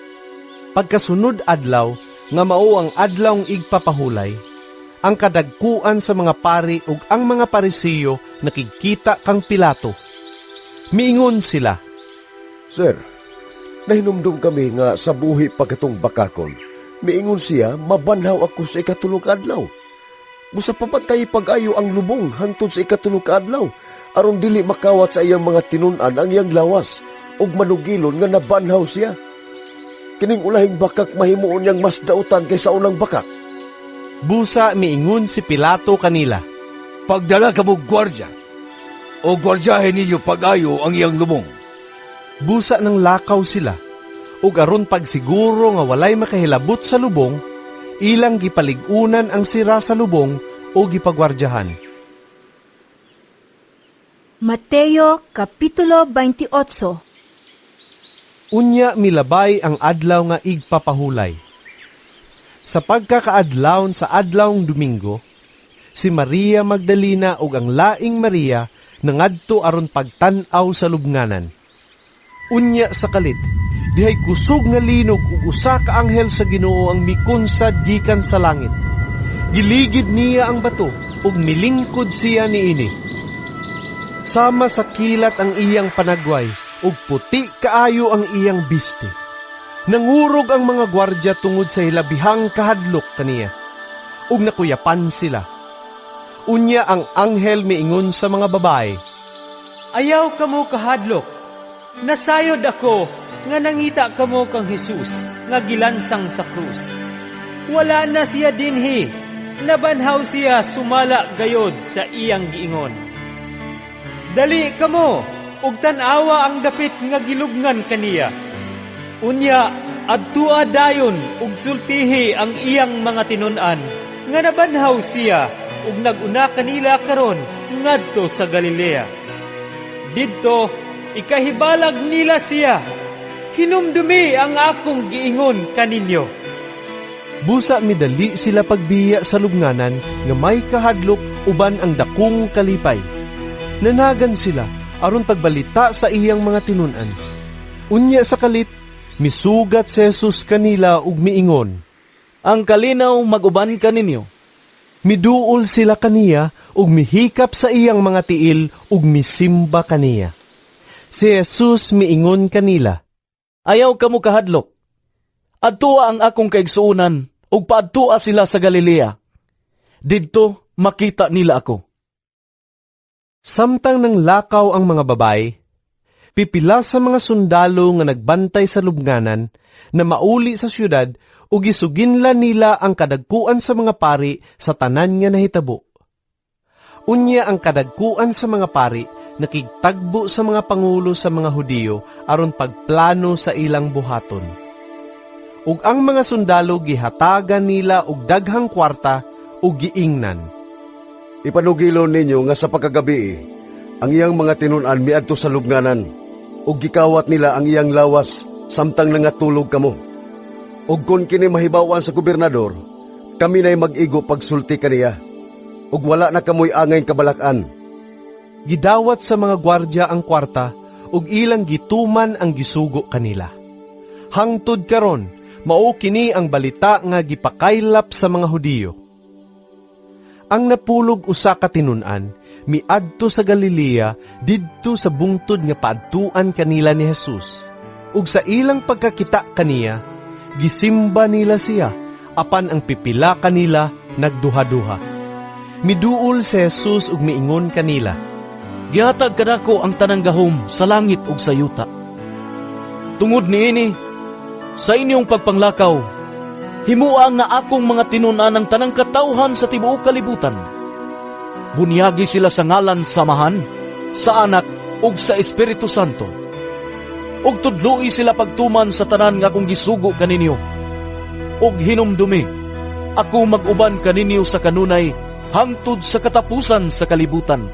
Pagkasunod adlaw nga mao ang adlawng igpapahulay, ang kadagkuan sa mga pari ug ang mga Parisiyo nakigkita kang Pilato. Miingon sila, "Sir, nahinumdum kami nga sa buhi pa katong bakakon. Miingon siya, mabanhaw ako sa 3 ka adlaw. Busa pamatay pag-ayo ang lubong hangtod sa 3 ka adlaw, aron dili makawat sa iyang mga tinun-an ang iyang lawas, ug manugilon nga nabanhaw siya. Kining ulahing bakak mahimuon niyang mas dautan kaysa unang bakak." Busa miingon si Pilato kanila, "Pagdala kamo gwardya, o gwardyahin ninyo pag-ayo ang iyang lubong." Busa nang lakaw sila, ug aron pagsiguro nga walay makahilabot sa lubong, ilang gipalig-unan ang sira sa lubong o gipagwardyahan. Mateo Kapitulo 28. Unya milabay ang adlaw nga igpapahulay. Sa pagkakaadlawon sa adlawng Domingo, si Maria Magdalena ug ang laing Maria nangadto aron pagtan-aw sa lubnganan. Unya sa kalit, dihay kusog nga linog ug usa ka anghel sa Ginoo ang mikunsad gikan sa langit. Giligid niya ang bato ug milingkod siya niini. Sama sa kilat ang iyang panagway ug puti kaayo ang iyang biste. Nangurog ang mga gwardya tungod sa hilabihang kahadlok kaniya, ug nakuyapan sila. Unya ang anghel miingon sa mga babae, "Ayaw kamo kahadlok. Nasayod ako nga nangita kamo kang Jesus nga gilansang sa krus. Wala na siya dinhi, nabanhaw siya sumala gayod sa iyang giingon. Dali kamo ug tan-awa ang dapit nga gilubngan kaniya. Unya adtua dayon ug sultihi ang iyang mga tinun-an nga nabanhaw siya ug nag-una kanila karon ngadto sa Galilea. Didto ikahibalag nila siya. Hinumdumi ang akong giingon kaninyo." Busa midali sila pagbiya sa lubnganan nga may kahadlok uban ang dakong kalipay. Nanagan sila aron pagbalita sa iyang mga tinun-an. Unya sa kalit, misugat si Jesus kanila ug miingon, "Ang kalinaw mag-uban kaninyo." Miduol sila kaniya ug mihikap sa iyang mga tiil ug misimba kaniya. Si Jesus miingon kanila, "Ayaw kamo kahadlok. Adtua ang akong kaigsuonan ug paadtua sila sa Galilea. Didto makita nila ako." Samtang nanglakaw ang mga babae, pipila sa mga sundalo nga nagbantay sa lubnganan na mauli sa syudad ug gisuginlan nila ang kadagkuan sa mga pari sa tanan nga nahitabo. Unya ang kadagkuan sa mga pari nakigtagbo sa mga pangulo sa mga Hudiyo aron pagplano sa ilang buhaton. Ug ang mga sundalo gihatagan nila og daghang kwarta ug giingnan, "Ipanugilon ninyo nga sa pagkagabi, ang iyang mga tinun-an miadto sa lubnganan ug gikawat nila ang iyang lawas samtang nangatulog kamo. Ug kung kini mahibaw-an sa gobernador, kami na'y mag-igo pagsulti kaniya, ug wala na kamoy angay kabalak-an." Gidawat sa mga gwardya ang kwarta ug ilang gituman ang gisugo kanila. Hangtod karon, mao kini ang balita nga gipakaylap sa mga Hudiyo. Ang napulog usa ka tinun-an miadto sa Galilea didto sa bungtod nga paadtuan kanila ni Jesus. Ug sa ilang pagkakita kaniya, gisimba nila siya, apan ang pipila kanila nagduha-duha. Miduol si Jesus ug miingon kanila, "Gihatag kanako ang tanang gahom sa langit ug sa yuta. Tungod niini, sa inyong pagpanglakaw, himua nga akong mga tinun-an ang tanang katawhan sa tibuok kalibutan. Bunyagi sila sa ngalan sa Amahan, sa Anak ug sa Espiritu Santo. Ug tudloi sila pagtuman sa tanan nga akong gisugo kaninyo. Ug hinumdumi, ako mag-uban kaninyo sa kanunay hangtod sa katapusan sa kalibutan."